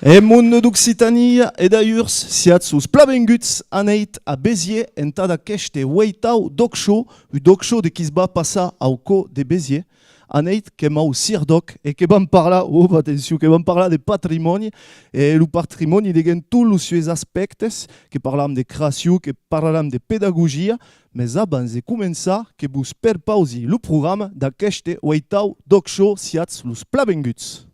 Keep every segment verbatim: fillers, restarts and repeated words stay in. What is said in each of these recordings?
Eth monde d'Occitània e d'alhurs, siatz los plan venguts aneit a Besièrs entad aqueste ueitau D'ÒC Show, un D'ÒC Show de qui's va passar au còr de Besièrs. Aneit qu'èm au CIRDÒC e que vam parlar, oh, atencion, que vam parlar de patrimòni, e lo patrimòni deguens tots los sues aspèctes, que parlam de creacion, que parlam de pedagogia, mès abans de començar, que vos perpausi lo programa d'aqueste ueitau D'ÒC Show, siatz los plan venguts.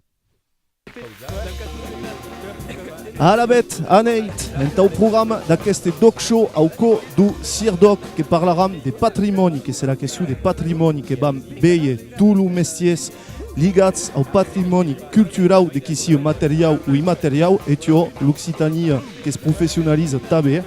Alavetz, aneit entau programa d'aqueste D'ÒC Show au còr deu CIRDÒC, que parlaram de patrimòni, que serà question de patrimòni, que vam véder tots los mestièrs ligats au patrimòni culturau, de qui sia materiau o immateriau, e tiò, l'Occitània que's professionaliza tanben.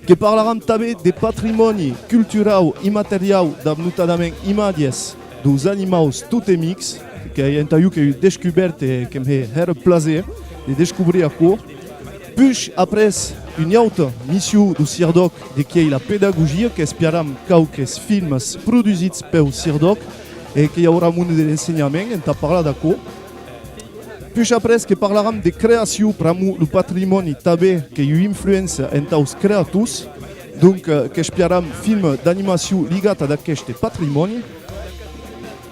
Que parlaram tanben de patrimòni culturau immateriau, dab notadament imatges deus animaus totemics, qu'ei entà jo qu'ei ua descubèrta e que'm hè hèra plaser de descobrir aquò. Puish après, ua auta mission deu CIRDÒC, de qui ei la pedagogia, qu'espiaram quauques filmes produsits peu CIRDÒC e que i aurà monde de l'ensenhament entà parlar d'aquò. Puish après que parlaram de creacion, pr'amor lo patrimòni tanben qu'ei ua influéncia entaus creators, donc, eh, qu'espiaram film d'animacion ligat ad aqueste patrimòni.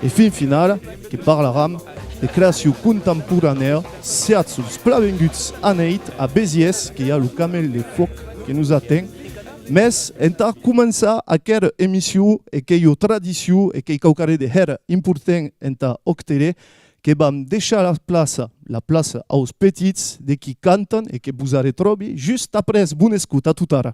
E fin finala, que parlaram de creacion contemporanèa, siatz los plan venguts aneit a Besièrs, que i a lo Camèl de Fòc que nos aten. Mès entà començar aquera emission, e qu'ei ua tradicion e qu'ei quauquarren de hèra important entà ÒCtele, que vam deishar la plaça, la plaça aus petits, de qui cantan e que vos arretròbi just après. Bona escota, a totara.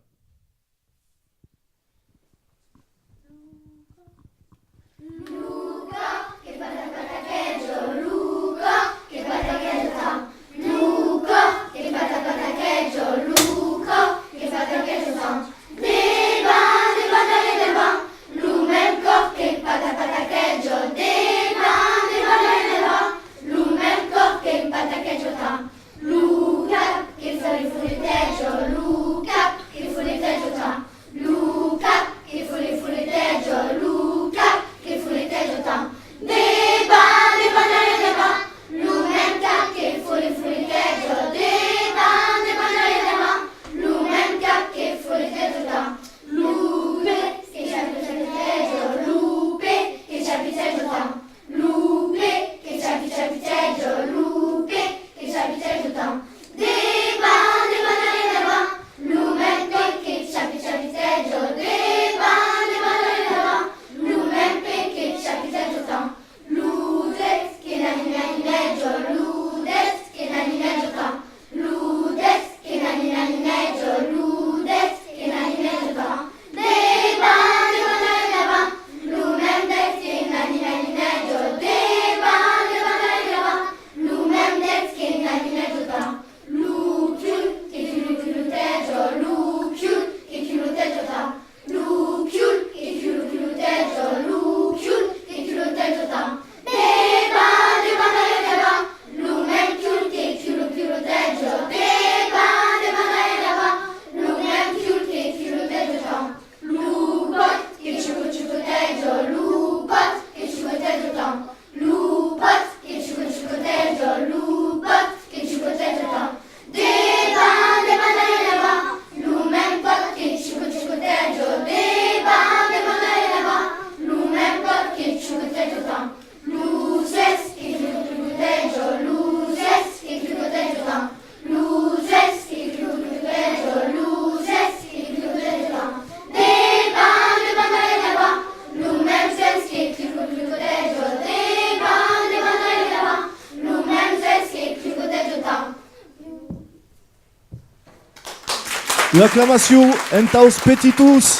Ua aclamacion entaus petitons.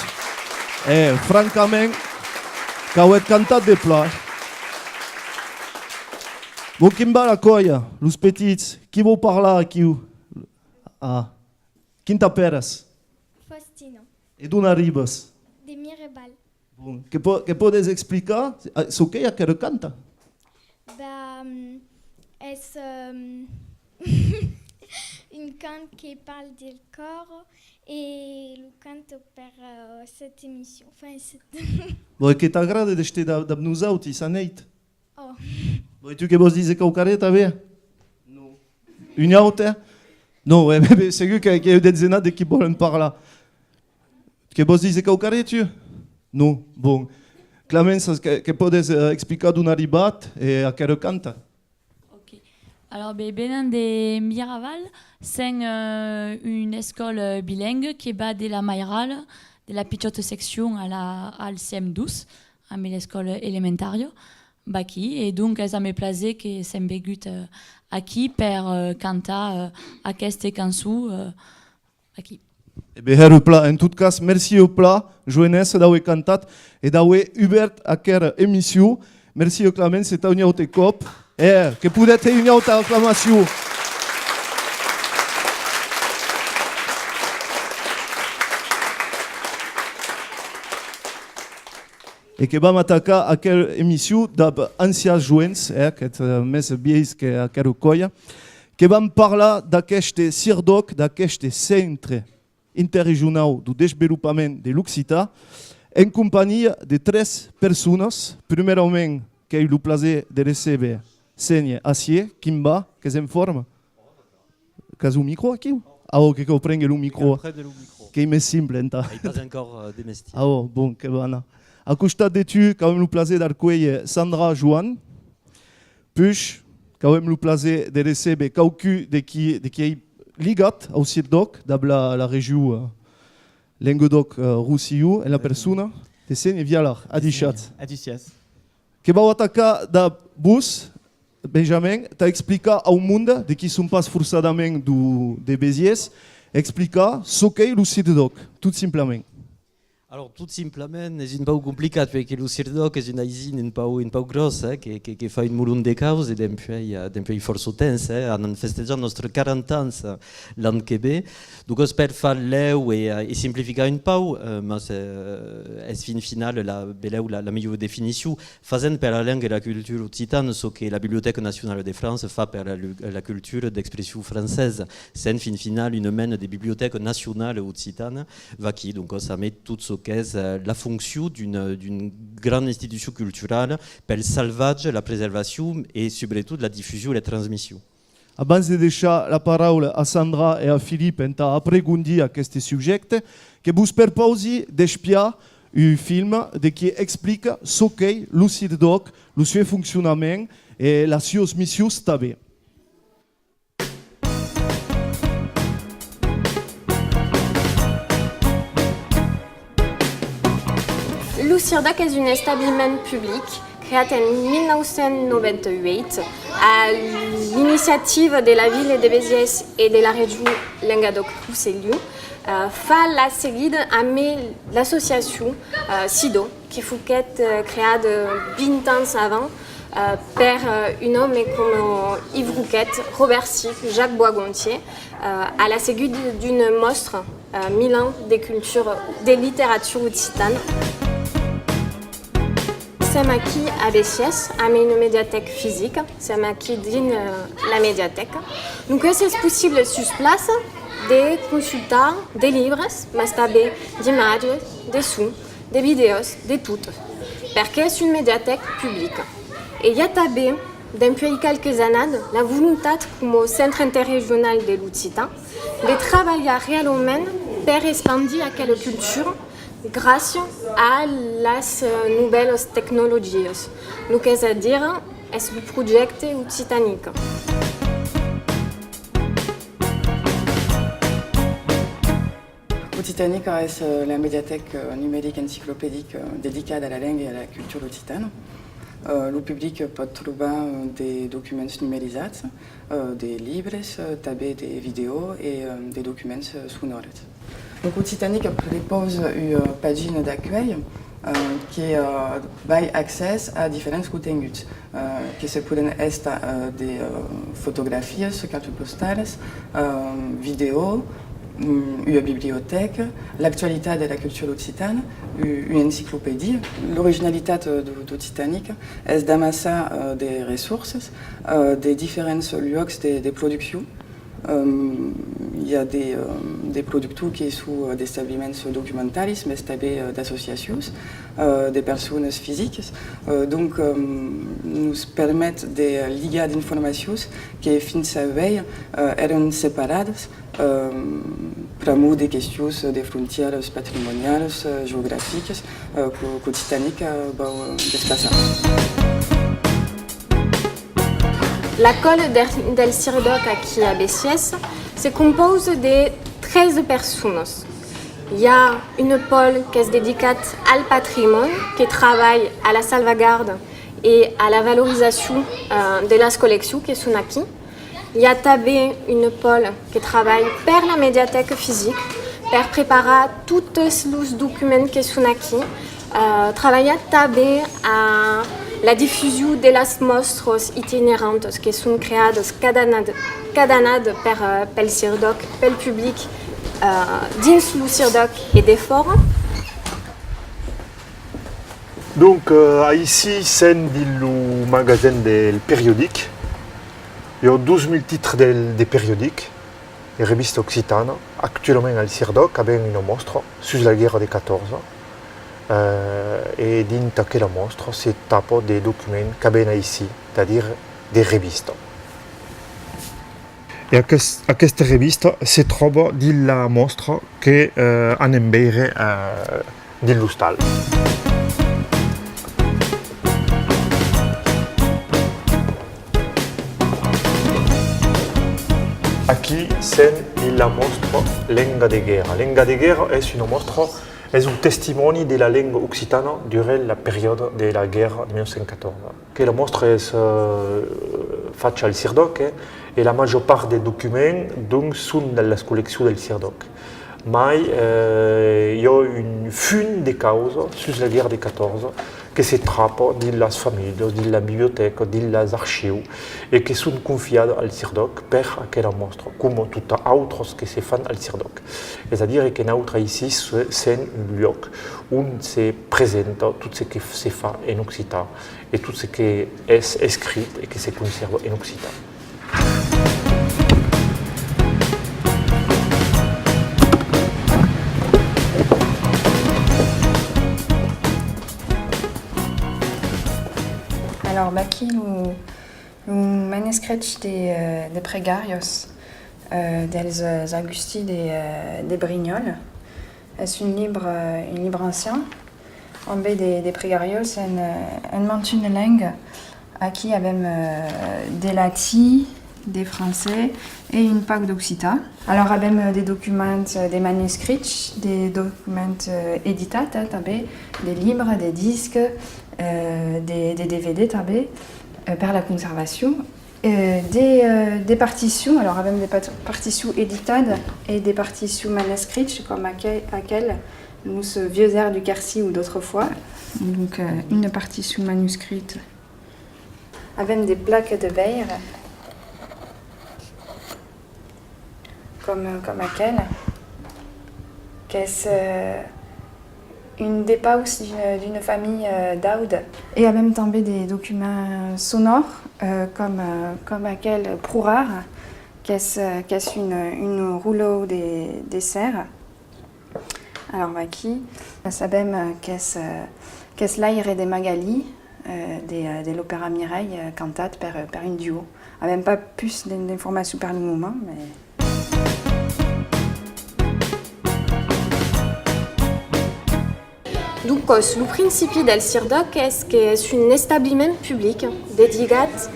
E, francament, qu'auetz cantat de plan. Bon, quin va la còlha, los petits? Qui vòu parlar aquiu? Ah. Quin t'apèras? Faustina. E d'on arribas? De Mireval. Bon, que po-, que pòdes explicar, eh, çò qu'ei aquera canta? Bah, mm, es, euh, un cant que parla del còr e lo canto per, euh, cette émission. Enfin, c'est... Bon, e que t'agrada d'èster dab, dab nosautis anèit? Oh. Bon, e tu que vòs díser quauquarren tanben? Non. Un aute? Non, eh, ben, ben, segur que, que i a un detzenat de qui vòlen parlar. Que vòs díser quauquarren, tu? Non. Bon. Clamença, que, que pòdes, eh, explicar d'on arribat e aquera canta? Ok. Alors, ben, venèm de Miraval, sèm, euh, una escòla bilingüa que va de la mairala, de la pichòta seccion a la, al C M dos, amb l'escòla elementària. Vaquí, e donc es amé plaser que sèm vengut, eh, aquí per, eh, cantar, eh, aqueste cançon, eh, aquí. E ben, hèra plan. En tot cas, mercii plan, joenessa, d'aver cantat e d'aver ubèrt aquera emission. Mercii, Clamença, e tà un aute còp. E que podetz hèr una auta aclamacion. E que vam atacar aquera emission dab ancians joens, eh, qu'ètz, eh, mès vielhs que aquera còlha, que vam parlar d'aqueste CIRDÒC, d'aqueste Centre Interregionau deu Desvelopament de l'Occitan, en companhia de tres personas. Prumèrament, qu'èi lo plaser de recéber Sénia Acier. Quin va? Qu'ès en forma? Qu'as un micro aquiu? Ah, oh, que cau prénguer lo micro. Prendre lo micro. Qu'ei mès simple, entà. Ai pas encòr, euh, de mestièr. Ah, oh, bon, que va anar. A costat de tu, qu'avem lo plaser d'arcuélher Sandra Joan. Puish, qu'avem lo plaser de recéber quauqu'un de qui, de qui ei ligat au CIRDÒC, dab la, la region, euh, Lengadòc, euh, Rosselhon, en la persona de Sénia Vialar. Adishatz. Adishatz. Que vau atacar dab vos, Benjamin, tà explicar au monde, de qui son pas forçadament deu, de Besièrs, explicar çò qu'ei lo CIRDÒC, tot simplament. Alors, tot simplament, es un pauc complicat, perque lo CIRDÒC es un aisin un pauc, un pauc gròs, eh, que, que, que fa un molon de causas, e dempuèi, eh, dempuèi fòrça temps, eh, anam festejar nòstre quaranta ans, eh, l'an que ven. Doncas, per far lèu e, eh, e simplificar un pauc, eh, mas, eh, es fin finala la, belèu la, la melhor definicion, fasent per la lenga e la cultura occitana çò que la Bibliotèca Nacionala de França fa per la lu-, la cultura d'expression francesa, sent fin finala una mena de bibliotèca nacionala occitana, vaquí, doncas, amé tot çò qu'es, eh, la foncion d'una, d'una grana institucion culturala pel salvatge, la preservacion e, subretot, la difusion e la transmission. Abans de deishar la paraula a Sandra e a Philippe entà apregondir aqueste subjècte, que vos perpausi d'espiar un film de qui explica çò qu'ei lo CIRDÒC, lo sieu foncionament e las suas missions tanben. Lo CIRDÒC es un establiment public creat en mil nau cents novanta-uèit a l'iniciativa de la vila de Besièrs e de la region Lengadòc-Rosselhon, eh, fa la seguida amé l'associacion, eh, CIDO, que foguèt, eh, creada vint ans avant, eh, per, eh, un òme coma Yves Rouquette, Robert Sick, Jacques Boisgontier, eh, a la seguida d'una mòstra, eh, Mil ans de cultura, de literatura occitana. Sèm aquí a Besièrs, amé una mediatèca fisica, sèm aquí dins, eh, la mediatèca. Doncas es possible sus plaça de consultar de libres, mas tanben d'imatges, de son, de vidèos, de tot, perque es un mediatèc public. E i a tanben, dempuèi qualques annadas, la volontat, coma Centre Interregional de l'Occitan, de trabalhar realament per espandir aquela cultura gràcia a las, eh, novèlas tecnologias, lo qu'es a dire es lo projècte Occitanica. Occitanica es, eh, la mediatèca, eh, numerica enciclopedica, eh, dedicada a la lenga e a la cultura occitana. Eh, lo public pòt trobar, eh, de documents numerizats, eh, de libres, eh, tanben de vidèos e, eh, de documents, eh, sonòres. Donc, Occitanica prepausa ua, eh, pagina d'acuèlh, eh, que, eh, vai accès a diferents contenguts, eh, que se pòden estar, eh, de, eh, fotografias, cartas postalas, eh, vidèo, mm, ua bibliotèca, l'actualitat de la cultura occitana, u-, ua enciclopedia. L'originalitat, eh, d'O-, d'Occitànica es d'amassar, eh, de ressorsas, eh, de diferents luòcs de, de produccion. Ehm, i a de, ehm, de productors que son, eh, d'establiments documentaris, mès tanben, eh, d'associacions, eh, de personas fisicas. Eh, donc, ehm, nos permet de ligar d'informacions que fins a uèi, eh, èran separadas, ehm, pr'amor de questions de frontièras patrimonialas, eh, geograficas, eh, qu'O-, qu'Occitànica, eh, vòu, eh, desplaçar. La còla del, del CIRDÒC aquí a Besièrs se compausa de tretze personas. I a un pòl qu'es dedicat al patrimòni, que trabalha a la salvagarda e a la valorizacion, eh, de las colleccions que son aquí. I a tanben un pòl que trabalha per la mediatèca fisica, per preparar totes los documents que son aquí. Eh, trabalha tanben a la difusion de las mòstras itinerantas que son creadas cada annada, cada annada per, eh, pel CIRDÒC, pel public, eh, dins lo CIRDÒC e defòra. Donc, eh, aicí sèm dins lo magasin del periodic. I a dos mila titres del, de periodic e revista occitana. Actualament al CIRDÒC avèm una mòstra sus la guèrra de catorze, eh, e dins aquela mòstra se tapa de documents qu'avèm aicí, c'est-à-dire de revistas. E aqueste, aquesta revista se tròba dins la mòstra que, eh, anem veire, eh, dins l'ostal. Aquí sèm dins la mòstra Lenga de guèrra. Lenga de guèrra es una mòstra, es un testimòni de la lenga occitana durant la periòda de la guèrra de mila nòu cents catorze. Aquela mòstra es, eh, facha al CIRDÒC, eh, e la màger part de documents, donc, son dins las colleccions del CIRDÒC. Mai, eh, i a un fum de causas sus la guèrra de catorze que se trapa dins las familhas, dins la bibliotèca, dins las archius, e que son confiadas al CIRDÒC per aquela mòstra, coma totas autras que se fan al CIRDÒC. Es a dire que nautres aicí se-, sèm un luòc ont se presenta tot ce que se fa en occitan e tot ce que es escrit e que se consèrva en occitan. Alors, vaquí lo, lo manescrit de, eh, de pregàrias, eh, dels, eh, Agustins de, eh, de Brinhòl. Es un libre, eh, un libre ancian, ambe de, de pregàrias en, eh, en mantuna lenga. Aquí avèm, eh, de latin, de francés e un pauc d'occitan. Alors avèm, eh, de documents, eh, de manuscrits, de documents, eh, editats, eh, tanben, de libres, de disques, eh, de, de D V D tanben, eh, per la conservacion. Eh, de, eh, de particions, alors avèm de pat-, particions editadas e de particions manuscrits, com aquel, aquel, los Vieux airs du Quercy ou d'autrefois. Donc, eh, una particion manuscrita. Avèm de placas de veire, com, com aquel, qu'es, eh, un depaus d'una, d'una familha, eh, d'Aude. E avèm tanben de documents sonòrs, eh, com, eh, com aquel pro rar, qu'es, eh, qu'es un, un rotlèu de, de cèrra. Alors, vaquí, sabèm, eh, qu'es, eh, qu'es l'aire de Magalí, eh, de, eh, de l'opèra Mireille, eh, cantat per, per un duo. Avèm pas pus d'in-, d'informacion per lo moment, mai... Doncas, lo principi del CIRDÒC es que es un establiment public dedicat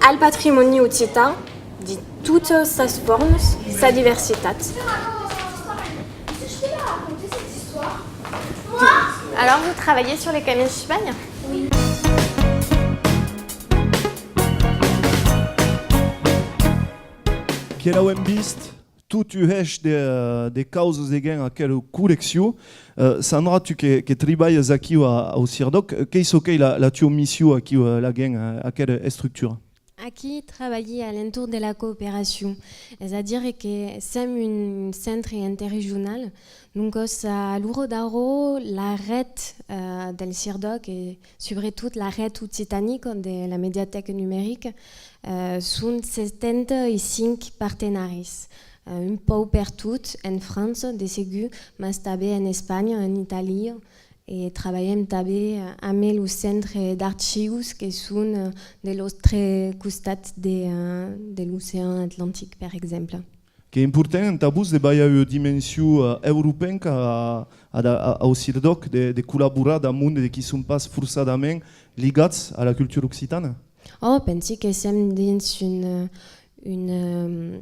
al patrimòni occitan de totas sas formas, sa diversitat. Alors, vous travaillez sur les camins de Chipagne ? Qu'èra avèm vist tot un hèish de, de causas deguens aquela colleccion. Eh, Sandra, tu que, que tribalhas aquiu a, au CIRDOC, eh, qu'ei çò qu'ei la, la tua mission aquiu, eh, laguens, eh, aquela estructura? Aquí trabalhi a l'entorn de la cooperacion, es a dire que sèm un centre interregional, doncas a l'ora d'ara la ret, eh, del CIRDOC e subretot la ret occitanica de la mediatèca numerica, eh, son setanta e cinc partenaris, eh, un pauc pertot en França, de segur, mas tanben en Espanha, en Itàlia, e trabalhem tanben, eh, amé lo Centre d'Archius que son, eh, de l'autre costat de, eh, de l'ocean Atlantic, per exemple. Qu'ei important entà vos de balhar ua dimension, eh, europenca a, a, a, au CIRDOC, de, de collaborar damb monde de qui son pas forçadament ligats a la cultura occitana? Oh, pensi que sèm dins un, eh, un, eh,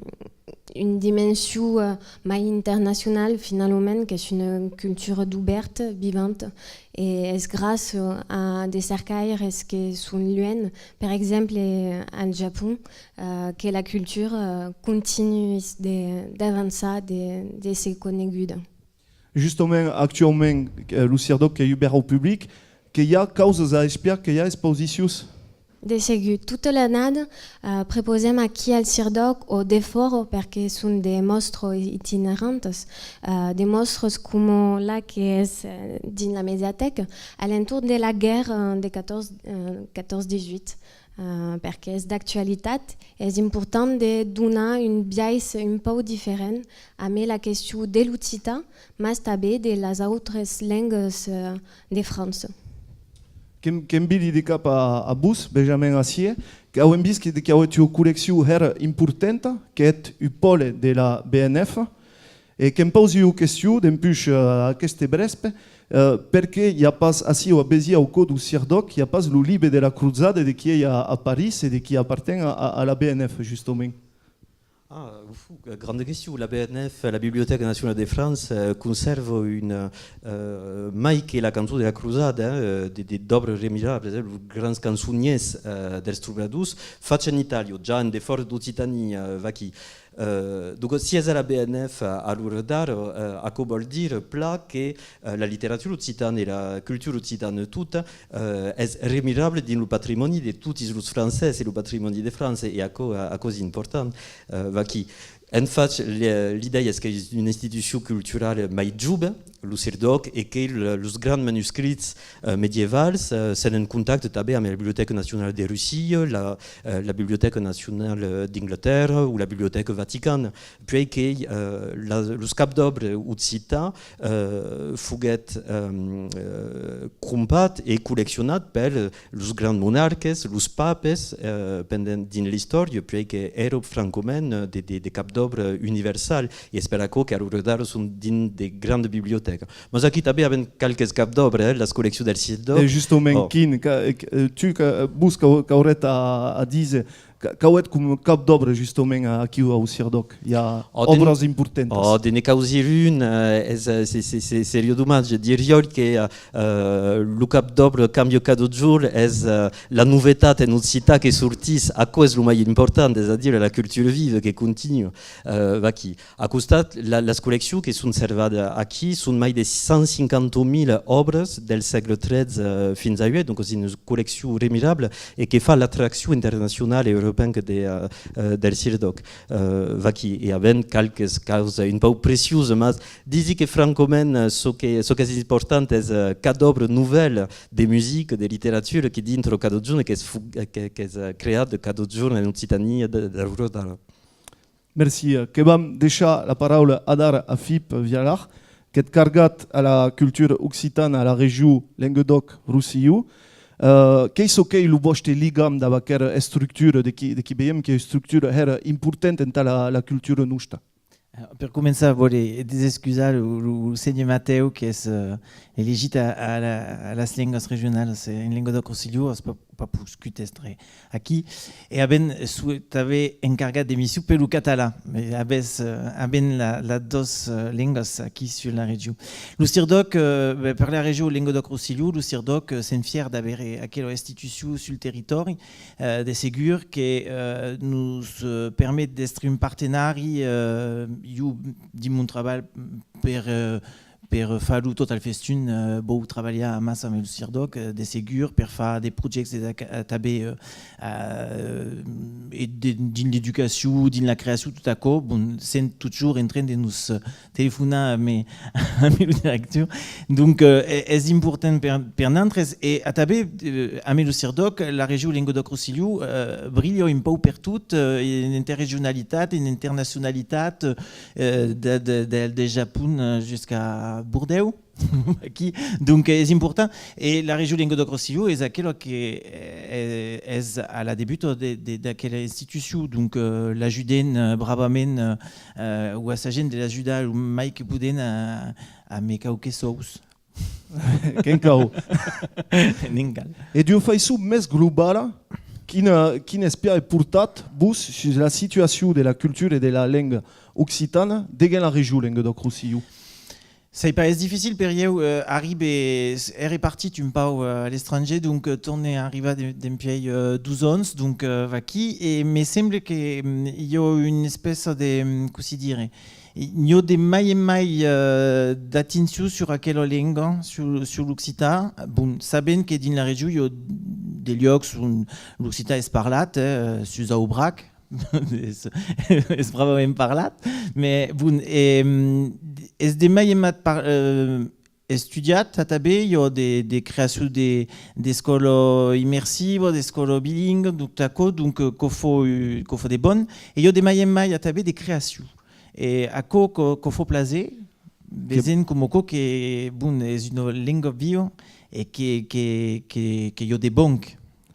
una dimension, eh, mai internacionala, finalament, qu'es una cultura dubèrta, vivanta, e es gràcia a de cercaires que son luènh, per exemple, al Japon, eh, que la cultura, eh, contunha de, d'avançar, de, de se coneguda. Justament, actuaument, eh, lo CIRDOC qu'ei ubèrt au public, que i a causas a espiar, que i a exposicions? De segur, tota l'annada, eh, prepausem aquí al CIRDOC o defòra, perque son de mòstras itinerantas, eh, de mòstras coma la que es, eh, dins la mediatèca, a l'entorn de la guèrra de catorze, eh, catorze dix-huit. Eh, perque es d'actualitat, es important de donar un biais un pauc diferent amé la question de l'occitan, mas tanben de las autras lengas, eh, de França. Que'm, que'm viri de cap a, a vos, Benjamin Assier, qu'auem vist que, qu'auetz ua colleccion hèra importanta, qu'ètz un pòle de la B N F, E que'm pausi ua question, dempuish, eh, aqueste vrèspe, eh, perqué i a pas aciu a Besièrs, au cò deu CIRDOC, i a pas lo libe de la crosada de qui ei a, a París e de qui aparten a, a, a la B N F, justament? Ah, uf, grande question. La B N F, la Biblioteca Nacionala de França, eh, consèrva un, eh, mai que la cançon de la crosada, eh, de, de, d'òbras remirables, eh, los grans cançonièrs, eh, dels trobadors, fach en Itàlia, ja en defòra d'Occitània, eh, vaquí. Eh, donc, si es a la B N F a, a l'ora d'ara, eh, aquò vòl dire plan que, eh, la literatura occitana e la cultura occitana tota, eh, es remirable dins lo patrimòni de totis los francés e lo patrimòni de França, e aquò, eh, aquò es important. Eh, vaquí. En fach, le-, l'idèia es qu'es una institucion culturala mai jove, lo CIRDOC, e que le-, los grands manuscrits, eh, medievals, eh, sèn en contacte tanben amb la Bibliotèca Nacionala de Russia, la, eh, la Bibliotèca Nacionala d'Anglatèrra o la Bibliotèca Vaticana, puèi que, eh, la, los capd'òbra occitans, eh, foguèt, eh, eh, crompat e colleccionat per, eh, los grands monarques, los papes, eh, pendent dins l'istòria, puèi que èra francament, eh, de, de, de capd'òbra universal, e es per aquò que a l'ora d'ara son dins de grandas bibliotècas. Mas aquí tanben avèm qualques capd'òbra, eh, las colleccions del CIRDOC. E justament, oh, quin, ca-, eh, tu, ca-, vos qu'au-, qu'auretz a, a díser, ca-, qu'auetz com capd'òbra justament a-, aquiu au CIRDOC? I a òbras importantas. Oh, de ne causir un, eh, es, eh, se, se, se, seriá domatge. Diriái que, eh, eh, lo capd'òbra Cambia cada jorn es, eh, la novetat en occitan que sortís. Aquò es lo mai important, es a dire la cultura viva que contunha, eh, vaquí. A costat, la, las colleccions que son servadas aquí son mai de cent cinquanta mila òbras del sègle tretze, eh, fins a uèi, donc es una colleccion remirabla e que fa l'atraccion internacionala e europenca de, eh, eh, del CIRDOC. Eh, vaquí, e avèm qualques causas un pauc preciosas, mas disi que francament, eh, çò que, çò qu'es important es, eh, cada òbra novèla de musica, de literatura que dintra cada jorn e qu'es fu-, eh, que, qu'es, eh, creat cada jorn en Occitània de, de l'ora d'ara. Merci. Eh, que vam deishar la paraula adara a Philippe Vialard, qu'ètz cargat a la cultura occitana a la region Lengadòc-Rosselhon. Eh, qu'ei çò qu'ei lo vòste ligam dab aquera estructura, de qui, de qui veiem qu'ei ua estructura hèra importanta entà la, la cultura nosta? Eh, per començar, vòle desexcusar lo, lo, lo sénher Matèu, qu'es, eh, elegit a, a la, a las lengas regionalas, eh, en Lengadòc-Rosselhon, es pas pas poscut èstre aquí. E avèm, eh, su-, tanben encargat d'emission per lo catalan. E avètz, eh, avèm la, las dos, eh, lengas aquí sus la region. Lo CIRDOC, eh, ben, per la region Lengadòc-Rosselhon, lo CIRDOC, eh, sèm fièrs d'aver, eh, aquela institucion sul territòri, eh, de segur que, eh, nos, eh, permet d'èstre un partenari, eh, jo, dins mon trabalh, per, eh, per far lo Total Festun, eh, vau trabalhar amassa amb lo CIRDÒC, eh, de segur, per far de projèctes de, eh, tanben, eh, eh, e de, dins l'educacion, dins la creacion, tot aquò, bon, sèm totjorn en tren de nos, eh, telefonar amb, amb lo director. Donc, eh, e-, es important per, per nantres. E atanben, eh, amb lo CIRDÒC, la region Lengadòc-Rosselhon, eh, brilha un pauc pertot, eh, en interregionalitat, en internacionalitat, eh, de, de, de, de Japon, eh, jusqu'a Bordèu. Aquí. Donc, es important. E la region Lengadòc-Rosselhon es aquela que, eh, es a la debuta de, de, d'aquela institucion. Donc, eh, l'ajudem, eh, bravament, eh, eh, o assagem de l'ajudar lo mai que podem a, a me quauques sòus. Que'n cau. Ne'n cal. E d'ua faiçon mès globala, quina, quin espiar ai portat vos sus la situacion de la cultura e de la lenga occitana deguens la region Lengadòc-Rosselhon? Sai pas, es dificil per ieu, eh, arribe, s-, ère partit un pauc, eh, a l'estrangièr, donc, eh, torne arribar de-, dempièi, eh, dos ans, donc, eh, vaquí, e me sembla que, mm, i a una espèça de, mm, cossí dire, i, n'i a de mai en mai, eh, d'atencion sur aquela lenga, sur, sur l'occitan. Bon, sabent que dins la region i a de luòcs ont l'occitan es parlat, eh, sus Aubrac, es, es bravament parlat, mès, bon, em, es de mai en mai par-, eh, estudiat atanben, i a de, de creacion de, d'escòla immersiva, d'escòla bilingua, donc aquò, donc, eh, quò fa, quò fa de bon, e i a de mai en mai atanben de creacion. E aquò, quò, quò fa plaser, vesent coma aquò que, bon, es una lenga viva e que, que, que, que i a de bon.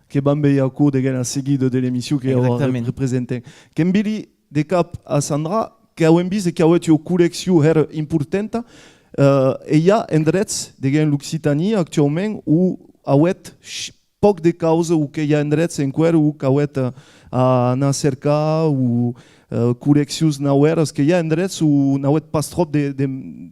Que vam veire aquò deguens la seguida de l'emission que aura representant. Que'm viri de cap a Sandra, qu'avem vist e qu'avetz ua colleccion hèra importanta, eh, e i a endrets deguens l'Occitània actuaument o avetz sh-, pauc de causa o que i a endrets enqüèra o qu'avetz, eh, a anar cercar o, eh, colleccions nauèras, que i a endrets o n'avetz pas tròp de, de,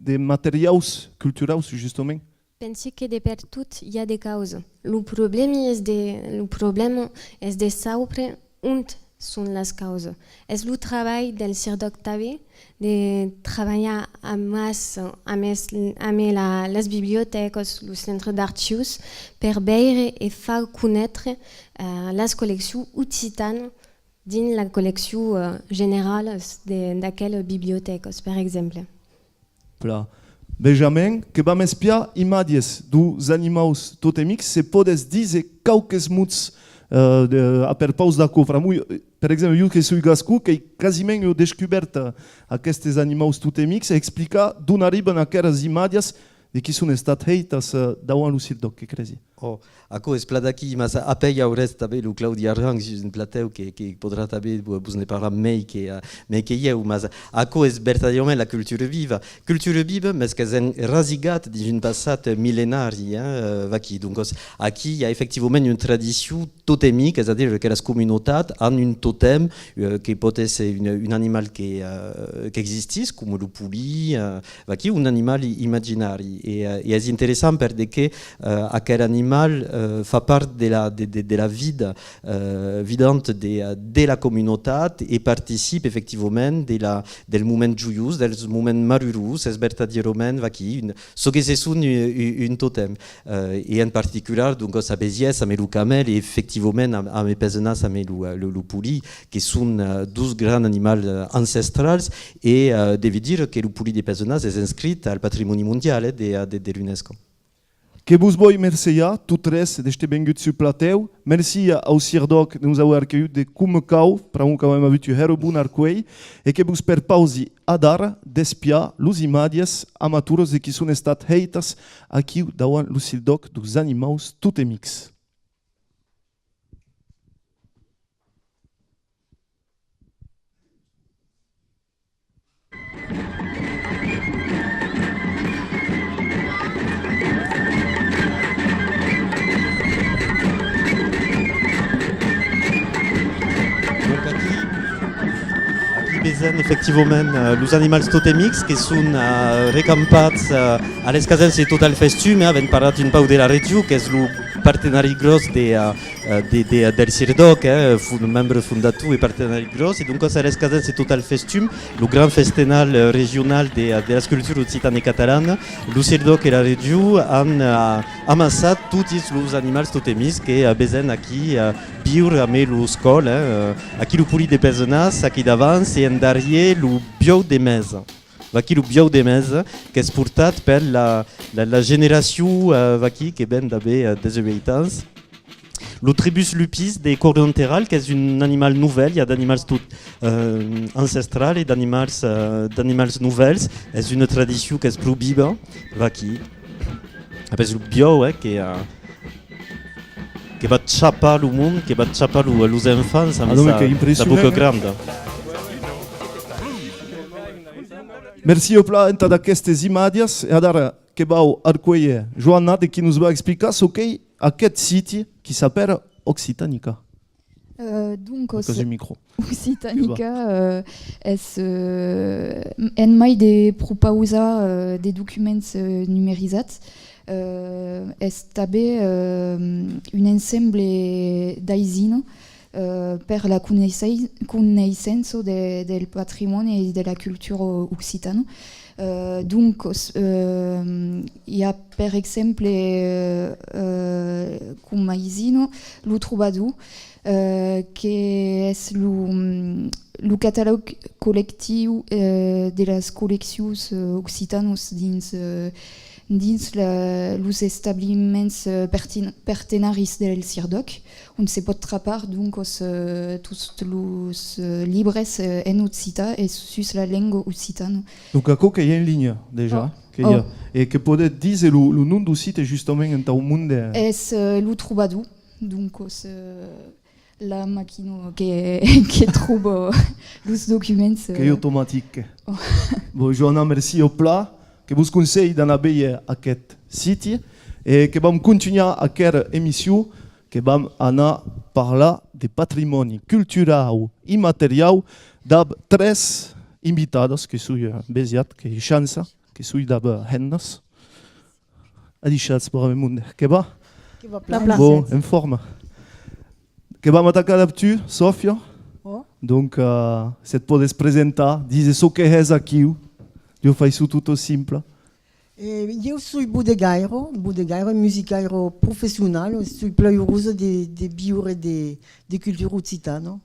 de materiaus culturaus, justament? Pensi que de pertot i a de causa. Lo problèmi es de, lo problèma es de saupre ont son las causas. Es lo trabalh del CIRDÒC tanben de trabalhar amassa, amé, amé la, las bibliotècas, los centres d'archius, per veire e far conéisser, eh, las colleccions occitanas dins la colleccion, eh, generala de, d'aquelas bibliotècas, per exemple. Plan. Benjamin, que vam espiar imatges deus animaus totemics, se pòdes díser quauques mots, eh, de, a perpaus d'aquò. Pr'amor, eh, per exemple, jo que soi gascon, qu'èi quasiment ua descubèrta aquestes animaus totemics, e explicar d'on arriban aqueras imatges, de qui son estat hèitas, eh, davant lo CIRDÒC, que cresi. Ò, aquò es plan d'aquí, mas apèi auretz tanben lo Claudi Arranc sus un platèu que, que podrà tanben vo-, vos ne parlar mei que, eh, mei que ieu, mas aquò es vertadièrament la cultura viva. Cultura viva, mas qu'es enrasigat dins un passat millenari, eh, eh, vaquí. Doncas, aquí i a efectivament una tradicion totemica, es a dire que las comunautats an un totèm, eh, que pòt èsser un, un animal que, eh, qu'existís, coma lo polin, eh, vaquí, un animal i-, imaginari. E, eh, e es interessant per de que, eh, aquel animal, eh, fa part de la, de, de, de la vida, eh, vidanta de, de la comunautat e participa efectivament de la, del moment joiós, dels moments malurós, es vertadièrament, vaquí, un, çò que se son un, un, un totèm. Eh, e en particular, doncas, a Besièrs, amé lo camèl, e efectivament, am-, amé Pesenàs, amé lo, lo, lo polin, que son, eh, dos grands animals, eh, ancestrals, e, eh, devi dire que lo polin de Pesenàs es inscrit al patrimòni mondial, eh, de, de, de l'UNESCO. Que vos voi mercejar, tots tres, d'èster venguts sul platèu. Mercí au CIRDÒC de nos aver acuelhut de coma cau, pr'amor qu'avem avut un hèra bon arcuelh, e que vos perpausi adara d'espiar los imatges amaturas de qui son estat hèitas aquiu davant lo CIRDÒC deus animaus totemics. Donc aquí, aquí vesèm efectivament, eh, los animals totemics que son, eh, recampats, eh, a l'escasença de Total Festun, eh, avèm parlat un pauc de la region, qu'es lo partenari gròs de, eh, eh, de, de, del CIRDOC, eh, fon-, membre fondator e partenari gròs, e doncas a Rescasens e Total Festum, lo grand festenal, eh, regional de, eh, de las culturas occitana e catalana, lo CIRDOC e la region an, eh, amassat totis los animals totemics que, eh, vesen aquí, eh, viure amé los còls, eh, eh, aquí lo poli de Pesenàs, aquí davant, e en darrier lo biòu de Mesa. Vaquí lo biòu de Mesa, qu'es portat per la, la, la generacion, eh, vaquí que ven d'aver, eh, dètz-e-uèit ans. Lo tribus lupis de Cordenteral, qu'es un animal novèl, i a d'animals tot, eh, ancestrals e d'animals, eh, d'animals novèls. Es una tradicion qu'es pro viva, vaquí. Après lo biòu, eh, que, eh, que va chapar lo mond, que va chapar lo, los enfants amb sa, sa boca granda. Merci plan entad aquestes imatges, e adara que vau arcuélher Joana, de qui nos va explicar çò qu'ei aqueth siti qui s'apèra Occitanica. Euh, donc, Occitanica, euh, es, euh, en mai de propausar, euh, de documents, euh, numerizats, euh, es tanben, euh, un ensemble d'aisina, euh, per la coneissei-, coneissença de, del patrimòni e de la cultura occitana. Euh, donc, euh, i a, per exemple, euh, euh, coma aisina, lo Trobador, euh, que es lo, lo catalòg collectiu, euh, de las colleccions, euh, occitanas dins, euh, dins la, los establiments, euh, pertin-, partenaris del CIRDOC, ont se pòt trapar, doncas, euh, tots los, euh, libres, euh, en occitan e sus la lenga occitana. Donc aquò qu'ei en linha, dejà, que i a. E que podètz díser lo, lo nom deu site, justament, entau monde? Es, euh, lo Trobador, doncas, euh, la maquina que, que tròba los documents, euh. Qu'ei automatic. Bon, Joana, merci au plan. Que vos conselhi d'anar véder aqueth siti e que vam contunhar aquera emission, que vam anar parlar de patrimòni culturau immateriau dab tres invitadas, que soi, eh, besiat, qu'ei chança, que soi dab, eh, hemnas. Adishatz, brave monde. Que va? Que va plan. Bon, en forma. Que vam atacar dab tu, Sòfia. Oh. Donc, eh, se te pòdes presentar, díser çò que hès aquiu, d'ua faiçon tota simpla. Eh, ieu soi bodegaira, bodegaira e musicaira professionala, e soi plan urosa de, de viure de, de cultura occitana.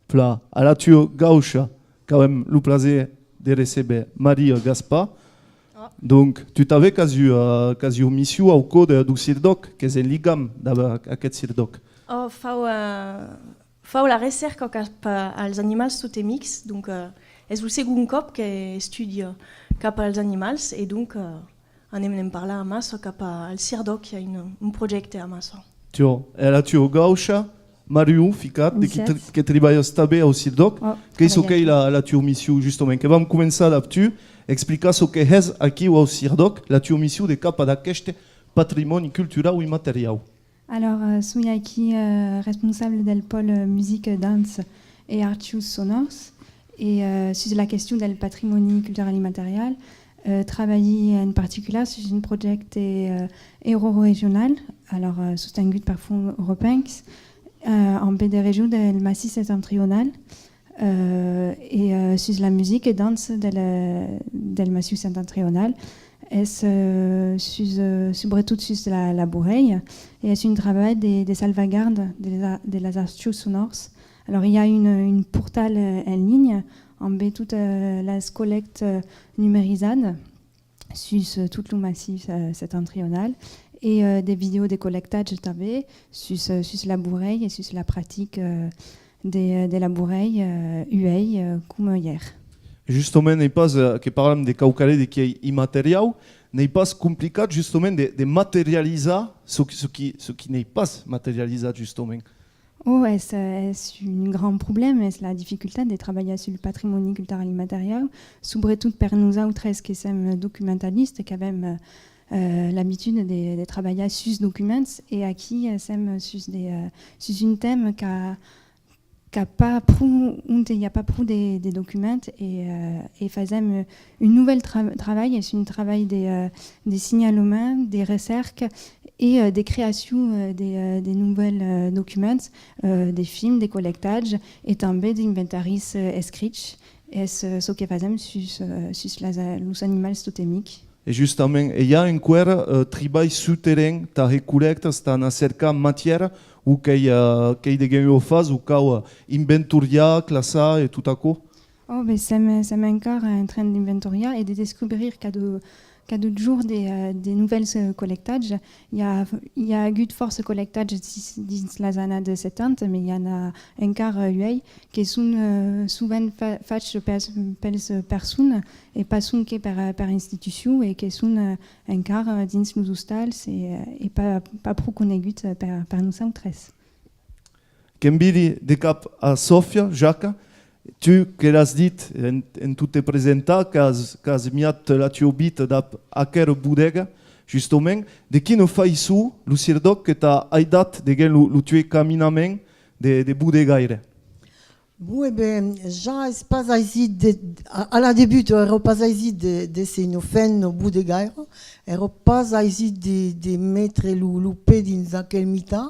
Plan, a la tua gaucha, qu'avem lo plaser de recéber Maria Gaspar. Ah. Donc, tu tanben qu'as ua, eh, qu'as ua mission au còr de, deu CIRDOC, qu'es en ligam dab aqueth CIRDOC. Oh, fau, eh, fau la recèrca cap a, als animals totemics, donc, eh, es lo segond còp que estudia cap als animals, e donc, eh, anem ne'n parlar amassa cap a, al CIRDOC, i a un, un projècte amassa. Tiò, e a la tua gaucha, Marion Ficat, de qui tri-, que tribalhas tanben au CIRDOC. Qu'ei çò qu'ei la, la tua mission, justament? Que vam començar dab tu, explicar çò que hès aquiu au CIRDOC, la tua mission de cap ad aqueste patrimòni culturau immateriau. Alors, euh, soi aquí, euh, responsable del pòl, euh, musica, dança e archius sonòrs. E, euh, sus la question del patrimòni cultural immaterial, euh, trabalhi en particular sus un projècte, euh, euroregional, alors, euh, sostengut per fonds europencs, euh, en be de region del Massís Septentrional. Euh, e, euh, sus la musica e dança de la, del Massís Septentrional, es, euh, sus, euh, subretot sus la, la Borrèia, e es un trabalh de, de salvagarda de las a-, de las archius sonòrs. Alors, i a un, un portal, euh, en linha, ambe totas, euh, las collèctas, euh, numerizadas sus, euh, tot lo massís, euh, septentrional, e, euh, de vidèos de collèctatge tanben sus, euh, sus la Borrèia e sus la practica, euh, de, de la Borrèia, euh, uèi, euh, coma ièr. Justament, n'ei pas, euh, que parlam de quauquarren de qui ei immateriau, n'ei pas complicat, justament, de, de materializar çò qui, çò qui, çò qui n'ei pas materializat, justament? Oh, es, es un grand problèma, es la dificultat de trabalhar sul patrimòni cultural immateriau, subretot per nosautres que sèm documentalistas, qu'avèm, eh, l'abituda de, de trabalhar sus documents, e aquí, eh, sèm sus de, eh, sus un tèma qu'a, qu'a pas pro, onte i a pas pro de, de documents, e, euh, e fasèm, euh, un novèl tra-, trabalh, es un trabalh de, euh, de signalament, de recèrca e, euh, de creacion, euh, de, euh, de novèls, euh, documents, euh, de films, de collectatge e tanben d'inventaris, euh, escrichs. Es, euh, çò que fasèm sus, euh, sus las, los animals totemics. E justament, e i a enqüèra, euh, tribalh sus terren, tà hèr collèctas, tà anar cercar matièra, o qu'ei, euh, qu'ei degun ua fasa, o cau, euh, inventoriar, classar e tot aquò? Oh, ben, sèm, sèm encara en tren d'inventoriar e de descobrir cada, cada jorn de, euh, de novèls, euh, collectatges. I a, i a agut fòrça collectatges dins, dins las annadas setanta, mès i en a encara uèi, que son, euh, sovent fa-, fachs pels, pels, euh, personas, e pas sonque per, per institucions, e que son, euh, encara dins los ostals e, euh, e pas, pas pro coneguts, euh, per, per nosautres. Qu'envidi de cap a Sòfia, Jacques, tu que l'as dit en, en tot te presentar, qu'as, qu'as miat la tua vita dab aquera bodega, justament, de quina faiçon lo CIRDOC que t'a aidat degun lo, lo teu caminament de, de bodegaire? Bon, e ben, ja es pas aisit de, a, a la debuta, èra pas aisit de, d'èsser una femna bodegaira, èra pas aisit de, de metre lo, lo pè dins aquel mitan.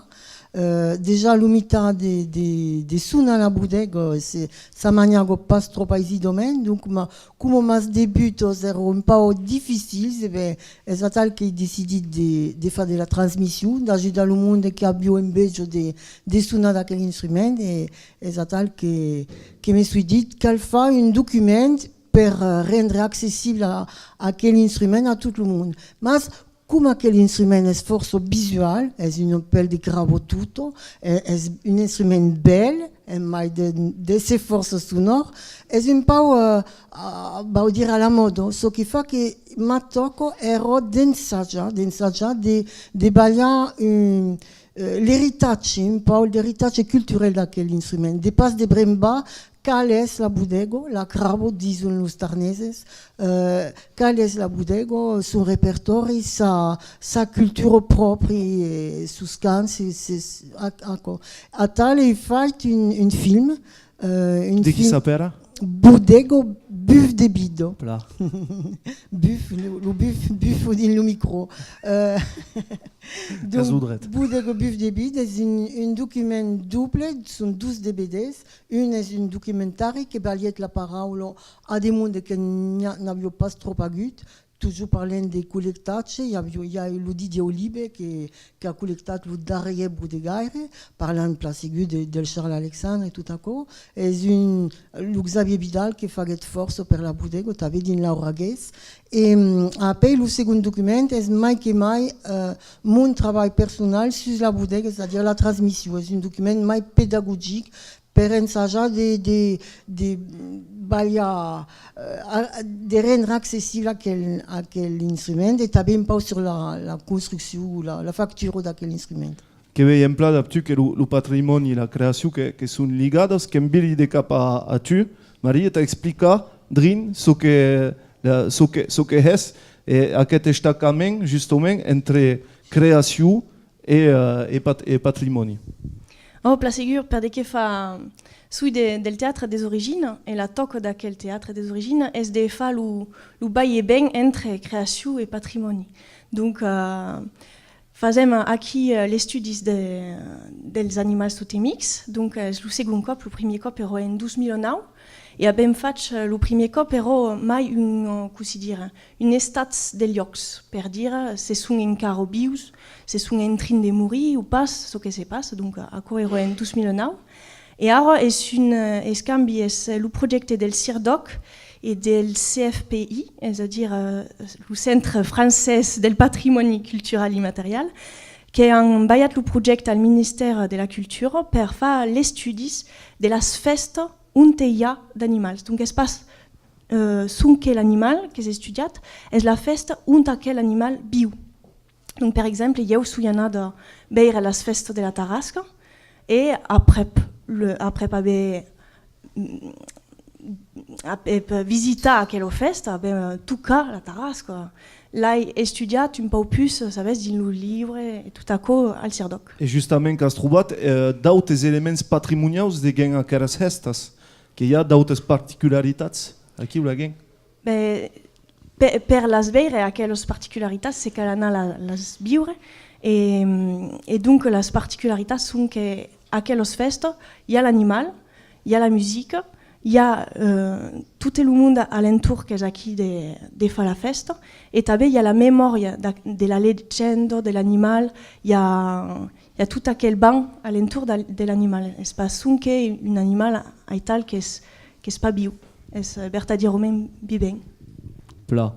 Euh, dejà lo mitan de, de, de sonar la bodega, se, s'amanhaga pas tròp aisidament, donc, ma, coma mas debutas èran un pauc dificils, e ben, es atal qu'èi decidit de, de far de la transmission, d'ajudar lo monde que aviá enveja de, de sonar d'aquel instrument, e es atal que, que me soi dit, cal far un document per, eh, rendre accessible a, aquel instrument a tot lo monde. Mas, coma aquel instrument es fòrça visual, es una pèl de craba tota, e-, es un instrument bèl, en mai de, d'èsser fòrça sonòr, es un pauc, eh, a, vau dire, a la mòda, çò que fa que ma tòca èra d'ensajar, d'ensajar de, de balhar un, eh, l'eritatge, un pauc l'eritatge culturel d'aquel instrument, de pas debrembar qual es la bodega, la craba, dison los tarneses, eh, qual es la bodega, son repertòri, sa, sa cultura pròpri, eh, sos cants, e, se, se, a, aquò. Atal èi fait un, un film, eh, un De qui film s'apèra? Bodega Buf de Vida. Plan. Buf, lo, lo buf, bufo dins lo micro. Eh, donc, Bodega Buf de Vida es un, un document doble, son dos D V Ds. Un es un documentari que balhèt la paraula a de monde que n'i a, n'aviá pas tròp agut. Totjorn parlem de collectatge, i aviá, i a lo Didier Olibe que, qu'a collectat lo darrièr bodegaire, parlant plan segur de, del Charles Alexandre e tot aquò. Es un, lo Xavier Vidal que faguèt fòrça per la bodega, tanben dins Laura Gués. E, mm, apèi lo segond document es mai que mai, eh, mon trabalh personal sus la bodega, es a dire la transmission. Es un document mai pedagogic per ensajar de, de, de balhar, eh, a, de rendre accessible aquel, aquel instrument e tanben un pauc sur la, la construccion, la, la factura d'aquel instrument. Que vei en plan dab tu que lo, lo patrimòni e la creacion que, que son ligadas, qu'envidi de cap a, a tu, Maria, tà explicar drin çò que, la, çò que, çò que hès, e aqueth estacament, justament, entre creacion e, eh, e pat-, e patrimòni. Oh, plan segur, per de que fa, soi de, del Teatre des Origines, e la tòca d'aquel Teatre des Origines es de far lo, lo vai e ven entre creacion e patrimòni. Donc, eh, fasèm aquí, eh, l'estudis de, dels animals totemics, donc, eh, es lo segond còp, lo primièr còp èra en dos mil nòu, e avèm fach, eh, lo primièr còp èra mai un, eh, cossí dire, un estat de luòcs, per dire se son encara vius, se son en trin de morir o pas, çò que se passa, donc, eh, aquò èra en dos mil nòu. E ara es un, eh, escambi, es, eh, lo projècte del CIRDOC e del C F P I, es a dire, eh, lo Centre Francés del Patrimòni Cultural Immaterial, que an balhat lo projècte al Ministèri de la Cultura per far l'estudis de las fèstas onte i a d'animals. Donc es pas, eh, sonque l'animal qu'es estudiat, es la fèsta ont aquel animal viu. Donc, per exemple, ieu soi anada veire las fèstas de la Tarasca e aprèp, le, aprèp aver, mm, ap-, ap-, visitat aquela fèsta, aver, eh, tocat la Tarasca, l'ai estudiat un pauc pus, sabes, dins lo liure e tot aquò al CIRDÒC. E justament qu'as trobat, eh, d'autes elements patrimoniaus de gen aqueras hèstas, que i a d'autes particularitats aquiu laguens? Ben, per, per las veire, aquelas particularitats, se cal anar la, las viure. E, e donc, las particularitats son que aquelas fèstas, i a l'animal, i a la musica, i a, eh, tot lo monde a l'entorn qu'es aquí de, de far la fèsta, e tanben i a la memòria d'a-, de la legenda, de l'animal, i a, i a tot aquel vent a l'entorn de, de l'animal. Es pas sonque un animal aital qu'es, qu'es pas viu, es, eh, vertadièrament vivent. Plan.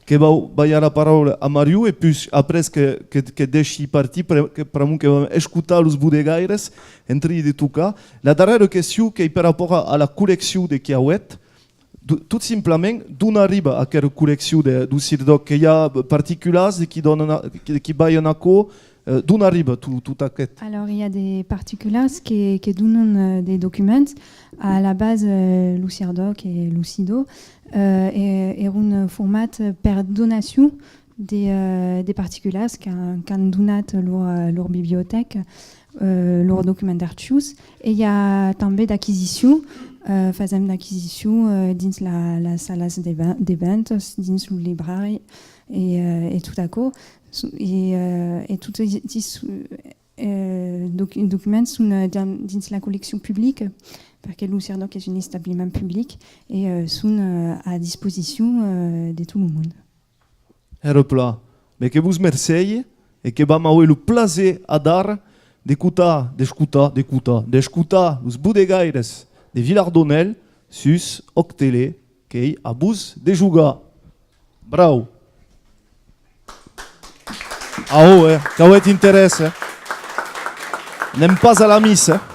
Que vau balhar la paraula a Mariu, e puish, après que, que, que dèishi partir, pre-, que, pr'amor que vam escotar los bodegaires en trin de tocar. La darrèra question qu'ei per rapòrt a, a la colleccion de qui auetz. Do-, tot simplament, d'on arriba aquera colleccion de, deu CIRDÒC? Que i a particulars de qui dònan a, de qui balhan aquò? Eh, d'on arriba tot, tot aqueth? Alors, il y a des particulars que, que donan, euh, des documents. À la base, euh, lo CIRDÒC e lo CIDO, euh, e-, èran formats per donacion de, euh, de particulars qu'an, qu'an donat lor, euh, lor bibliotèca, euh, lor documents d'archius. E i a tanben d'acquisicions, euh, fasèm d'acquisicions, euh, dins la, las salas de ven-, de ventas, dins lo librari, e, euh, e tot aquò. So-, e, euh, e totes estis, euh, docu-, documents son, euh, dan-, dins la colleccion publica, perque lo CIRDÒC es un establiment public e, euh, son, euh, a disposicion, euh, de tot lo monde. Hèra plan. Mès que vos mercegi e que vam auer lo plaser adara d'escotar, d'escotar, d'escotar, d'escotar los bodegaires de Vilardonèl sus Òc Tele, qu'ei a vos de jogar. Brau! Aò, eh, qu'auetz interès, eh? Anem pas a la missa, eh?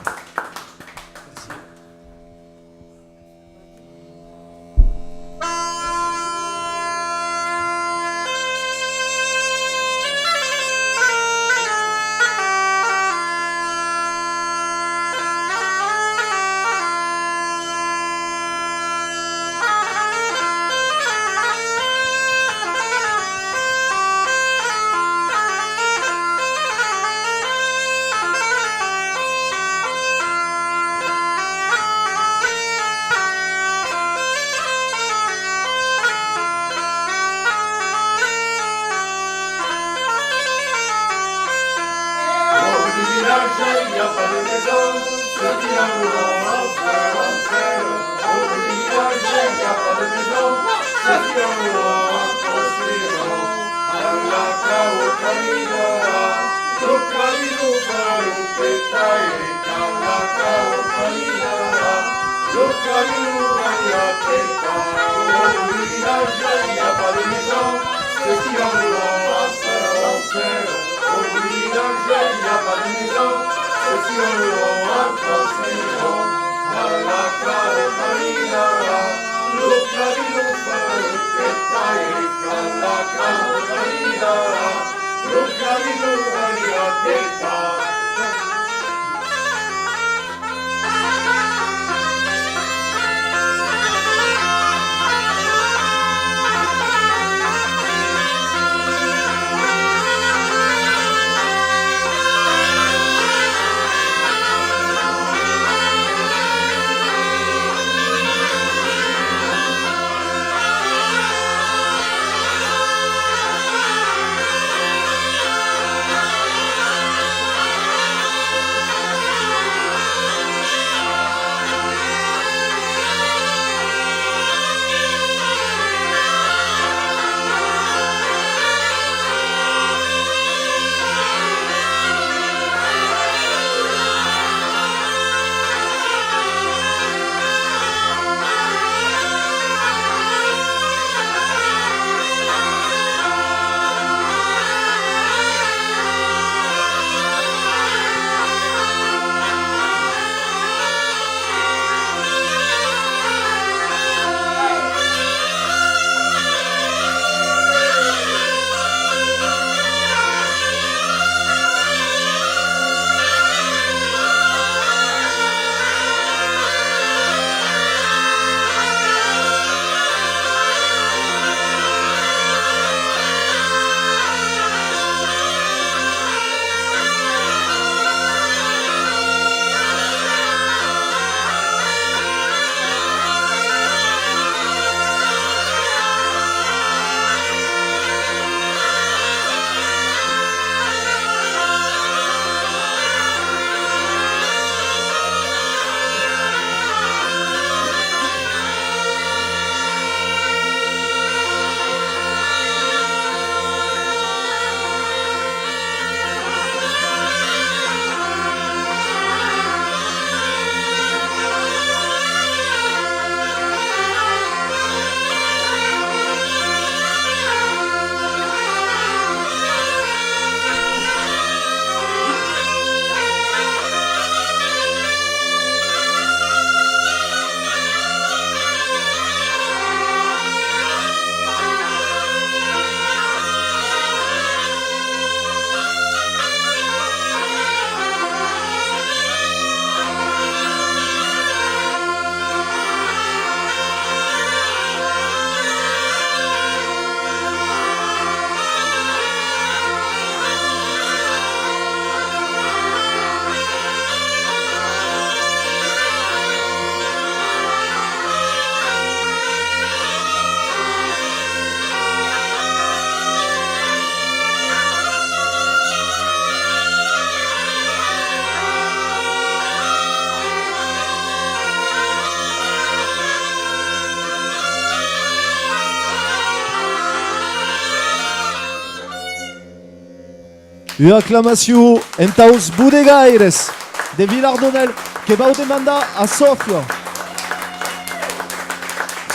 Ua aclamacion entaus bodegaires de Vilardonèl, que vau demandar a Sòfia.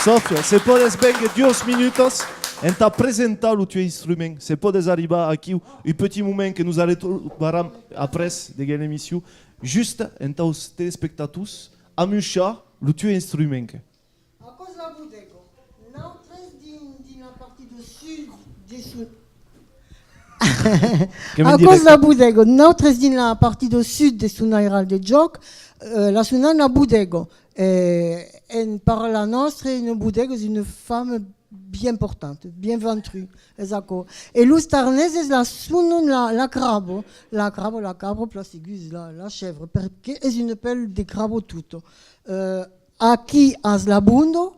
Sòfia, se pòdes vénguer duas minutas entà presentar lo tueu instrument, se pòdes arribar aquiu un petit moment que nos arretrobaram après de l'emission, just entaus telespectators, amuishar lo tueu instrument. Aquò's la bodega. Nautres dins, dins la partida sud de son... Que me'n Aquò's dirècte. La bodega. Nautres dins la partida sud de son airal de jòc, eh, la sonam la bodega. Eh, en parla nòstre, una bodega es una fama bien portanta, bien ventru, es aquò. E los tarneses la sonan la, la craba, la craba, la cabra, plan segur es la, la chèvre, perque es una pèl de craba tota. Eh, Aquí as la bonda,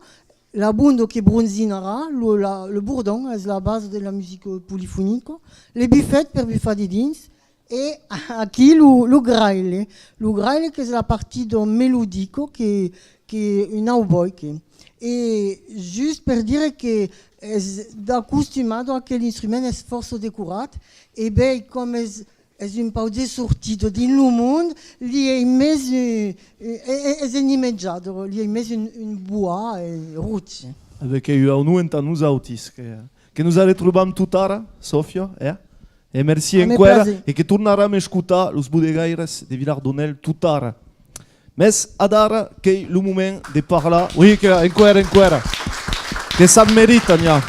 la bonda que bronzinarà, lo, la, le bourdon es la basa de la musica polifonica, le bufet per bufar dedins, e aquí lo, lo graile, lo graile qu'es la partida melodica que, que un aubòi que. E just per dire que es d'acostumada a aquel instrument, es fòrça decorat, e ben, com es Es un pauc de sortida dins lo mond, li ei mès, eh, eh, eh, es enimejada, li ei mès un, un bois, eh, roge. Avec un aunor entà nosautis, que, que nos arretrobam totara, Sòfia, eh? E merci enqüèra, e que tornaram escotar los bodegaires de Vilardonèl totara. Mès adara qu'ei lo moment de parlar. Oui, que, enqüèra, enqüèra. Que s'ac meritan, ja.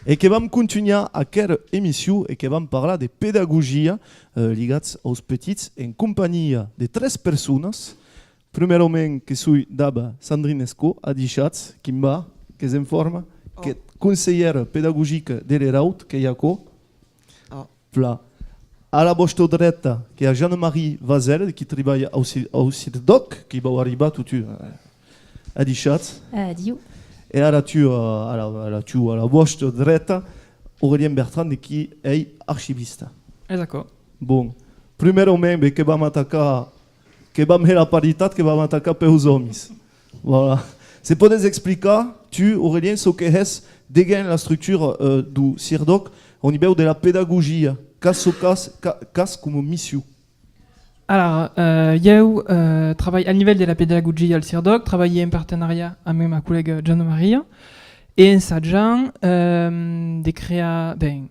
E que vam contunhar aquera emission e que vam parlar de pedagogia, eh, ligats aus petits, en companhia de tres personas. Prumèrament, que soi dab Sandrine Esco, adishatz, quin va, qu'ès en forma, qu'ètz conselhèra pedagogica de l'ERAUT, qu'ei aquò. Plan. A la vòsta dreta, que a Jeanne-Marie Vazel, qui tribalha au Ci-, au CIRDOC, qui vau arribar totun, eh, adishatz. Adiu. E ara tu, eh, a la, a la tu, a la vòsta dreta, Aurélien Bertrand, qui ei archivista. Es aquò. Bon. Prumèrament, ben, que vam atacar, que vam hèr la paritat, que vam atacar peus òmis. Voilà. Se pòdes explicar, tu, Aurélien, çò que hès dehens l'estructura, eh, deu CIRDOC au nivèu de la pedagogia? Qu'as, çò qu'as, qu'a-, qu'as coma mission? Alara, eh, ieu, eh, trabalhi al nivèl de la pedagogia al CIRDOC, trabalhi en partenariat amb ma collèga Jeanne-Marie, e ensajam, ehm, de crear, ben,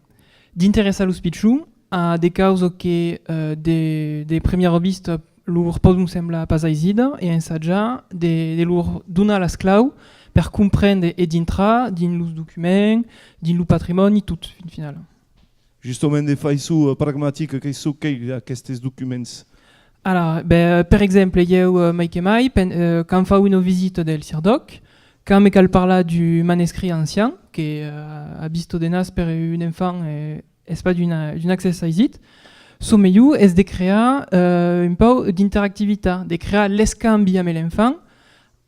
d'interessar los pichons a de causas que, eh, de, de premiera vista lor pòdon semblar pas aisidas, e ensajar de, de lor donar las claus per comprendre e dintrar dins los documents, dins lo patrimòni, tot, fin finala. Justament, de faiçon, eh, pragmatica, qu'ei çò qu'ei aquestes documents? Alara, ben, per exemple, ieu, eh, mai que mai, pen-, eh, quand fau una visita del CIRDOC, quand me cal parlar d'un manescrit ancian, que, eh, a vista de nas per un enfant, eh, es pas d'un, d'un accès aisit, çò melhor es de crear, eh, un pauc d'interactivitat, de crear l'escambi amb l'enfant,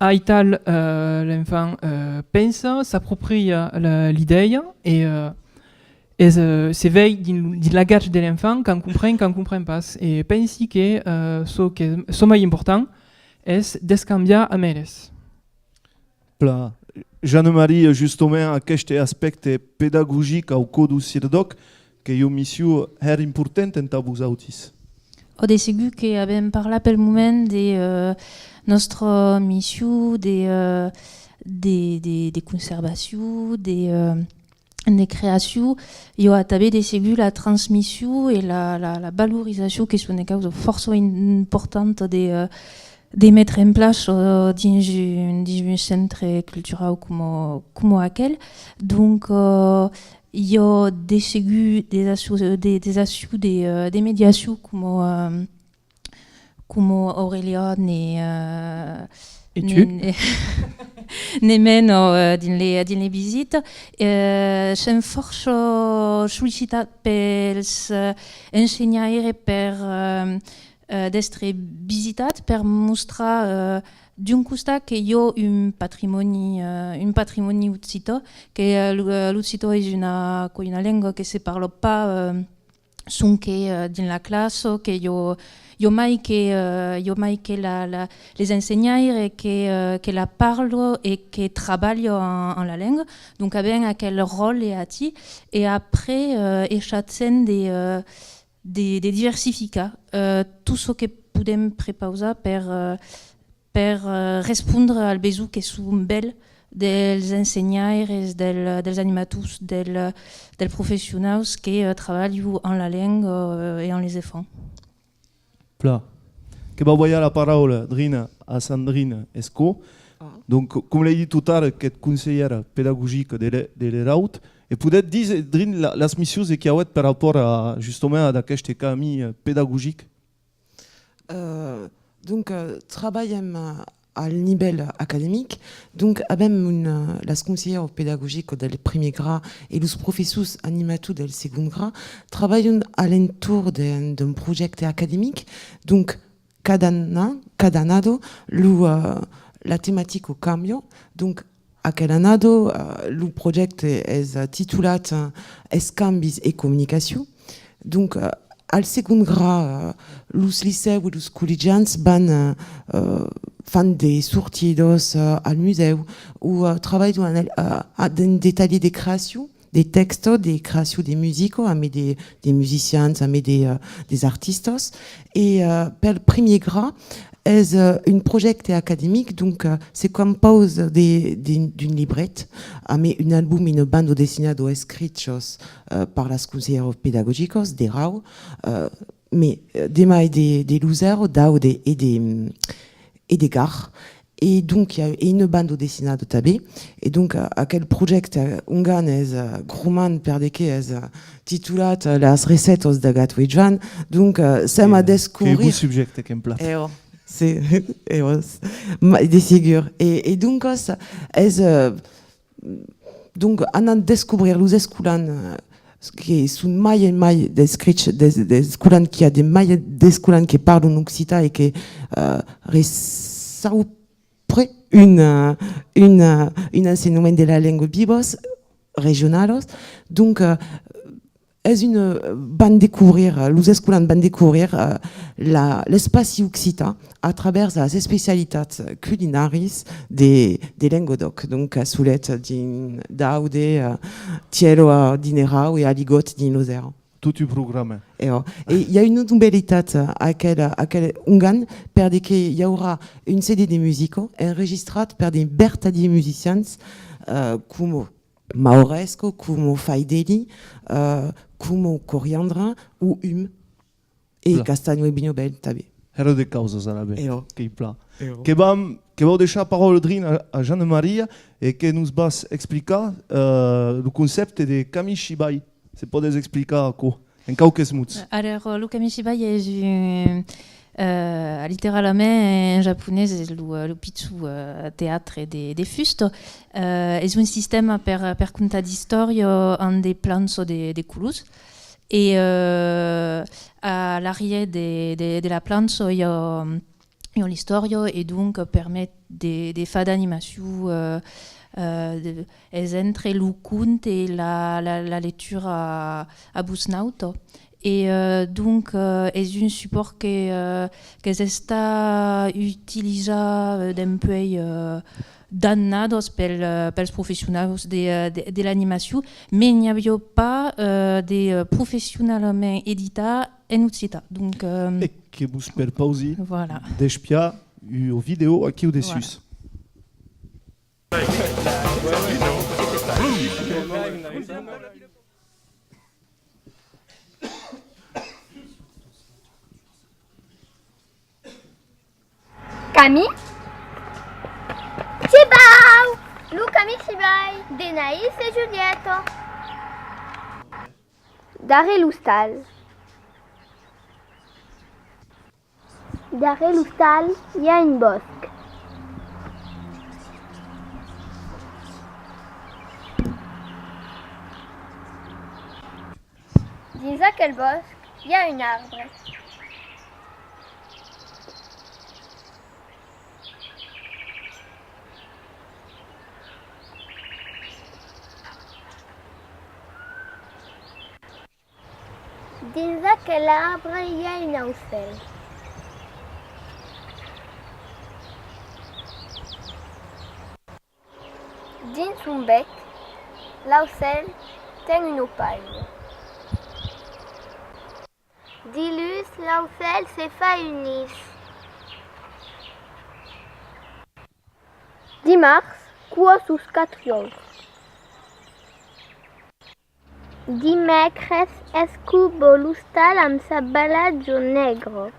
aital, eh, l'enfant, eh, pensa, s'apropria la, l'idèia e, eh, es, eh, se vei dins, dins l'agach de l'enfant quand compren, quand compren pas. E pensi que, eh, çò que, çò mai important es d'escambiar amb eles. Plan. Jeanne-Marie, justament, aqueste aspècte pedagogic au còr deu CIRDOC, qu'ei ua mission hèra importanta entà vosautis. Ò, de segur que avèm parlat pel moment de, eh, nòstra mission de, eh, de, de, de conservacion, de, eh, de creacion. I a tanben, de segur, la transmission e la, la, la valorizacion, que son de causas fòrça in-, importantas de, eh, de metre en plaça, eh, dins un, dins un centre culturau coma, coma aquel. Donc, eh, i a de segur des accions, de, des accions de, eh, de mediacion coma, eh, coma Aurélien ne, eh, e tu? Ne, ne, ne mena, eh, dins les, dins les visitas. Eh, sèm fòrça sollicitats pels, eh, ensenhaires per, eh, eh, d'èstre visitats per mostrar, eh, d'un costat que i a un patrimòni, eh, un patrimòni occitan, que, eh, lo-, eh, l'occitan es una, qu'ei una lenga que se parla pas, eh, sonque, eh, dins la classa, que i a, i a mai que, eh, i a mai que la, la, les ensenhaires que, eh, que la parlan e que trabalhan en, en la lenga. Donc avèm aquel ròtle aquí, e après, eh, echatgem de, eh, de, de diversificar, eh, tot çò que podèm prepausar per, eh, per, eh, respondre al besonh que son bèl dels ensenhaires, del, dels animators, del, dels professionaus que, eh, trabalhan en la lenga, eh, e en les enfants. Plan. Que vau balhar la paraula, Drina, a Sandrine Esco. Donc, com l'ai dit tot ara, qu'ètz conselhèra pedagogica de l'E-, de l'ERAUT, e podètz díser, Drina, la, las missions que avètz per rapòrt a, justament, ad aqueste camin, eh, pedagogic? Euh, donc, euh, trabalham, euh, al nivèl academic. Donc, avèm un, euh, las conselhèras pedagogicas del primièr gra e los professors animators del segond gra trabalhan a l'entorn d'un, d'un projècte academic. Donc, cada an-, cada annada, lo, euh, la tematica cambia. Donc, aquela annada, euh, lo projècte es, euh, titolat, euh, Escambis e comunicacion. Donc, euh, al segond gra, euh, los licèus e los collegians van, euh, euh, fan de sortidas, euh, al musèu o, euh, trabalhan en, euh, a, dins de talhièrs de creacion, de tèxtes, de creacion de musica, amé de, de musicians, amé de, euh, des artistas. E, euh, pel primièr gra, es, euh, un projècte academic, donc, euh, se compausa de, de, d'un libret, amé un album e una banda dessinada escrichas, euh, per las conselhèras pedagogicas d'ERAUT, euh, mai, euh, de mai de, de Losera, d'Aude e de, e de Gard. E donc, i a, e una banda dessinada tanben. E donc, a-, aquel projècte, euh, ongan es, euh, gromand per de que es, euh, titolat, euh, Las recètas de Gato e Joan. Donc, euh, sèm a descobrir. Qu'ei un bon subjècte, qu'èm plan. E ò, c'est, e ò, ma-, de segur. E, e doncas, es, euh, donc, anam descobrir los escolans, euh, que son mai e mai d'escrich, d'es-, d'escolans, qu'i a de mai d'escolans que parlan occitan e que, euh, reçaupren un, euh, un, euh, un ensenhament de la lenga vivas, regionalas. Donc, euh, es un, euh, van descobrir, euh, los escolans van descobrir, euh, la, l'espaci occitan a travèrs de las especialitats culinàrias de, de Lengadòc, donc a solet dins d'Aude, euh, Tièlh, euh, dins Erau e Aligot dins Losera. Tot un programa. E ò. E i a una novelitat, euh, aquel, aquel ongan, per de que i aurà un C D de musica enregistrat per de vertadiers musicians, euh, coma Mauresco, coma Faidelli, euh, coma Coriandra o Hum. E Castagno e Vignobèl tanben. Hèra de causas, alavetz. E ò. Qu'ei plan. E ò. Que vam, que vau deishar paraula, Drin, a, a Jeanne-Maria e que nos vas explicar, euh, lo concèpte de kamishibai. Se pòdes explicar aquò en quauques mots. Alors, lo kamishibai es un, euh, literalament en japonés es lo, lo pichon, euh, teatre de, de fusta. Euh, es un sistèma per, per contar d'istòria amb de planchas de, de colors. E, euh, a l'arrièr de, de, de la plancha i a, i a l'istòria e donc permet de, de far d'animacion, euh, euh, de, es entre lo conte e la, la, la lectura a, a votz nauta. E, euh, donc, euh, es un supòrt que, euh, qu'es estat utilizat, euh, dempuèi, euh, d'annadas pel, euh, pels professionaus de, euh, de, de l'animacion, mai n'i aviá pas, euh, de, euh, professionalament editat en occitan. Donc, euh, e que vos perpausi, voilà, d'espiar ua vidèo aquiu dessús. Voilà. Kami? Shibau! Lo kamishibai de Naïs e Julieta. Darrèr l'ostal. Darrèr l'ostal, i a un bòsc. Dins aquel bòsc, i a un arbre. Dins aquel arbre i a un aucèl. Dins son bèc, l'aucèl ten una palha. Diluns, l'aucèl se fa un nis. Dimars, cua sos quatre uòus. Dimècres, escova l'ostal amb sa balatja negra.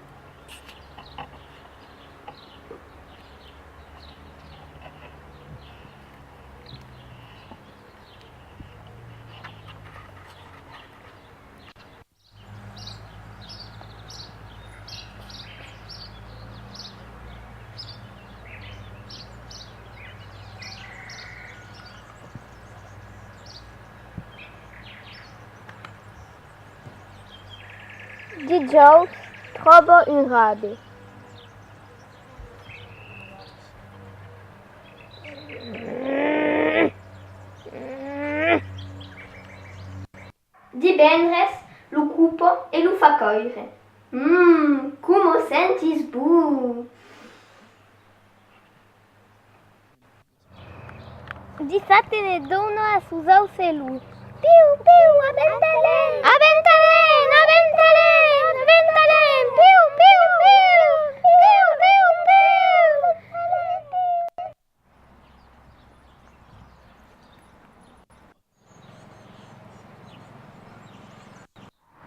Dijòus, tròba un rabe. Divendres, lo copa e lo fa còire. Mmm, coma sentís bon! Dissabte ne dona a sos aucelons. Piu, piu, a Bentalèn! A Bentalèn! A Bentalèn! A Bentalèn! Piu, piu, piu! Piu, piu, piu!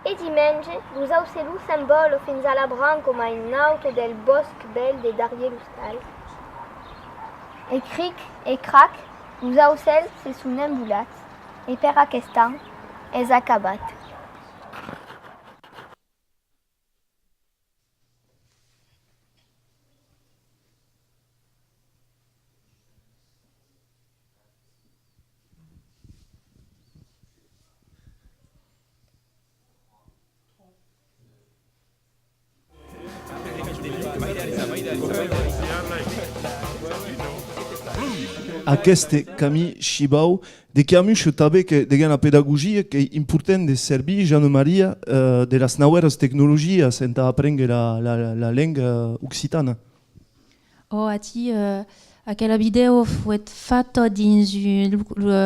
E dimenge, los aucelons s'envòlan fins a la branca mai nauta del bòsc bèl de darrièr l'ostal. E cric e crac, los aucèls se son envolats, e per aquest an es acabat. Aqueste Camille Chibau, de Kermush, tanben que deguèt la pedagogia, qu'ei important de servir, Jeanne-Maria, eh, de las nauèras tecnologias entà aprénguer la, la, la lenga occitana. Ò, atí, eh, aquela vidèo foguèt fata dins un, lo, lo,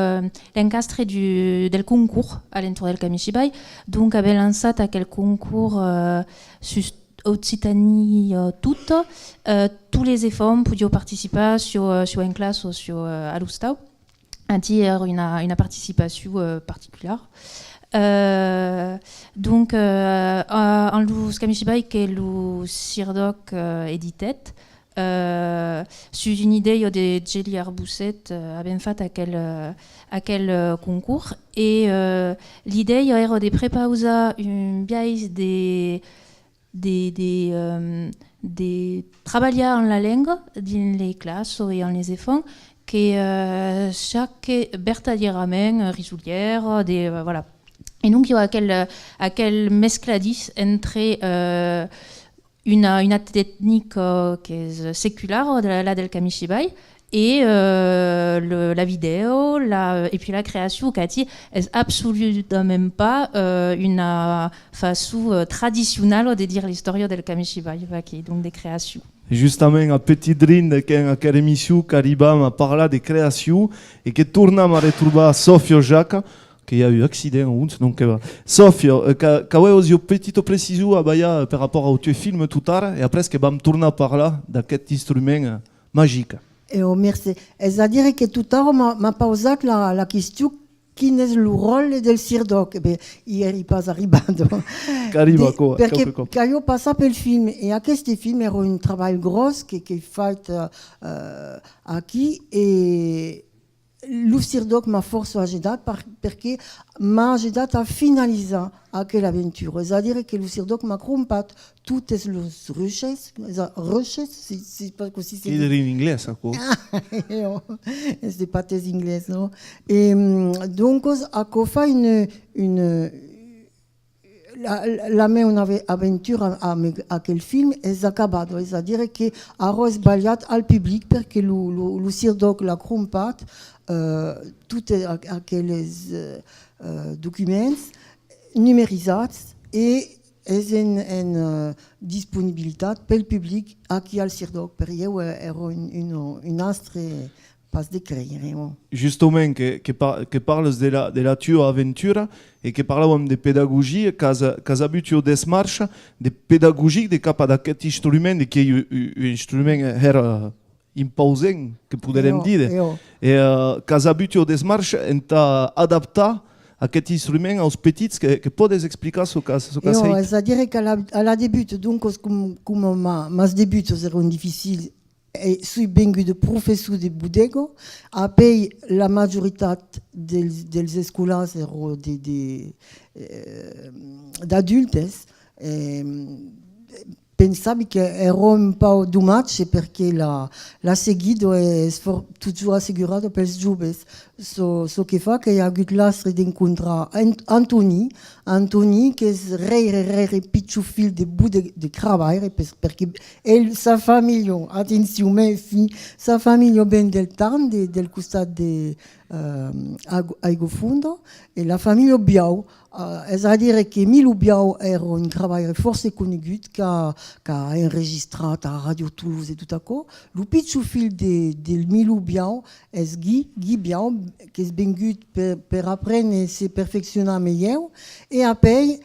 l'encastre du, del concors a l'entorn del Kamishibai. Donc, avèm lançat aquel concors, eh, sus Occitània tota. Eh, tots les enfants podián participar, siá, eh, siá en classa o siá, eh, a l'ostau. Atí èra una, una participacion, eh, particulara. Eh, donc, eh, a-, amb los Kamishibai que lo CIRDOC, eh, editèt, eh, sus una idèia de Geli Arboucet, eh, avèm fach aquel, eh, aquel, eh, concors e, eh, l'idèia èra de prepausar un biais de de, de, eh, de trabalhar amb la lenga dins les classas e amb les enfants, que, eh, siague vertadièrament risolièra, de, eh, voilà. E donc, i a aquel, eh, aquel mescladís entre, eh, una, una tecnica qu'es seculara, de la, la del Kamishibai, e, eh, le, la vidèo, la, e puèi la creacion, qu'atí es absoludament pas, eh, una façon, eh, tradicionala de dire l'istòria del Kamishibai, vaquí, donc de creacion. Justament, a petit drin de qu'en aquela emission qu'arribam a parlar de creacion e que tornam a retrobar Sòfia Jaca, que i a un accident, donc, eh, Sòfia, eh, qu'a-, qu'avèas ua petita precision a balhar, eh, per rapòrt au tueu film totara, e après que vam tornar parlar d'aquest instrument, eh, magic. E ò, mercé. Es a dire que totara m'a, m'a pausat la, la question, quin es lo ròtle del CIRDOC? E ben, i èri pas arribada. Qu'arriba, de, aquò, perque quauque còp. Caliá passar pel film, e aqueste film èra un trabalh gròs que, que fait, eh, aquí, e lo CIRDOC m'a fòrça ajudat per, perque m'a ajudat a finalizar aquela aventura. Es a dire que lo CIRDOC m'a crompat totes los rushes, es a, rushes, si, si pas cossí se ditz. Qu'ei en anglés, aquò. Es de pates anglés, non? E, mm, doncas, aquò fa une, une, la, la, la meuna ave-, aventura amb aquel film es acabada, es a dire que ara es balhat al public perque lo, lo, lo CIRDOC l'a crompat, eh, totes a-, aqueles, eh, eh, documents, numerizats, E es en, en, eh, disponibilitat pel public aquí al CIRDÒC, per ieu, eh, èra un, un, un astre pas de creire, ò. Justament, que, que par-, que parles de la, de la tua aventura e que parlàuem de pedagogia, qu'as, qu'as avut ua desmarcha de pedagogic de cap ad aqueth instrument, de qu'ei un, un, un instrument hèra impausent, que poderem díder. E, eh, qu'as avut ua desmarcha entà adaptar aqueth instrument aus petits, que, que pòdes explicar çò qu'as, çò qu'as hèit? Es a dire qu'a la, a la debuta, doncas, com, coma ma-, mas debutas èran dificils, e soi venguda professor de bodega, apèi la majoritat dels, dels escolars èran de, de, eh, d'adultes, eh, pensavi que èra un pauc domatge, perque la, la seguida es for-, totjorn assegurada pels joves. Çò, çò que fa que i a agut l'astre d'encontrar An-, Antoni, Antoni qu'es rèire, rèire pichon filh de Bode-, de Cravaire, per-, perque el, sa familha, atencion, mèfi, sa familha ven del Tarn, de, del costat de, eh, Aigo-, Aigofonda, e la familha Biau, eh, es a dire que Milo Biau èra un cravaire fòrça conegut, qu'a, qu'a enregistrat a Ràdio Toulouse e tot aquò. Lo pichon filh de, de Milo Biau es Guy, Guy Biau, qu'es vengut per, per aprene e se perfeccionar melhèu, e apèi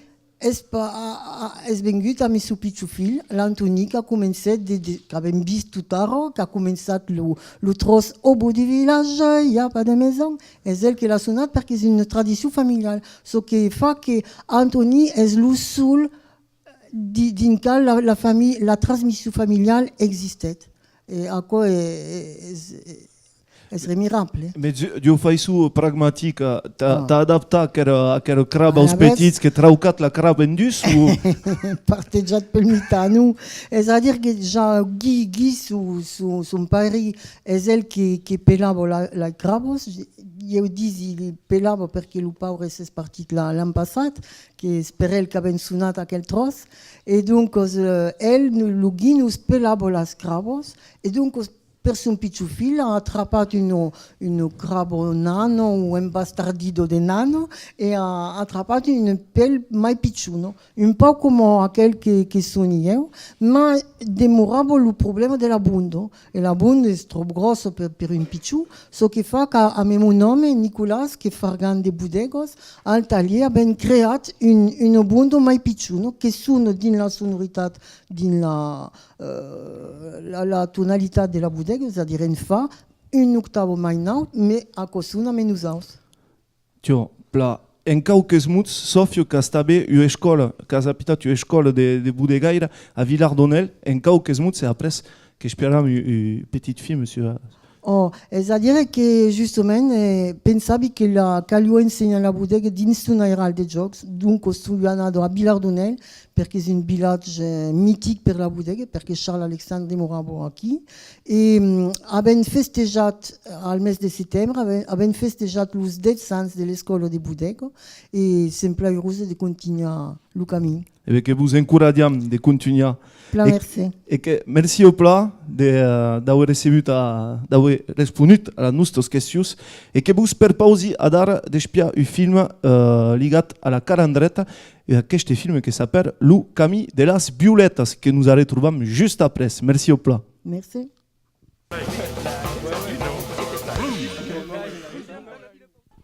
es pa-, a, a, es vengut amb son pichon filh, l'Antoni, qu'a començat de, de, qu'avem vist tot ara, qu'a començat lo, lo tròç Au bout du village, il y a pas de maison. Es el que l'a sonat perque es una tradicion familiala. Çò que fa que Antoni es lo sol di-, dins qual la, la fami-, la transmission familiala existèt. E aquò e-, e-, es, es remirable. Mès d'u-, d'ua faiçon pragmatica, tà, tà adaptar aquera, aquera craba aus petits, que traucat la craba en dus, o? Partejat pel mitan, non. Es a dire que ja Guy, Guy, son, son, son paire, es el que, que pelava la, las crabas. Ieu disi pelava perque lo paure s'es partit la, l'an passat, qu'es per el qu'avem sonat aquel tròç. E doncas, eh, el, lo Guy nos pelava las crabas, e doncas, per son pichon filh, a atrapat una, una craba nana o embastardida de nana e a atrapat una pel mai pichona, un pauc coma aquel que, que soni ieu, mas demorava lo problèma de la bonda. E la bonda es tròp gròssa per, per un pichon, çò que fa qu'a, amé mon òme, Nicolas, que fargan de bodègas, al talhièr avèm creat un, una bonda mai pichona que sona dins la sonoritat, dins la, eh, la, la tonalitat de la bodega, es a dire en fa una octava mai naut, mès aquò sona amé nosauts. Tiò, plan, en quauques mots, Sòfia, qu'as tanben ua escòla, qu'as apitat ua escòla de, de bodegaire a Vilardonèl, en quauques mots, e après qu'espiaram un, un petit film sur... Ò, es a dire que, justament, eh, pensavi que la, caliá ensenhar la bodega dins son airal de jòcs, donc soi anada a Vilardonèl, perque es un vilatge, eh, mitic per la bodega, perque Charles Alexandre demorava aquí, e, mm, avèm festejat, eh, al mes de setembre, avèm, avèm festejat los dètz ans de l'escòla de bodega, e sèm plan uroses de contunhar lo camin. E ben que vos encoratjam de contunhar. Plan, e, mercé. E que mercé au plan de, eh, d'aver recebut a, d'aver responut a las nostas questions, e que vos perpausi adara d'espiar un film, eh, ligat a la calandreta, e aqueste film que s'apèra Lo camin de las violetas, que nos arretrobam just après. Mercé au plan. Mercé.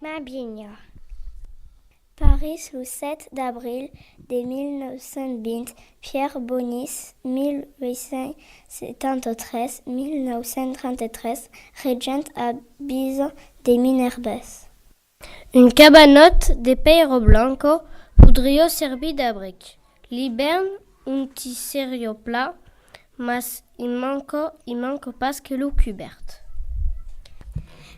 Ma vinha. París, lo sèt d'abril de mil nòu cents vint, Pierre Bonis, mil uèit cents setanta tres, mil nòu cents trenta tres, regent a Bisa de Minervés. Un cabanòt de pèira blanca podriá servir d'abric. L'ivèrn, ont i seriá plan, mas i manca, i manca pas que lo cubèrt.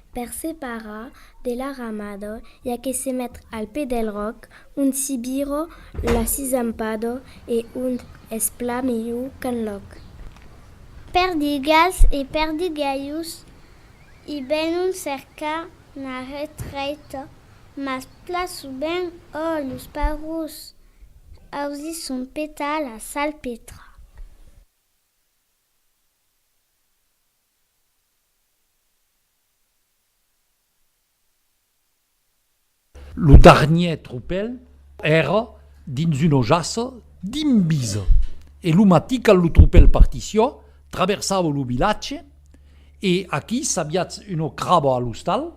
Per se parar de la ramada, i a que se metre al pè del ròc, ont s'i vira la sisam pada e ont es plan melhor qu'enlòc. Perdigalhs e perdigalhas i venon cercar na retreta, mas plan sovent, ò, los paurons ausisson petar la salpetra. Lo darnièr tropèl èra dins una jaça dins Bisa. E lo matin, quand lo tropèl partissiá, traversava lo vilatge, e aquí s'aviatz una craba a l'ostal,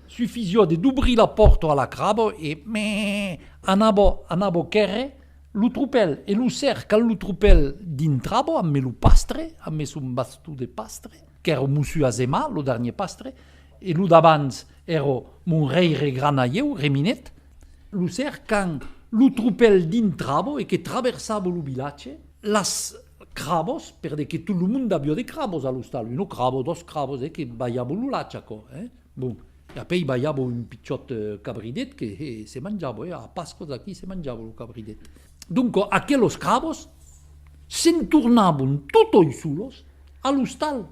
sufisiá de dobrir la pòrta a la craba e, mè, anava, anava quèrre lo tropèl. E lo ser, quand lo tropèl dintrava, ambe lo pastre, ambe son baston de pastre, qu'èra Mossur Azemà, lo darnièr pastre, e lo d'abans èra mon rèire gran a ieu, Reminet, lo ser, quand lo tropèl dintrava e que traversava lo vilatge, las crabas, per de que tot lo monde aviá de crabas a l'ostal, una craba, dos crabas, eh, que balhavan lo lach, aquò, eh? Bon, e apèi balhava un pichòt, eh, cabridet que, eh, se manjava, eh, a Pascas aquí se manjava lo cabridet. Donc, aquelas crabas se'n tornavan totas solas a l'ostal,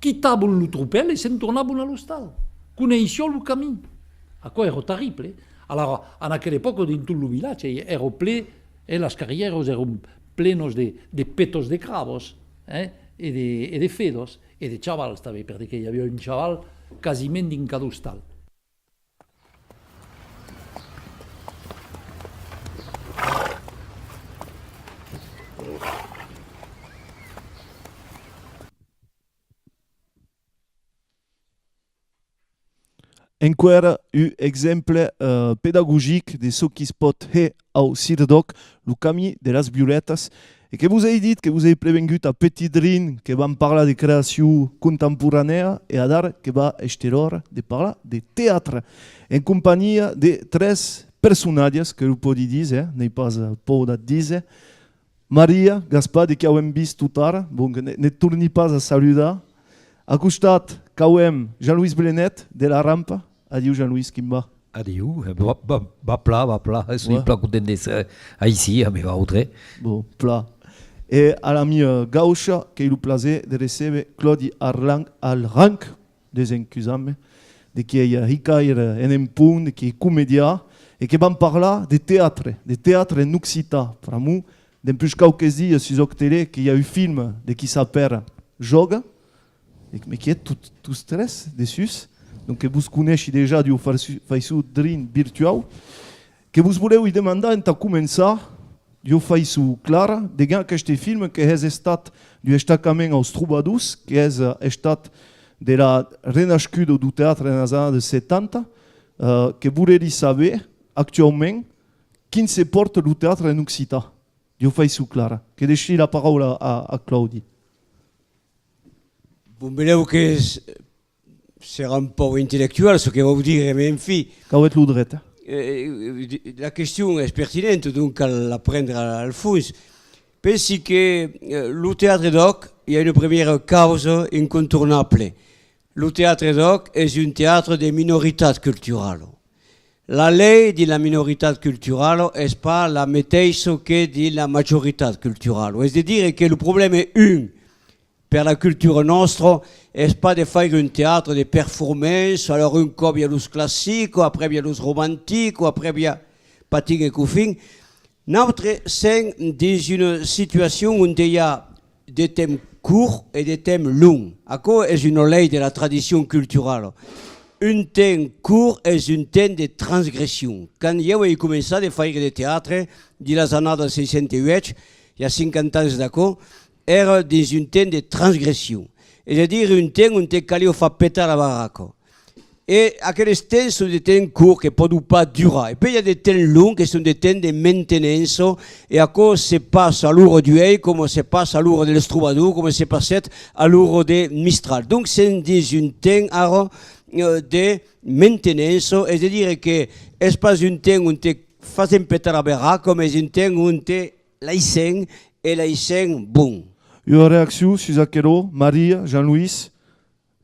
quitavan lo tropèl e se'n tornavan a l'ostal. Coneissiá lo camin. Aquò èra terrible, eh? Alara, en aquela epòca, dins tot lo vilatge, èra ple, eh, las carrièras èran plenas de, de petas de crabas, eh, e de, e de fedas, e de chavals tanben, perque i aviá un chaval quasiment dins cada ostal. Enqüèra un exemple, eh, pedagogic de çò qui's pòt hèr au CIRDÒC, lo camin de las violetas, e que vos èi dit que vos èi prevengut a Petit Drin que vam parlar de creacion contemporanèa e adara que va èster ora de parlar de teatre en companhia de tres personatges que lo pòdi díser, eh, n'èi pas, eh, paur d'ac díser, Maria, Gaspar, de qui avèm vist totara, bon, que ne, ne torni pas a saludar. A costat, qu'avèm Jean-Louis Blenet, de La Rampa. Adiu, Jean-Louis, quin va? Adiu, eh, va, va, va plan, va plan, eh, soi plan content d'èsser, eh, aicí, amb vautres. Bon, plan. E a la mia gaucha, qu'èi lo plaser de recéber Claudi Arlan-, Alranc, desencusatz-me, de qui ei hicaire en Empont, de qui ei comedian, e que vam parlar de teatre, de teatre en occitan, pr'amor, dempuish quauques dias sus Òc Tele, que i a un film de qui s'apèra Jòga, e que, me qui ètz tot-, tots tres dessús, donc que vos coneishi dejà d'ua faiçon, faiçon drin virtuau, que vos volèvi demandar entà començar, d'ua faiçon clara, degun aqueste film que hès estat d'un estacament aus trobadors, que hès, eh, estat de la renascuda deu teatre enas annadas setanta, eh, que volèri saber, actuaument, quin se pòrta lo teatre en occitan, d'ua faiçon clara. Que deishèri la paraula a, a Claudi. Bon, benlèu que s-, serà un pauc intellectual, çò que vau dire, mès enfin. Qu'avètz lo dret, eh? Eh, la question es pertinenta, donc cal la prendre al, al fons. Pensi que, eh, lo teatre d'òc, i a una premiera causa incontornabla. Lo teatre d'òc es un teatre de minoritat culturala. La lei dins la minoritat culturala es pas la meteissa que dins la majoritat culturala. Es de dire que lo problèma un per la cultura nòstra es pas de faire un teatre de performance, alors un còp i a los classics, après i a los romantics, après i a Patin e Cofin. Nautres sèm dins una situacion onte i a de temps cort e de temps long. Aquò es una lei de la tradicion culturala. Un temps cort es un temps de transgression. Quand ieu ai començat de faire de teatre, dins las annadas seissanta uèch, i a cinquanta ans d'aquò, èra dins un temps de transgression, es a dire un temps onte caliá far petar la barraca. E aqueles temps son de temps corts que pòdon pas durar. E puèi i a de temps longs que son de temps de mantenença, e aquò se passa a l'ora d'uèi, coma se passa a l'ora dels trobadors, coma se passèt a l'ora de Mistral. Donc, sèm dins un temps ara, eh, de mantenença, es a dire que es pas un temps onte fasèm petar la barraca, mès un temps onte laissèm, e laissèm bon. Ua reaccion sus aquerò, Maria, Jean-Louis,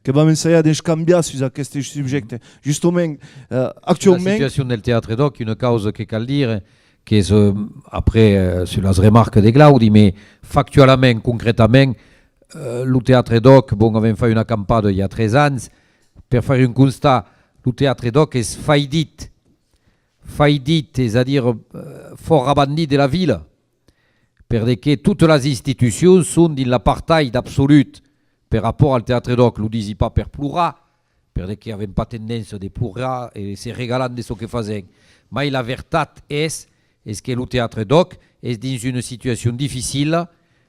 que vam ensajar d'escambiar sus aqueste subjècte. Justament, eh, actuaument... La situacion del teatre d'òc, una causa que cal dire, qu'es, eh, après, eh, sus las remarcas de Claudi, mès factualament, concretament, eh, lo teatre d'òc, bon, avèm fait una acampada i a tres ans, per faire un constat, lo teatre d'òc es faidit, faidit, es a dire, eh, fòrt abandit de la vila, per de que totas las institucions son dins l'apartheid absolut per rapòrt al teatre d'òc, lo disi pas per plorar, per de que avèm pas tendéncia de plorar e se regalam de çò que fasèm, mai la vertat es es que lo teatre d'òc es dins una situacion dificila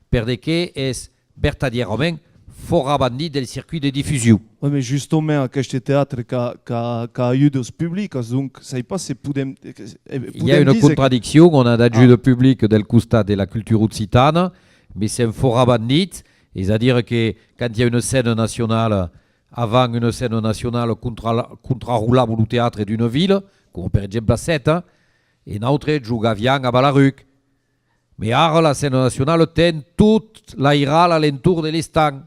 per de que es vertadièrament fòrabandit del circuit de difusion. Oui, mais justement, aqueste théâtre qu'a, qu'a, qu'a ajudas publicas, donc, sai pas se podem, eh, I a podem una dire que contradiccion, on a d'ajuda publica del costat de la cultura occitana, mais sèm fòrabandits, es a dire que quand i a una scèna nacionala, avant una scèna nacionala contra-, contrarolava lo teatre d'una vila, coma per exemple a Seta, e nautres jogaviam a Balaruc. Mai ara la scèna nacionala ten tot l'airal a l'entorn de l'estanh,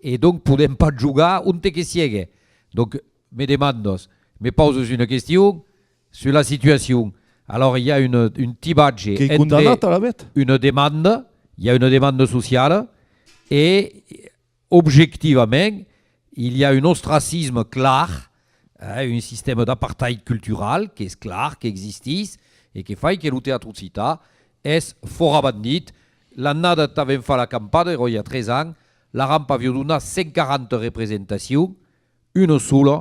e donc podèm pas jogar onte que siegue. Donc, me demandas, me pausas una question sus la situacion. Alòrs, i a un, un tibatge entre una demanda, i a una demanda sociala, e objectivament, il y a un ostracisme clar, eh, un sistèma d'apartheid cultural qu'es clar, qu'existís, e que fai que lo teatre occitan es fòrabandit. L'annada t'avèm fach l'acampada, èra i a tres ans, la Rampa aviá donat cent quaranta representacions, una sola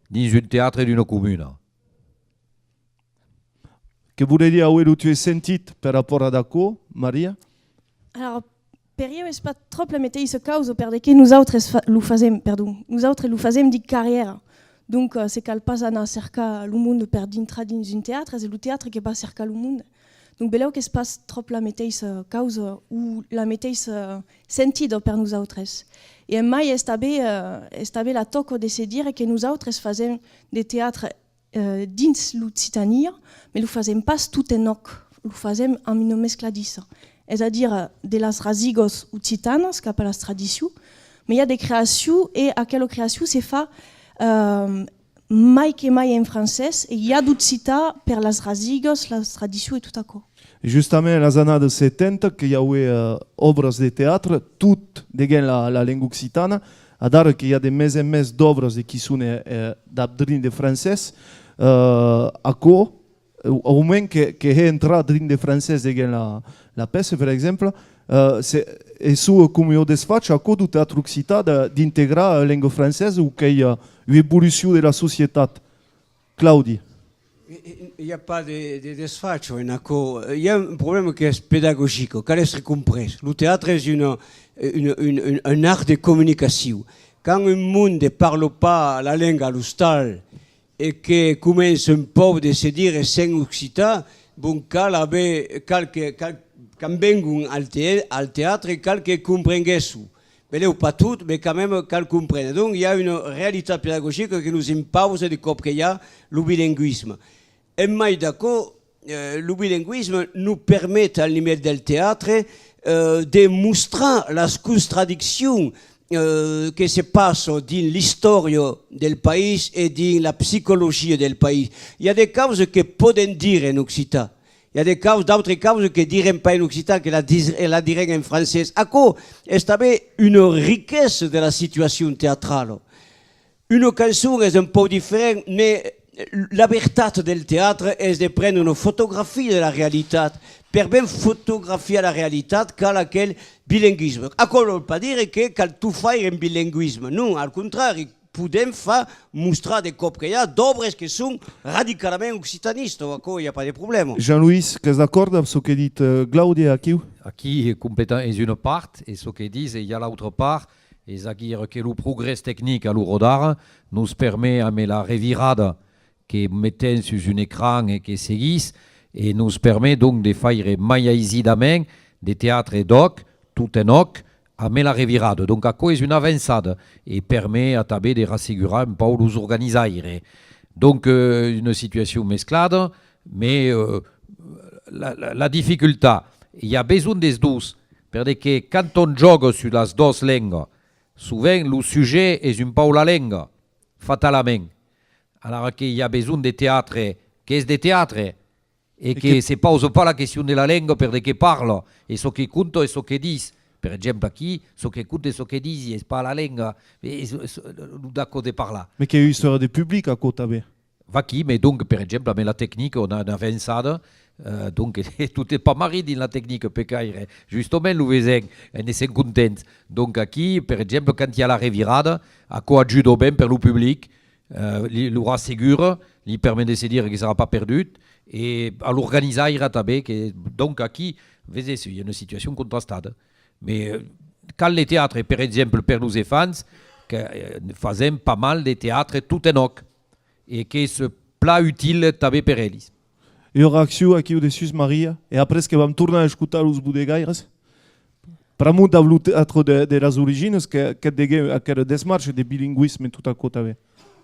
dins un teatre d'una comuna. Que voleria aver lo tuo sentit per rapòrt ad aquò, Maria? Alors, per ieu es pas tròp la meteissa causa per de que nosautres fa-, lo fasèm, perdon, nosautres lo fasèm dins carrièra. Donc, eh, se cal pas anar cercar lo monde per dintrar dins un teatre, es lo teatre que va cercar lo monde. Donc, belèu qu'es pas tròp la meteissa causa o la meteissa sentida per nosautres. E en mai, es tanben, eh, es tanben la tòca de se dire que nosautres fasèm de teatre eh, dins l'Occitània, mai lo fasèm pas tot en òc, lo fasèm amb una mescladissa. Es a dire, de las rasigas occitanas cap a las tradicions, mai i a de creacions e aquela creacion se fa, eh, mai que mai en francés, e i a d'occitan per las rasigas, las tradicions e tot aquò. Justament, las annadas setanta, que i avè, eh, òbras de teatre, tot deguens la, la lenga occitana. Adara que i a de mès en mès d'òbras e qui son, eh, eh, dab drin de francés, eh, aquò, au, au mens que, que hè entrar drin de francés deguens la, la pèça, per exemple, eh, se, e çò, coma ua desfacha, aquò deu teatre occitan de, d'integrar, eh, lenga francesa, o qu'ei, eh, ua evolucion de la societat? Claudi. I, i, i a pas de, de desfacha en aquò. I a un problèma qu'es pedagogic, cal èstre comprés. Lo teatre es una, una, un, un, un art de comunicacion. Quand un monde parla pas la lenga a l'ostal e que comença un pauc de se dire sèm occitan, bon, cal aver, cal que, cal, quand vengon al te-, al teatre, cal que comprenguèsson. Belèu pas tot, mai quand même cal comprene. Donc, i a una realitat pedagogica que nos impausa de còp que i a lo bilingüisme. En mai d'aquò, eh, lo bilingüisme nos permet, al nivèl del teatre, eh, de mostrar las contradiccions, eh, que se passa dins l'istòria del país e dins la psicologia del país. I a de causas que podèm dire en occitan. I a de caus-, d'autres causas que direm pas en occitan, que la dis-, la direm en francés. Aquò es tanben una riquesa de la situacion teatrala. Una cançon es un pauc diferent, mai la vertat del teatre es de prendre una fotografia de la realitat. Per ben fotografiar la realitat, cal aquel bilingüisme. Aquò vòl pas dire que cal tot faire en bilingüisme. Non, al contrari, podèm far mostrar de còp que i a d'òbres que son radicalament occitanistas, aquò i a pas de problèma. Jean-Louis, qu'ès d'acòrd amb çò que dit, eh, Claudi aquiu? Aquí, eh, completa-, es una part, e çò que dis, e i a l'autra part, es a dire que lo progrès tecnic a l'ora d'ara nos permet, amb la revirada que metèm sus un ecran e que seguís, e nos permet donc de faire mai aisidament de teatre d'òc, tot en òc, amb la revirada. Donc aquò es una avançada e permet atanben de rassegurar un pauc los organizaires. Donc, euh, una situacion mesclada, mai, euh, la, la, la dificultat, i a besonh des dos, per de que quand on jòga sus las dos lengas, sovent lo sujet es un pauc la lenga, fatalament. Alara que i a besonh de teatre, qu'es de teatre, e que se pausa pas la question de la lenga per de que parla, e çò que conta e çò que dis. Per exemple, aquí, çò que conta e çò que disi, es pas la lenga, es, es lo d'aquò de parlar. Mai qu'ei ua istòria de public, aquò tanben. Vaquí, mai donc, per exemple, amb la tecnica, on a una avançada, eh, donc, tot es pas marrit dins la tecnica, pecaire. Justament, lo vesèm, e ne sèm contents. Donc, aquí, per exemple, quand i a la revirada, aquò ajuda ben per lo public, eh, li, lo rassegura, li permet de se dire que serà pas perdut, E a l'organizaire tanben, que, donc, aquí, veses, i a una situacion contrastada. Mès, eh, quand le teatre, per exemple, per los enfants, que, eh, fasèm pas mal de teatre tot en òc, e qu'es plan util tanben per elis. Ua reaccion aquiu dessús, Maria, e après que vam tornar escotar los Bodegaires. Pr'amor dab lo teatre de, de las originas, que, que deguèt aquela desmarcha de bilingüisme, tot aquò tanben.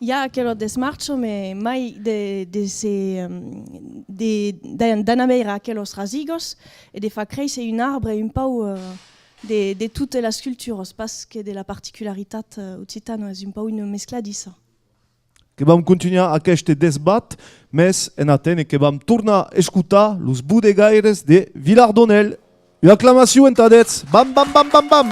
I a aquela desmarcha, mès mai de, de se, em, de, d'a-, d'anar veire aquelas rasigas e de far créisser un arbre un pauc, eh, de, de totas las culturas, pas que de la particularitat, eh, occitana, es un pauc una mescladissa. Que vam contunhar aqueste desbat, mès en aténer que vam tornar escotar los Bodegaires de Vilardonèl. Ua aclamacion entad eths. Bam, bam, bam, bam, bam!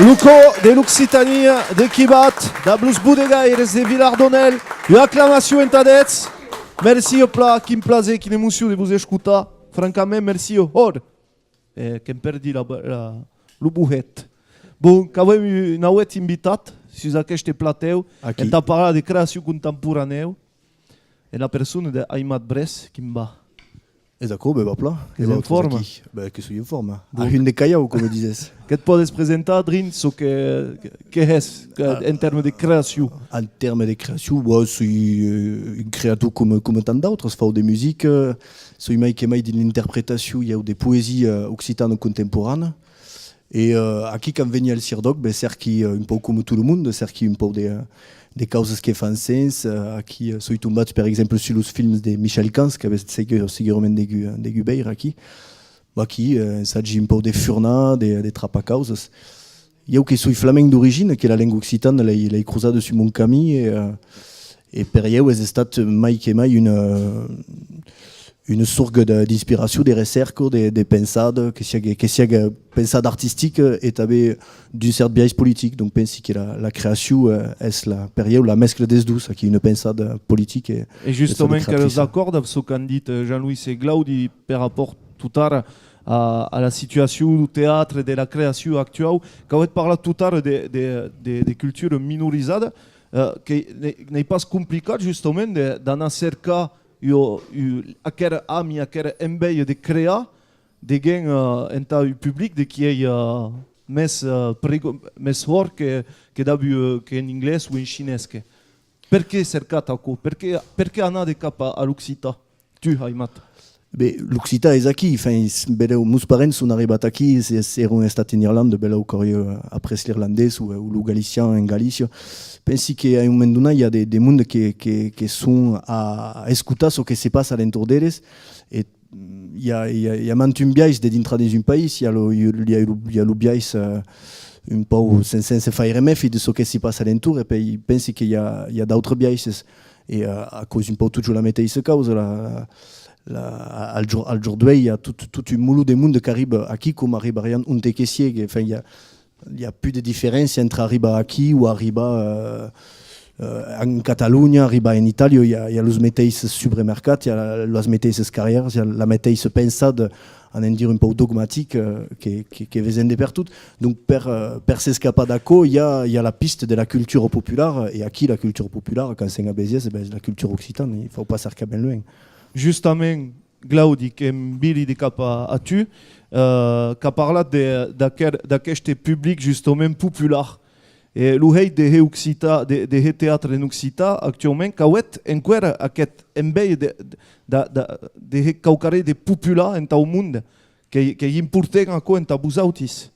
Lo còr de l'Occitania de Quibat, dab los Bodegaires de Vilardonèl, ua aclamacion entad eths. Mercí, plan, quin plaser, quina emocion de vos escotar, francament, mercí, hòrt. Eh, que'm pèrdi la, la, lo bohet. Bon, qu'avem un auet invitat sus aqueste platèu. Aquí. Entà parlar de creacion contemporanèu, en la persona de Aimat Brès, quin va? Es aquò, ben, va plan. Qu'es en forma? Ben, que soi en forma. Bon. A un de calhau, coma dises. Que't pòdes presentar drin çò que, que, que hès, que, en tèrme de creacion? En tèrme de creacion, bon, soi, euh, un creator coma, coma tant d'autres, fau de musica, soi mai que mai dins l'interpretacion, ieu, de poesia occitana contemporana. E, euh, aquí, quand veni al CIRDÒC, ben, cerqui, euh, un pauc coma tot lo monde, cerqui un pauc de, euh, de causas que fan sens. Euh, aquí, euh, soi tombat, per exemple, sus los films de Michel Cance, qu'avètz segur-, segurament degut, degut veire aquí. Bon, aquí, euh, ensagi un pauc de furnar, de, de trapar causas. Ieu que soi flamenc d'origina, que la lenga occitana l'ai, l'ai crosada sus mon camin, e, euh, e per ieu es estat mai que mai una, una sorga de, d'inspiracion, de recèrca, de, de pensada, que siague, que siague pensada artistica e tanben d'un cèrt biais politic. Donc pensi que la, la creacion, euh, es la, per ieu la mescla des dos, aquí una pensada politica e, e justament, qu'èras d'acòrd amb çò qu'an dit, euh, Jean-Louis e Glaudi per rapòrt tot ara a, a la situacion deu teatre, de la creacion actuau. Qu'avètz parlat tot ara de, de, de, de cultura minorizada, euh, que n'ei, n'ei pas complicat justament de, d'anar cercar ua, ua, aquera amistat, aquera enveja de crear, de gèn, euh, entà un public de qui ei, euh, mès, euh, prego-, mès hòrt que, que dab, euh, qu'en anglés o en chinés, que. Perqué cercar aquò? Perqué, perqué anar de cap a, a l'occitan? Tu, Aimat. Be, l'occitan es aquí, enfin, es, belèu, mos parents son arribats aquí, se, se èran estats en Irlanda, belèu qu'auriá après l'irlandés o, o lo galician en Galícia. Pensi que a un moment donat i a de, de monde que, que, que son a, a escotar çò que se passa a l'entorn d'eles, e, mm, i a, i a, i a mantun biais de dintrar dins un país, i a lo, i a lo, i a lo biais, eh, un pauc sen, sense faire mèfi de çò que se passa a l'entorn, e pèi pensi que i a, i a d'autres biaises. E, eh, aquò's un pauc totjorn la meteissa causa, la, la, al jorn, al jorn d'uèi, i a tot, tot un molon de monde qu'arriba aquí coma arribarián onte que siegue. Enfin, i a, i a plus de diferéncia entre arribar aquí o arribar, eh, eh, en Catalonha, arribar en Itàlia, i a, i a los meteisses subremercats, i a la, las meteisses carrièras, i a la meteissa pensada, anam dire, un pauc dogmatic, eh, que, que, que vesèm de pertot. Donc, per, eh, per s'escapar d'aquò, i a, i a la pista de la cultura populara, e aquí la cultura populara, quand sèm a Besièrs, e ben, es la cultura occitana, i fau pas cercar ben luènh. Justament, Glaudi, que'm viri de cap a, a tu, eh, qu'a parlat de, d'aquer-, d'aqueste public justament popular. E lo hèit de hèr occita-, de, de hèr teatre en occitan actuaument, qu'avètz enqüèra aqueth enveja de, de, de, de hèr quauquarren de popular entau monde, que, qu'ei important aquò entà vosautis.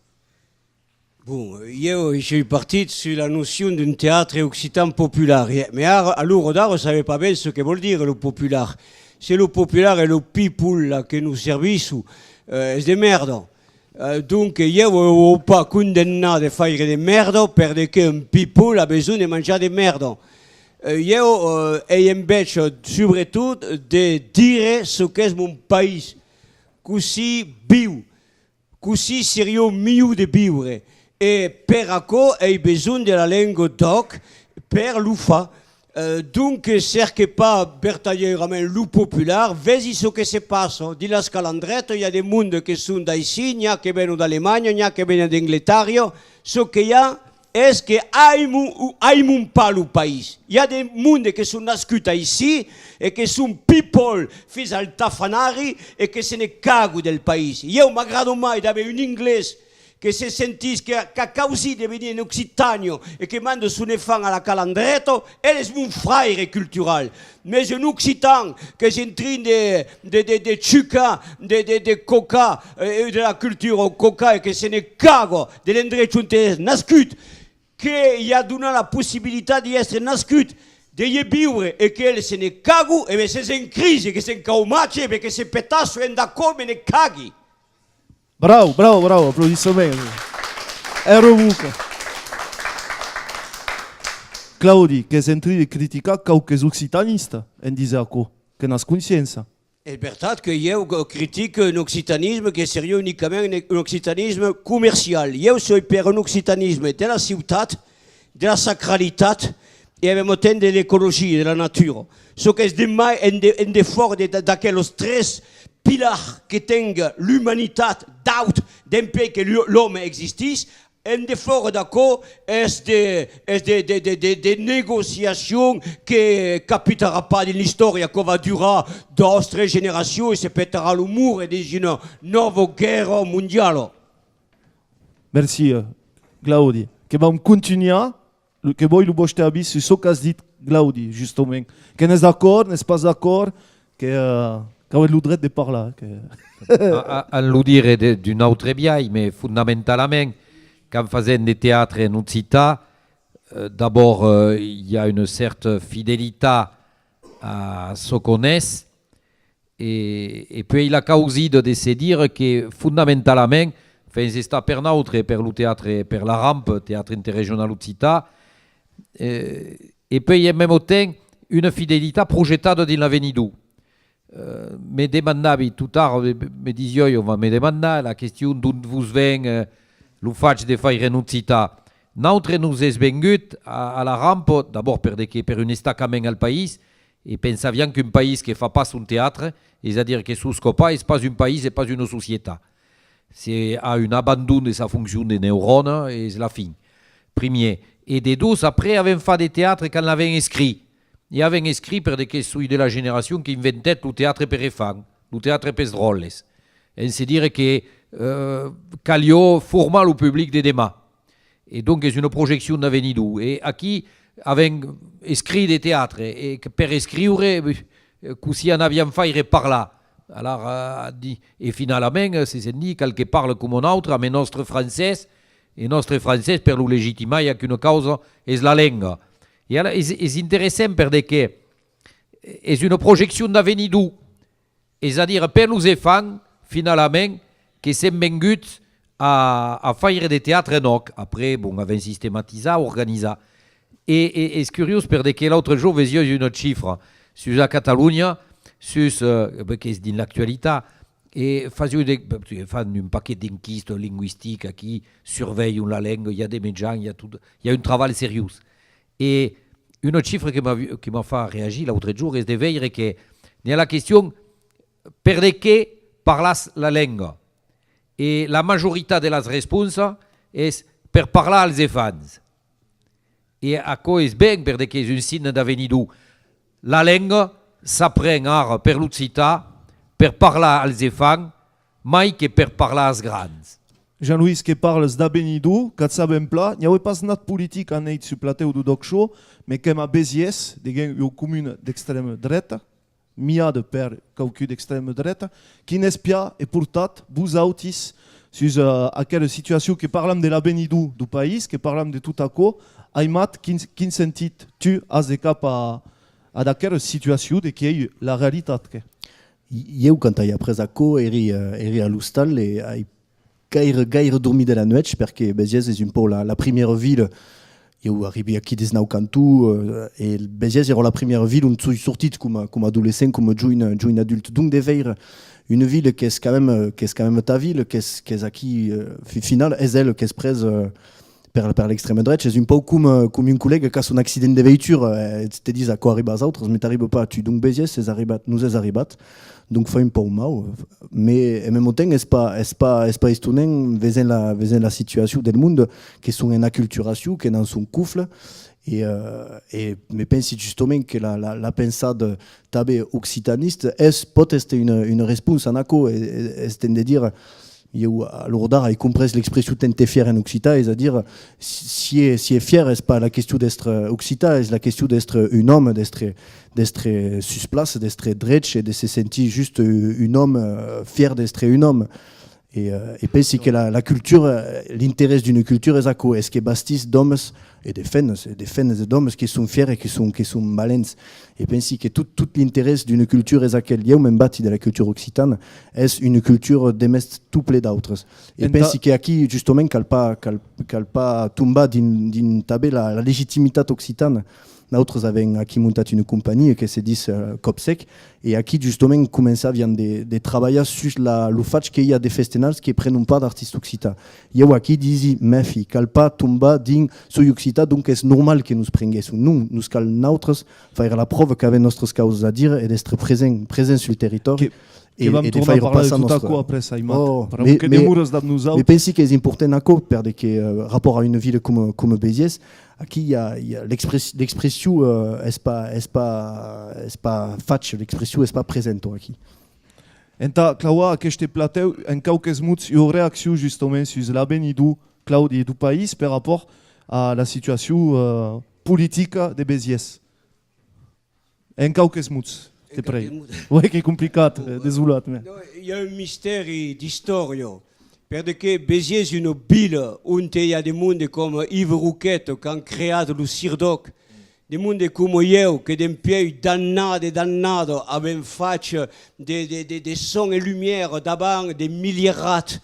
Bon, ieu, eh, soi partit sus la nocion d'un teatre occitan popular, e, mès ara, a l'ora d'ara, sabe pas ben çò que vòl dire lo popular. Se lo popular es lo people, la, que nos servisson, eh, es de mèrda. Eh, donc, ieu, eh, vau pas condemnar de faire de mèrda per de que un people a besonh de manjar de mèrda. Eh, ieu, eh, ei enveja, subretot, de dire çò qu'es mon país, cossí viu, cossí seriá milhor de viure, e per aquò ei besonh de la lenga d'òc per lo far. Eh, donc, cerque pas vertadièrament lo popular, vesi çò que se passa dins las Calandretas, i a de monde que son d'aicí, n'i a que venon d'Alemanha, n'i a que venon d'Angletària, çò que i a, es que aimon, aimon pas lo país. I a de monde que son nascuts aicí e que son people fins al tafanari e que se ne cagon del país. Ieu m'agrada mai d'aver un inglés que se sentís que, qu'a causit de venir en Occitània e que manda son enfant a la Calandreta, el es mon fraire cultural. Mès un occitan qu'es en trin de, de, de, de chucar, de, de, de coca, eh, de la cultura coca e que se ne caga de l'endrech onte es nascut, que i a donat la possibilitat d'i èstre nascut, de i viure e que el se ne cago, e ben s'es en crisi, que s'encaumatge, e ben que se petasse endacòm e ne cagui. Brau, brau, brau, aplaudissements. Èra boca. Claudi, qu'es en trin de criticar quauques occitanistas en díser aquò, que n'as consciéncia. Es vertat que ieu critico un occitanisme que seriá unicament un occitanisme comercial. Ieu soi per un occitanisme de la ciutat, de la sacralitat e, en mème temps, de l'ecologia, de la natura. Çò qu'es de mai en de, en defòra de, d'aquelos tres pilars que tenga l'umanitat d'aut dempuèi que l'u-, l'òme existís, En defòra d'aquò, es de, es de, de, de, de, de negociacion que capitarà pas dins l'istòria, que va durar dos, tres generacions e se petarà lo mur e dins una nòva guèrra mondiala. Merci, eh, Claudi. Que vam contunhar, lo, que vòi lo vòste avís sus çò qu'as dit, Claudi, justament. Que n'es d'acòrd, n'es pas d'acòrd, que, eh, qu'avètz lo dret de parlar. Que... A, a, en lo dire de, d'un autre biais, mais fondamentalament, quand fasèm de teatre en occitan, eh, d'abòrd, eh, i a una cèrta fidelitat a çò qu'òm es, e, e puèi la causida de se dire que fondamentalament, enfin, es estat per nautre, per lo teatre, per la rampa, Teatre Interregional Occitan, eh, e puèi en mème temps una fidelitat projectada dins l'avenidor. Eh, me demandavi tot ara, me, me disiái, òm va me demandar la question d'ont vos ven, eh, lo fach de faire en occitan. Nautre nos es vengut a, a la rampa, d'abòrd per de que, per un estacament al país, e pensaviam qu'un país que fa pas son teatre, es a dire que soscòpa, es pas un país, es pas una societat. Se a un abandon de sa foncion de neuròna, es la fin. Primièr. E de dos, après, avèm fach de teatre quand l'avèm escrit. E avèm escrit per de que soi de la generacion qu'inventèt lo teatre per efants, lo teatre pels dròlles. En se dire que, eh, caliá formar lo public de deman. E donc es una projeccion d'avenidor. E aquí avèm escrit de teatre, e que per escriure, eh, cossí anaviam faire parlar? Alara, eh, di-, e finalament, eh, se sèm dit, cal que parle coma un autre, amb nòstre francés, e nòstre francés, per lo legitimar, i a qu'una causa, es la lenga. E alara, es, es interessant per de que es una projeccion d'avenidor. Es a dire, per los efants, finalament, que sèm venguts a, a faire de teatre en òc. Après, bon, avèm sistematizat, organizat. E, e es curiós per de que l'autre jorn vesiái una chifra sus la Catalonha, sus, eh, ben, qu'es dins l'actualitat, e fasiái de, ben, fan un paquet d'enquistas lingüisticas aquí, survelhan la lenga, i a de mejans, i a tot, i a un trabalh seriós. E una chifra que m'a, que m'a fach reagir l'autre jorn es de veire que n'i a la question per de qué parlatz la lenga? E la majoritat de las responsas es per parlar als efants. E aquò es ben, per de qu'es un signe d'avenidor. La lenga s'apren ara per l'occitan, per parlar als efants, mai que per parlar als grans. Jean-Louis, que parles d'avenidor, qu'at sabem plan, n'i avè pas nat politic anèit sul platèu deu D'ÒC Show, mes qu'èm a Besièrs, deguens ua comuna d'extrèma dreta, miada per quauqu'un d'extrèma dreta, quin espiar e portat vosautis sus, eh, aquela situacion que parlam de l'avenidor deu país, que parlam de tot aquò, aimat, quin, quin sentit tu as de cap a, ad aquela situacion de qu'ei la realitat que... Ieu, quand ai après aquò, èri, eh, èri a l'ostal e ai gaire, gaire dormit de la nuèch, perque Besièrs es un pauc la, la primièra vila. Ieu arribi aquí dètz-e-nau canta, eh, e Besièrs èra la primièra vila ont soi sortit coma, coma adolescent, coma joine, joine adult. Donc de veire una vila qu'es quand même, eh, qu'es quand même ta vila, qu'es, qu'es aquí, eh, fi-, final, es ela qu'es presa, eh, per, per l'extrèma drecha. Es un pauc com, eh, com un collèga qu'a son accident de veitura, eh, te dis: aquò arriba as autres, mes t'arriba pas a tu. Donc Besièrs es arribat, nos es arribat. Donc fa un pauc mau, mes en mème temps es pas, es pas, es pas estonant, vesent la, vesent la situacion del monde, que son en aculturacion, que n'an son cofle, e, eh, e me pensi justament que la, la, la pensada tanben occitanista es, pòt èster una, una responsa en aquò, e, e, es de dire, ieu a l'ora d'ara ai comprés l'expression tente fièr en occitan, es a dire, si, si è, si è fièr es pas la question d'èstre occitan, es la question d'èstre un òme, d'èstre, d'èstre sus plaça, d'èstre drech e de se sentir just un òme, eh, fièr d'èstre un òme. E, eh, e pensi que la, la cultura, eh, l'interès d'una cultura es aquò, es que bastís d'òmes e de femnas, e de femnas e d'òmes que son fièrs e que son, que son valents. E pensi que tot, tot l'interès d'una cultura es aquel. Ieu me'n bati de la cultura occitana, es una cultura demest tot ple d'autres. E pensi que aquí, justament, cal pas, cal, cal pas tombar dins, dins tanben la, la legitimitat occitana. Nautres avèm aquí montat una companhia que se dis, eh, Còp Sec, e aquí justament començaviam de, de trabalhar sus la, lo fach que i a de festenals que prenon pas d'artista occitan. Ieu aquí disi: mèfi, cal pas tombar dins soi occitan, donc es normal que nos prenguèsson. Non, nos cal nautres faire la pròva qu'avèm nòstras causas a dire e d'èstre present, present sul territòri. Que Que vam tornar parlar de tot aquò après, Aimat. Pr'amor que demoras dab nosautes. Me pensi qu'es important aquò, per de que, eh, rapòrt a una vila coma, coma Besièrs, aquí i a, i a l'express-, l'expression, eh, es pas, es pas, es pas fach, l'expression es pas presenta aquí. Entà clavar aqueste platèu, en quauques mots, ua reaccion justament sus l'avenidor, Claudi, deu país per rapòrt a la situacion, eh, politica de Besièrs. En quauques mots, te prei. En quauques mots. Ouais, qu'es complicat, eh, desolat, mès. Non, i a un mistèri d'istòria. Per de que Besièrs es una vila onte i a de monde coma Yves Rouquette qu'an creat lo CIRDOC, de monde coma ieu que dempièi d'annadas e d'annadas avèm fach de, de, de, de son e lumièra davant de milierats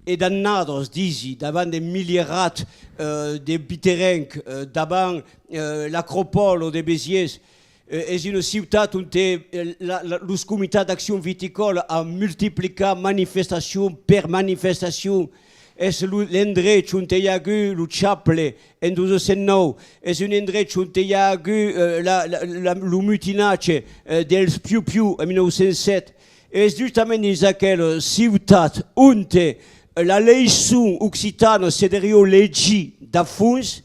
e d'annadas, disi, davant de milierats, eh, de viterencs, eh, davant, eh, l'acropòla de Besièrs. Eh, es una ciutat onte, eh, la, la, los comitats d'accion viticòla an multiplicat manifestacion per manifestacion. Es lo, l'endrech onte i a agut lo chaple en dotze cent nòu. Es un endrech onte i a agut, eh, la, la, la, lo mutinatge, eh, dels Piu-Piu en mil nòu cents sèt. Es justament dins aquela ciutat onte la leiçon occitana se deuriá legir dab fons,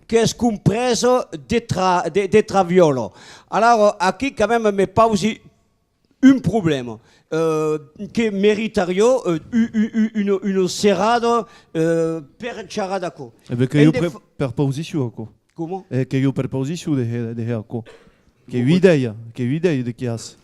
qu'es compresa de tra-, de, de traviòla. Alara, aquí, quand même, me pausi un problèma, eh, que meritariá, eh, u-, u-, u-, una, una serada, eh, per charrar d'aquò. E ben, que jo pre-, perpausissi aquò. Coma? E que jo perpausissi de hèr, de hèr aquò. Que ua idèia, que ua idèia de qui as.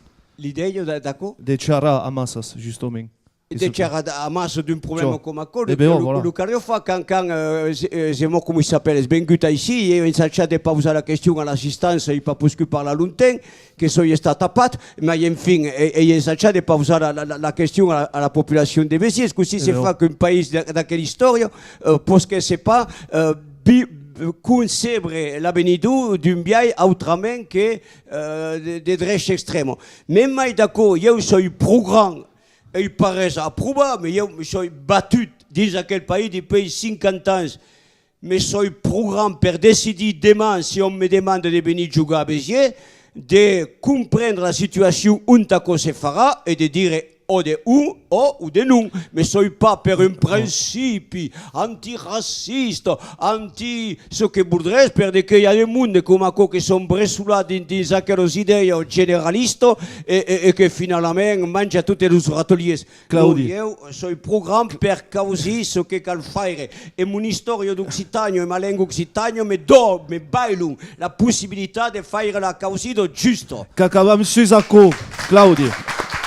L'idèia de, d'aquò? De charrar amassas, justament. De charrar amassas d'un problèma coma aquò, lo, lo, lo caliá far quand, quand, eh, Ze-, eh, Zemòr, coma i s'apèla, es vengut aicí, e ai ensajat de pausar la question a l'assistança, ai pas poscut parlar longtemps, que soi estat tapat, mai enfin, ai, ai ensajat de pausar la, la, la, la question a la, a la populacion de Besièrs, cossí se fa qu'un país d'a-, d'aquela istòria, eh, posquèsse pas, eh, vi-, concebre l'avenidor d'un biais autrament que, eh, de, de drecha extrèma. Mès mai d'aquò, ieu soi pro grand, ai pas res a provar, mès ieu me soi batut dins aquel país dempuèi cinquanta ans. Me soi pro grand per decidir deman, si òm me demanda de venir jogar a Besièrs, de comprendre la situacion ont aquò se farà e de dire o de un, o, o de non. Me soi pas per un principi antiracista, anti çò que voldretz, per de que i a de monde coma aquò que son bressolats dins, dins aquelas idèias generalistas e, e, e que finalament manja totes los ratolièrs. Claudi. Non, ieu soi pro grand per causir çò que cal faire. E mon istòria d'Occitània e ma lenga occitana me do-, me bailan la possibilitat de faire la causida justa. Qu'acabam sus aquò, Claudi.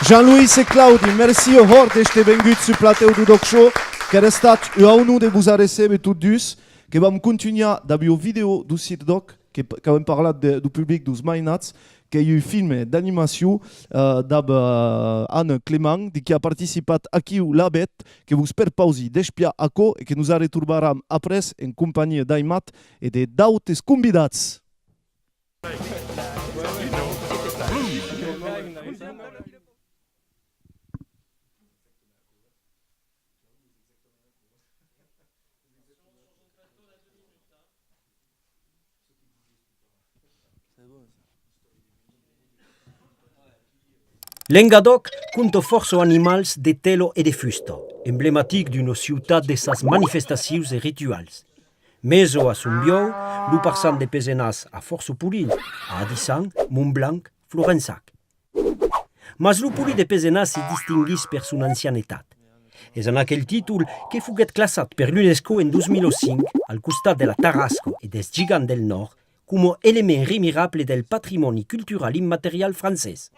Jean-Louis e Claudi, merci hòrt d'èster venguts sul platèu deu D'ÒC Show. Qu'èra estat ua aunor de vos arrecéber tots dus. Que vam contunhar dab ua vidèo deu CIRDOC, que p-, qu'avem parlat de, deu public deus mainats, qu'ei un filme d'animacion, eh, dab, eh, Anne Clément, de qui a participat aquiu la Bet, que vos perpausi d'espiar aquò e que nos arretrobaram après en companhia d'Aimat e de d'autes convidats. Lengadòc conta fòrça animals de tela e de fusta, emblematic d'una ciutat de sas manifestacions e rituals. Meso a son biòu, lo parçan de Pesenàs a fòrça polins, a Adissan, Montblanc, Florensac. Mas lo polin de Pesenàs se distinguís per son ancianetat. Es en aquel títol que foguèt classat per l'UNESCO en dos mil cinc, al costat de la tarasca e dels gigants del nòrd, coma element remirable del patrimòni cultural immaterial francés.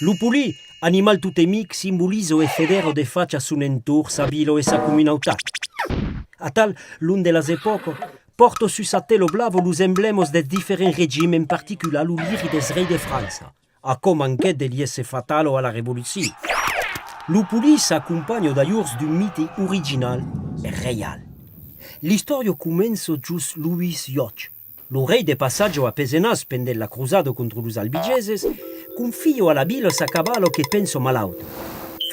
Lo polin, animal totemic, simboliza e fedèra de fach a son entorn, sa vila e sa comunautat. Atal, long de las epòcas, pòrta sus sa tela blava los emblèmas dels diferents regimes, en particular lo liri dels reis de França. Aquò manquèt de li èsser fatal a la Revolucion. Lo polin s'acompanha d'alhors d'un mite original e reial. L'istòria comença jos Loís Joch, lo rei de passatge a Pesenàs pendent la crosada contra los Albigeses, confia a la vila sa cavala que pensa malauta.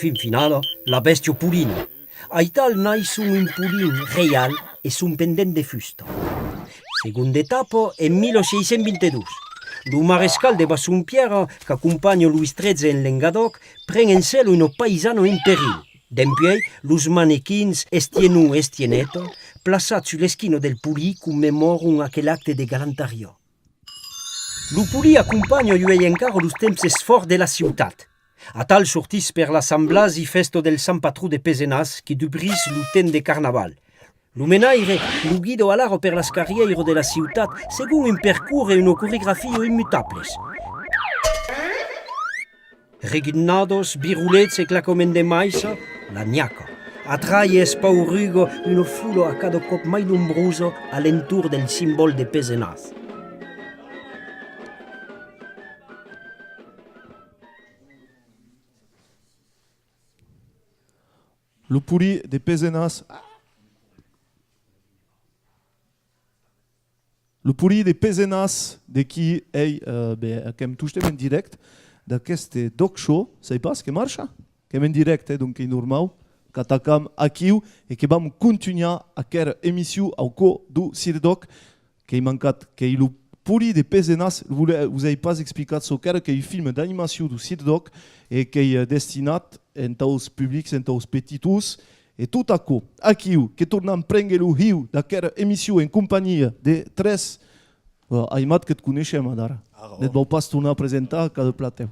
Fin finala, la bèstia polina. Aital naisson un polin reial e son pendent de fusta. Segonda etapa, en mil sièis cents vint-e-dos. Lo marescal de Bassompierra, qu'acompanha Loís tretze en Lengadòc, pren en sèla una païsana en perilh. Dempuèi, los manequins Estienne-Noue, Estienne-Nette, plaçats sus l'esquina del Polin, commemòran aquel acte de galantariá. Lo Polin acompanha uèi encara los tempses fòrts de la ciutat. Atal sortís per la Sant Blasi, fèsta del sant patron de Pesenàs, que dubrís lo temps de carnaval. Lo menaire lo guida alara per las carrièiras de la ciutat, segon un percors e una coregrafia immutables. Reguinadas, birolets e clacament de maissa, la nhaca. Atrai e espauruga una fola a cada còp mai nombrosa a l'entorn del simbòl de Pesenàs. Lo Polin de Pesenàs. Lo Polin de Pesenàs, de qui ei, eh, ben, qu'èm tostemps en dirècte d'aqueste D'ÒC Show, sai pas, que marcha? Qu'èm en dirècte, eh, donc qu'ei normau qu'atacam aquiu e que vam contunhar aquera emission au còr deu CIRDÒC. Qu'ei mancat, qu'ei lo Polin de Pesenàs, vos, vos ai pas explicat çò qu'èra, qu'ei un film d'animacion deu CIRDÒC e qu'ei, eh, destinat entaus publics, entaus petitons, e tot aquò. Aquiu, que tornam prénguer lo hiu d'aquera emission en companhia de tres, eh, aimat que't coneishem adara. Ne't vau pas tornar presentar a cada platèu.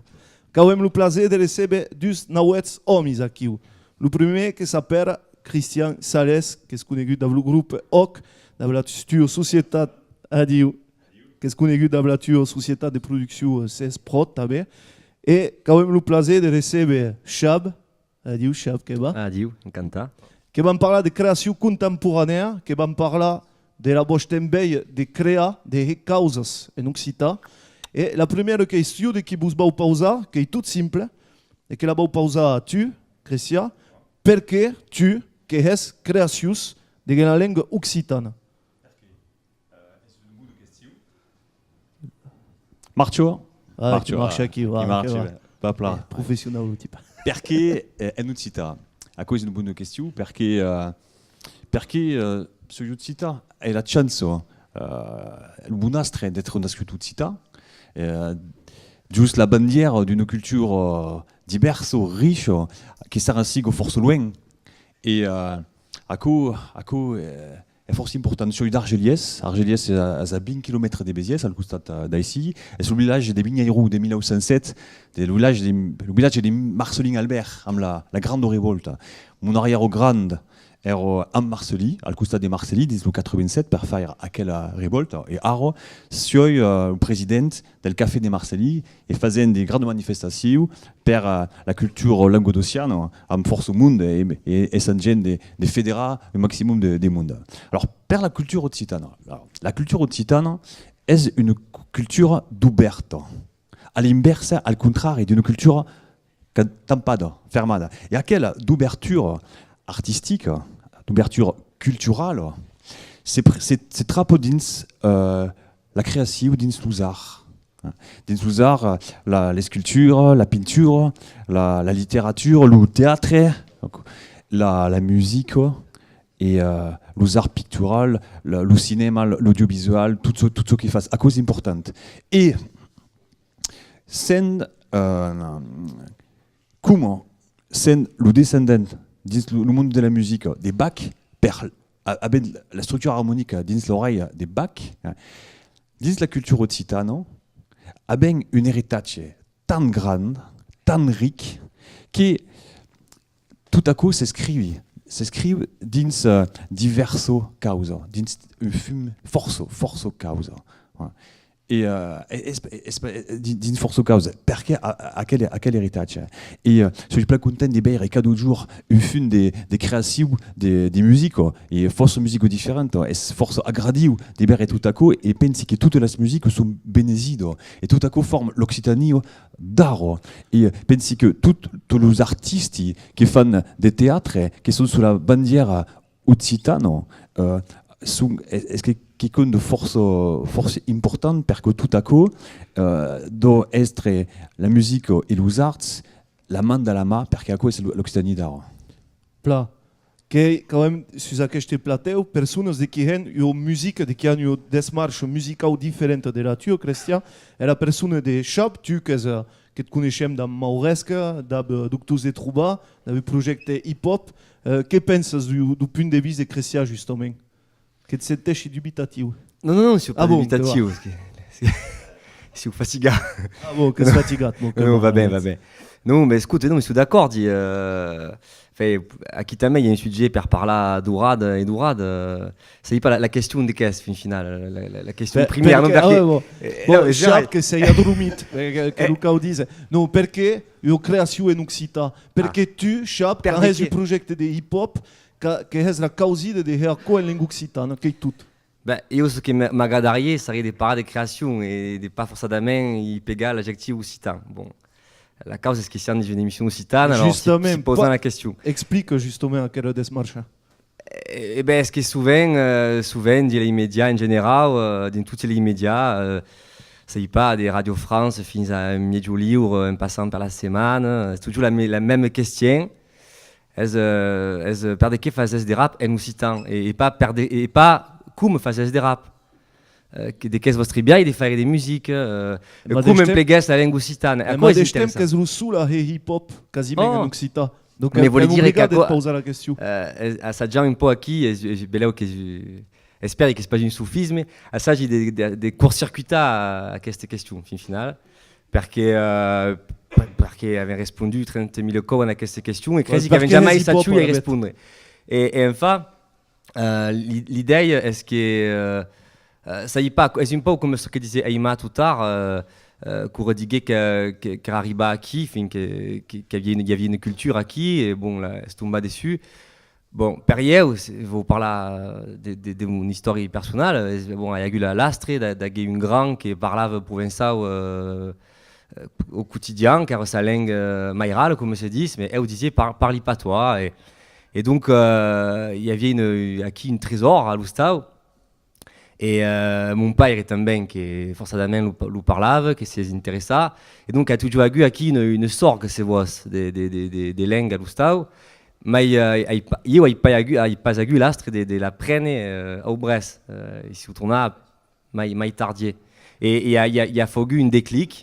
Qu'avem lo plaser de recéber dus nauèths òmis aquiu. Lo prumèr que s'apèra Cristian Sales, qu'es conegut dab lo grop Òc, dab la tua societat, adiu, qu'es conegut dab la tua societat de produccion, eh, Ses Prod tanben. E qu'avem lo plaser de recéber Xab, adiu Xab, que va? Adiu, encantat. Que vam parlar de creacion contemporanèa, que vam parlar de la vòsta enveja de crear, de hèr causas en occitan. E la prumèra question de qui vos vau pausar, qu'ei tot simple, e que la vau pausar a tu, Cristian, perqué tu que hès creacions deguens la lenga occitana? Marcha? Ah, marcha, que marcha, ah, aquí, que va, marcha, que va. Va plan. Eh, professionau, lo tipe. Perqué, eh, en occitan? Aquò es una bona question, perqué, eh, perqué, eh, soi occitan? E la chança, eh, lo bon astre d'èstre nascut occitan, eh, jos la bandièra d'una cultura, eh, divèrsa, richa, que s'arrassiga fòrça luènh. E, eh, aquò, aquò, eh, es fòrça important. Soi d'Argelièrs. Argelièrs es a, es a vint quilomètres de Besièrs, al costat, eh, d'aicí. Es lo vilatge de Vinhairon de mila nòu cents sèt, de lo vilatge de, lo vilatge de Marcelin Albert amb la, la Granda Revòlta. Mon arrièr-grand èra amb Marcelin, al costat de Marcelin, dins lo quatre-vingt-sèt, per faire aquela revòlta. E ara, soi, eh, lo president del Cafè de Marcelin e fasèm de grandas manifestacions per, eh, la cultura lengadociana, amb fòrça monde e, e essajant de, de federar un maximum de, de monde. Alors, per la cultura occitana, alors, la cultura occitana es una cu-, cultura dubèrta, a l'invèrsa, al contrari d'una cultura ca-, tampada, fermada. E aquela dubertura artistica, dubertura culturala, se pr-, se, se trapa dins, eh, la creacion, dins los arts. Dins los arts, eh, la, l'escultura, la pintura, la, la literatura, lo teatre, donc, la, la musica e, eh, los arts picturals, la, lo cinèma, l'audiovisual, tot çò, tot çò que fas. Aquò es important. E sèm, eh, coma sèm lo descendent dins lo, lo monde de la musica de Bach, per a-, aver la structura armonica dins l'aurelha de Bach, eh, dins la cultura occitana, avèm un eritatge tan grand, tan ric, que tot aquò s'escrivi, s'escriu dins, eh, divèrsa causa, dins un fum fòrça, fòrça causa. E, eh, es, es, es, dins, dins fòrça causas, perqué a, a, aquel, aquel eritatge? E, eh, soi plan content de veire cada jorn un fum de, de creacion de, de musica, e fòrça musica diferenta. Es fòrça agradiu de veire tot aquò, e pensi que totas las musicas son benesidas, e tot aquò forma l'Occitània d'ara. E, eh, pensi que tot, tots los artisti que fan de teatre, que son sus la bandièra occitana, eh, son, es, es que, quicòm de fòrça, fòrça important, perque tot aquò, eh, deu èstre la musica e los arts, la man dab la man, perque aquò es lo, l'Occitània d'ara. Plan. Qu'ei quand même sus aqueste platèu personas de qui hèn ua musica, de qui an ua desmarcha musicau diferenta de la tua, Crestian. Era persona de Chab, tu qu'ès, eh, que't coneishem dab Mauresca, dab, eh, Doctors de Trobar, dab un projècte hip-hop. Eh, que pensas deu, deu punt de vista de Crestian, justament? Que't senteishi dubitatiu? Non, non, non, siáu pas dubitatiu, es que, es que siáu fatigat. Ah bon, qu'ès fatigat, bon, que... Non, va ben, va ben. Non, mais escota, non, siáu d'acòrdi, eh, enfin, aquí tanben i a un subjècte per parlar d'orada e d'orada, eh, sai pas la, la question de qu'es, fin finala, la, la, la question primièra, non, perqué, ah, ouais, bon. Eh, bon, non, Chab que s'ei adromit, eh, que, que lo cau díser. Non, perqué ua creacion en occitan? Perqué tu, Chab, quand hès un projècte de hip-hop, que, que hès la causida de hèr aquò en lenga occitana, qu'ei tot. Ben, ieu, çò que m'a-, m'agradariá, seriá de parlar de creacion e de pas forçadament i pegar l'adjectiu occitan. Bon, la causa es que siam dins una emission occitana, alors si, si posam la question. Explica justament aquela desmarcha. E, e ben, es que sovent, eh, sovent, dins les mèdias en generau, eh, dins totes les mèdias, eh, sai pas, de Radio France fins a Miègjorn Liure, en passant per La Setmana, es totjorn la me-, la mèma question. Es, eh, es, eh, per de qué fasètz de rap en occitan e, e pas per de, e pas com fasètz de rap. Eh, que, de qu'es vòstre biais de faire de musica, eh, e com empleguètz la lenga occitana. Aquò es interessant. Al madeish temps qu'ès lo sol a hèr hip-hop quasiment en occitan. Donc, me vòli dire qu'aquò, eh, es, assajam un pauc aquí, es, es, belèu que, eh, espèri qu'es pas un sofisme, assagi de, de, de cortcircuitar aquesta question, fin finala. Perqué, eh, per-, perqué avèm respondut trenta mila còps a aquesta question e cresi qu'avèm jamai sachut i respondre. E, e enfin, eh, l'i-, l'idèia es que, eh, eh, sai pas, es un pauc coma çò que disè Aima tot ara, eh, eh, quora diguè que, que, qu'èra arribat aquí, fin que, que, que aviá, i aviá una cultura aquí, e bon, la, es tombat dessús. Bon, per ieu, se vau parlar de, de, de mon istòria personala, es, bon, ai agut la, l'astre d'a-, d'aguer un grand que parlava provençau, eh, eh, au quotidian, qu'èra sa lenga mairala, coma se ditz, mas eu disiá par-, parli patois, e, e donc, eh, i aviá un, aquí un tresòr a l'ostau, E, eh, mon paire tanben, que forçadament lo, lo parlava, que s'es interessat. E donc, a totjorn agut aquí una, una sòrga, se vòs, de, de, de, de, de lenga a l'ostau. Mai, eh, ai pa-, ieu ai pas agut, ai pas agut l'astre de, de l'aprene, eh, au brèç. Eh, i siáu tornat mai, mai tardièr. E, e i a, i a, i a faugut un declic.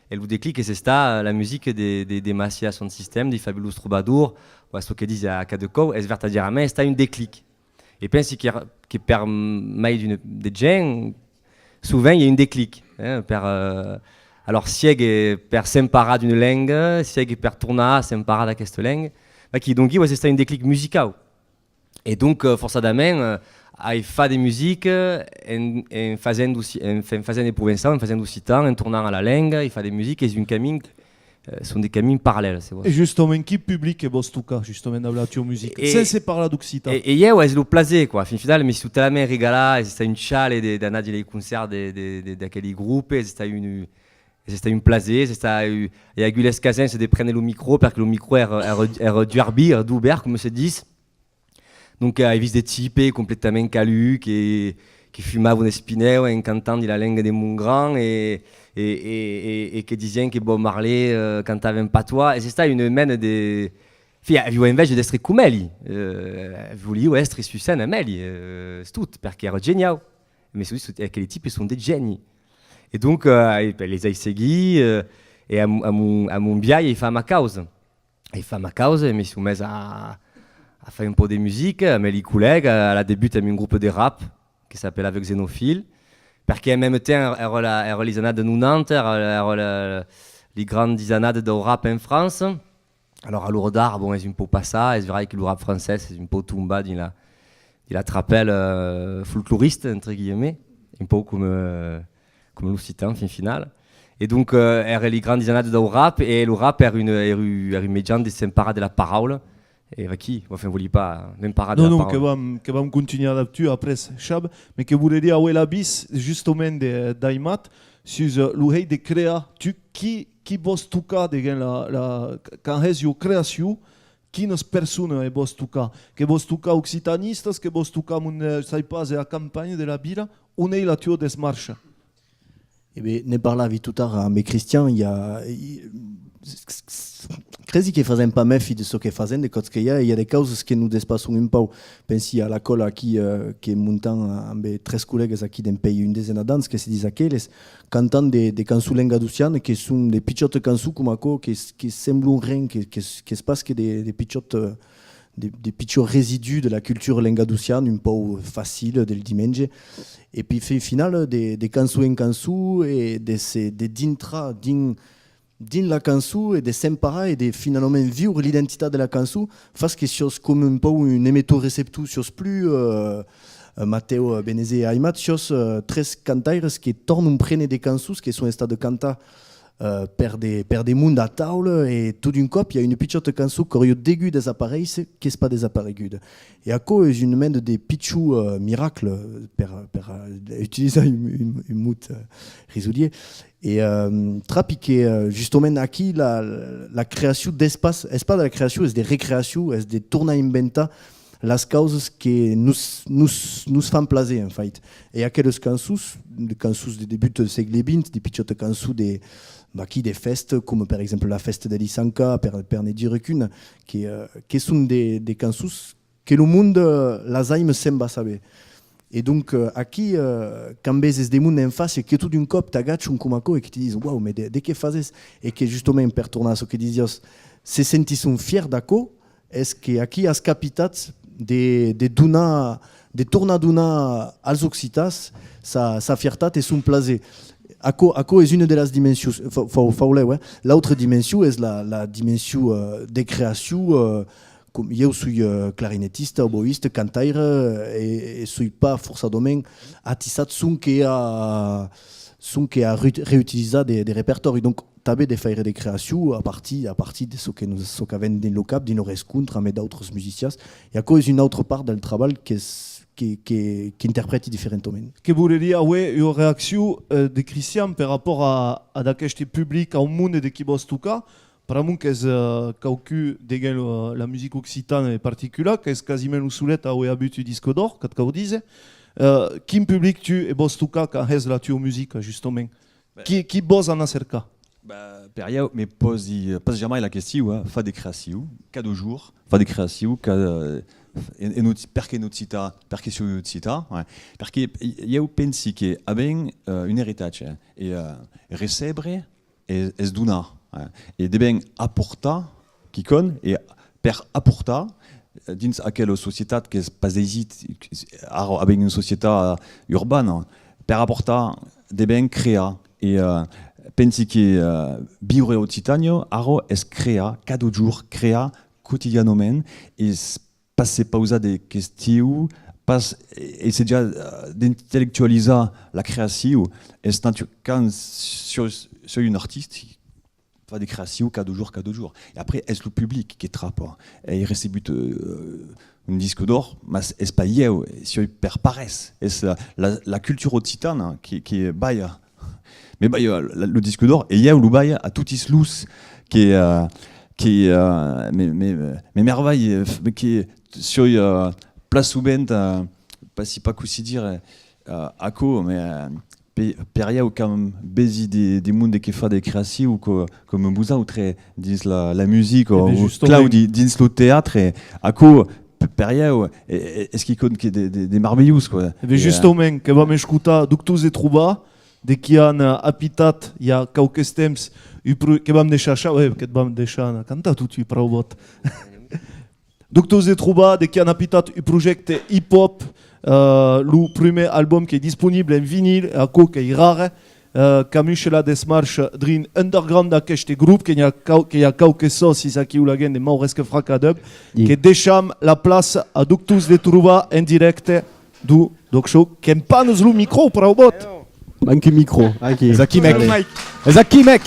E lo declic es estat la musica de, de, de Massieu Sound System, de Fabulous Troubadour, o çò que dise a cada còp, es vertadièrament estat un declic. E pensi que, que per mai d'un, de gent, sovent i a un declic, eh, per, eh, alors, siegue per s'emparar d'una lenga, siegue per tornar s'emparar d'aquesta lenga. Vaquí, donc, ieu es estat un declic musicau. E donc, eh, forçadament, eh, ai fach de musica en, en fasent d'occi-, en, en fasent de provençau, en fasent d'occitan, en tornant a la lenga, e far de musica es un camin Eh, son de camins parallèls, se vòs. E justament, quin public que vòs tocar, justament, dab la tua musica, e, sense parlar d'occitan? E, e ieu, es lo plaser, quoi. Fin finala, me siáu talament regalat, es estat un chale de, d'anar dins les concèrts de, de, de, d'aqueli gropes, es estat un, es estat un plaser, es estat, eh, ai agut l'escasença de prene lo micro, perque lo micro èra, èra, èra duèrbit, èra dubèrt, coma se ditz. Donc, eh, ai vist de tipes completament calucs que, que fumavan un espinèu en cantant dins la lenga de mon grand e, e, e, e, e que disián que Bob Marley, eh, cantava en patois. Es estat una mena de... Enfin, aviáu enveja d'èstre coma eli. Eh, voliáu èstre sus scèna amb eli, eh, es tot, perque èra geniau. Me siáu dit, aqueli tipes son de gènis. E donc, eh, ai, ben, les ai seguits, eh, e a, a mon, a mon biais ai fach ma causa. Ai fach ma causa e me siáu mes a, a far un pauc de musica amb li collègas, a la debuta amb un grop de rap que s'apelava Xenophile, perque en mème temps èra la, èra les annadas nonanta, èra, èra la, li grandis annadas dau rap en França. Alors, a l'ora d'ara, bon, es un pauc passat, es verai que lo rap francés es un pauc tombat dins la, dins la trapèla, eh, folclorista, entre guillemets, un pauc coma, eh, coma l'occitan, fin finala. E donc, eh, èra li grandis annadas dau rap, e lo rap èra un, èra un, èra un mejan de s'emparar de la paraula. E vaquí, enfin, vòli pas m'emparar de la paraula. Non, non, que vam, que vam contunhar dab tu après, Chab, mes que voleria auer l'avís, justament, de, d'Aimat, sus, eh, lo hèit de crear. Tu, qui, qui vòs tocar deguens la, la, quand hès ua creacion, quinas personas e vòs tocar? Que vòs tocar occitanistas, que vòs tocar monde, eh, sai pas, a campanha de la vila? On ei la tua desmarcha? E ben, ne parlavi tot ara amb Cristian, i a, i, Pensi que fasèm pas mèfi de çò que fasèm, de còps que i a, e i a de causas que nos despasson un pauc. Pensi a la còla aquí, eh, que montam ambe tres collègas aquí dempuèi un desena d'ans, que se ditz Aqueles, cantam de, de cançons lengadocianas, que son de pichòtas cançons coma aquò, que, que semblon ren, que, que, qu'es pas que de, de pichòtas, eh, de, de pichòts residus de la cultura lengadociana, un pauc facila del dimenge. E pi, fin finala, de, de cançon en cançon, e de se, de dintrar dins, dins la cançon e de s'emparar e de finalament viure l'identitat de la cançon, fas que siás coma un pauc un emetor-receptor, siás plus, eh, eh, Matèu, eh, Benezet e Aimat, siás, eh, tres cantaires que tornan prene de cançons que son estadas cantadas, eh, per de, per de monde a taula, e tot d'un còp i a una pichòta cançon qu'auriá degut desaparéisser, qu'es pas desapareguda. E aquò es un mena de pichon, eh, miracle, per, per, eh, utilizar un, un, un mot, eh, risolier. E, eh, trapi que, eh, justament aquí la, la creacion despassa, es pas de la creacion, es de recreacion, es de tornar inventar las causas que nos, nos, nos fan plaser, en fait. E aquelas cançons, de cançons de debut del sègle vint, de pichòtas cançons de, vaquí, de fèsta, coma per exemple la fèsta de Lisanca, per, per ne dire qu'una, que, eh, que son de, de cançons que lo monde, eh, las aima sembla saber. E donc, eh, aquí, eh, quand veses de monde en fàcia que tot d'un còp t'agachan coma aquò e que te dison: «Uau, mas de, de qué fases?» E que justament, per tornar a çò que disiás, se sentisson fièrs d'aquò, es que aquí as capitat de, de donar, de tornar donar als occitans sa, sa fiertat e son plaser. Aquò, aquò es una de las dimensions, fa, fa, fa lèu, eh? L'autra dimension es la, la dimension, eh, de creacion, eh, com, ieu soi, eh, clarinetista, oboista, cantaire, eh, e, e soi pas forçadament atissat sonque a, sonque a re-, reutilizar de, de repertòri. Donc, tanben de faire de creacion a partir, a partir de çò que, çò qu'avèm dins lo cap, dins lo rescontre amb d'autres musicians. E aquò es una autra part del trabalh qu'es, que, que, qu'interprèti diferentament. Que voleria auer ua reaccion, eh, de Cristian per rapòrt a, ad aqueste public, au monde de qui vòs tocar, pr'amor qu'es, eh, quauqu'un, deguens la, la musica occitana en particular, qu'es quasiment lo solet a auer avut un disc d'òr, qu'ac cau díser. Eh, quin public tu e vòs tocar quand hès la tua musica, justament? Qui, qui vòs anar cercar? Bah, per ieu, me pòsi pas jamai la question, eh? Far de creacion, cada jorn, far de creacion, cada, en, en occi-, perqué en occitan, perqué siáu occitan, eh? Perqué ieu pensi que avèm, eh, un eritatge, eh? E, eh, recebre es, es donar, eh? E devèm aportar quicòm, e per aportar, eh, dins aquela societat qu'es pas aisit, ara avèm una societat urbana, per aportar devèm crear, e, eh, pensi que, eh, viure a Occitània ara es crear cada jorn, crear quotidianament, es pas se pausar de questions, pas essajar, eh, d'intellectualizar la creacion, es natu-, quand siáu, siáu un artista, far de creacion cada jorn, cada jorn. E après, es lo public que trapa. Ai recebut, eh, un disc d'òr, mas es pas ieu, siáu per parés. Es la, la, la cultura occitana que, que balha, me balha la, lo disc d'òr, e ieu lo balha a totis los que, eh, que, eh, me, me, me mervalha, eh, que siáu, eh, plan sovent, eh, pas, si pas cossí dire, eh, aquò, mas, eh, pe-, per ieu, quand vesi de, de monde que fa de creacion, co-, coma vosautres, dins la, la musica, o Claudi, dins lo teatre, aquò, pe-, per ieu, e, e, es quicòm que de, de, de marvelhós, quoi. E ben, justament, que vam escotar Doctors de Trobar, de qui an, eh, apitat, i a quauques temps, un pro-, que vam deishar cha-, eh, que vam deishar anar cantar tot un praubòt. Doctors de Trobar, de qui an apitat un projècte hip-hop, eh, lo prumèr album qu'ei disponible en vinil, aquò qu'ei rare, eh, qu'amuishe la desmarcha drin underground d'aqueste grop, que n'i a quau-, que i a quauques sòcis aquiu laguens de Mauresque Fracadub, que deisham la plaça a Doctors de Trobar en dirècte deu D'Òc Show, que'm panas lo micro, praubòt! Manca un micro, aquí. Es aquí, mec. Allez. Es aquí, mec.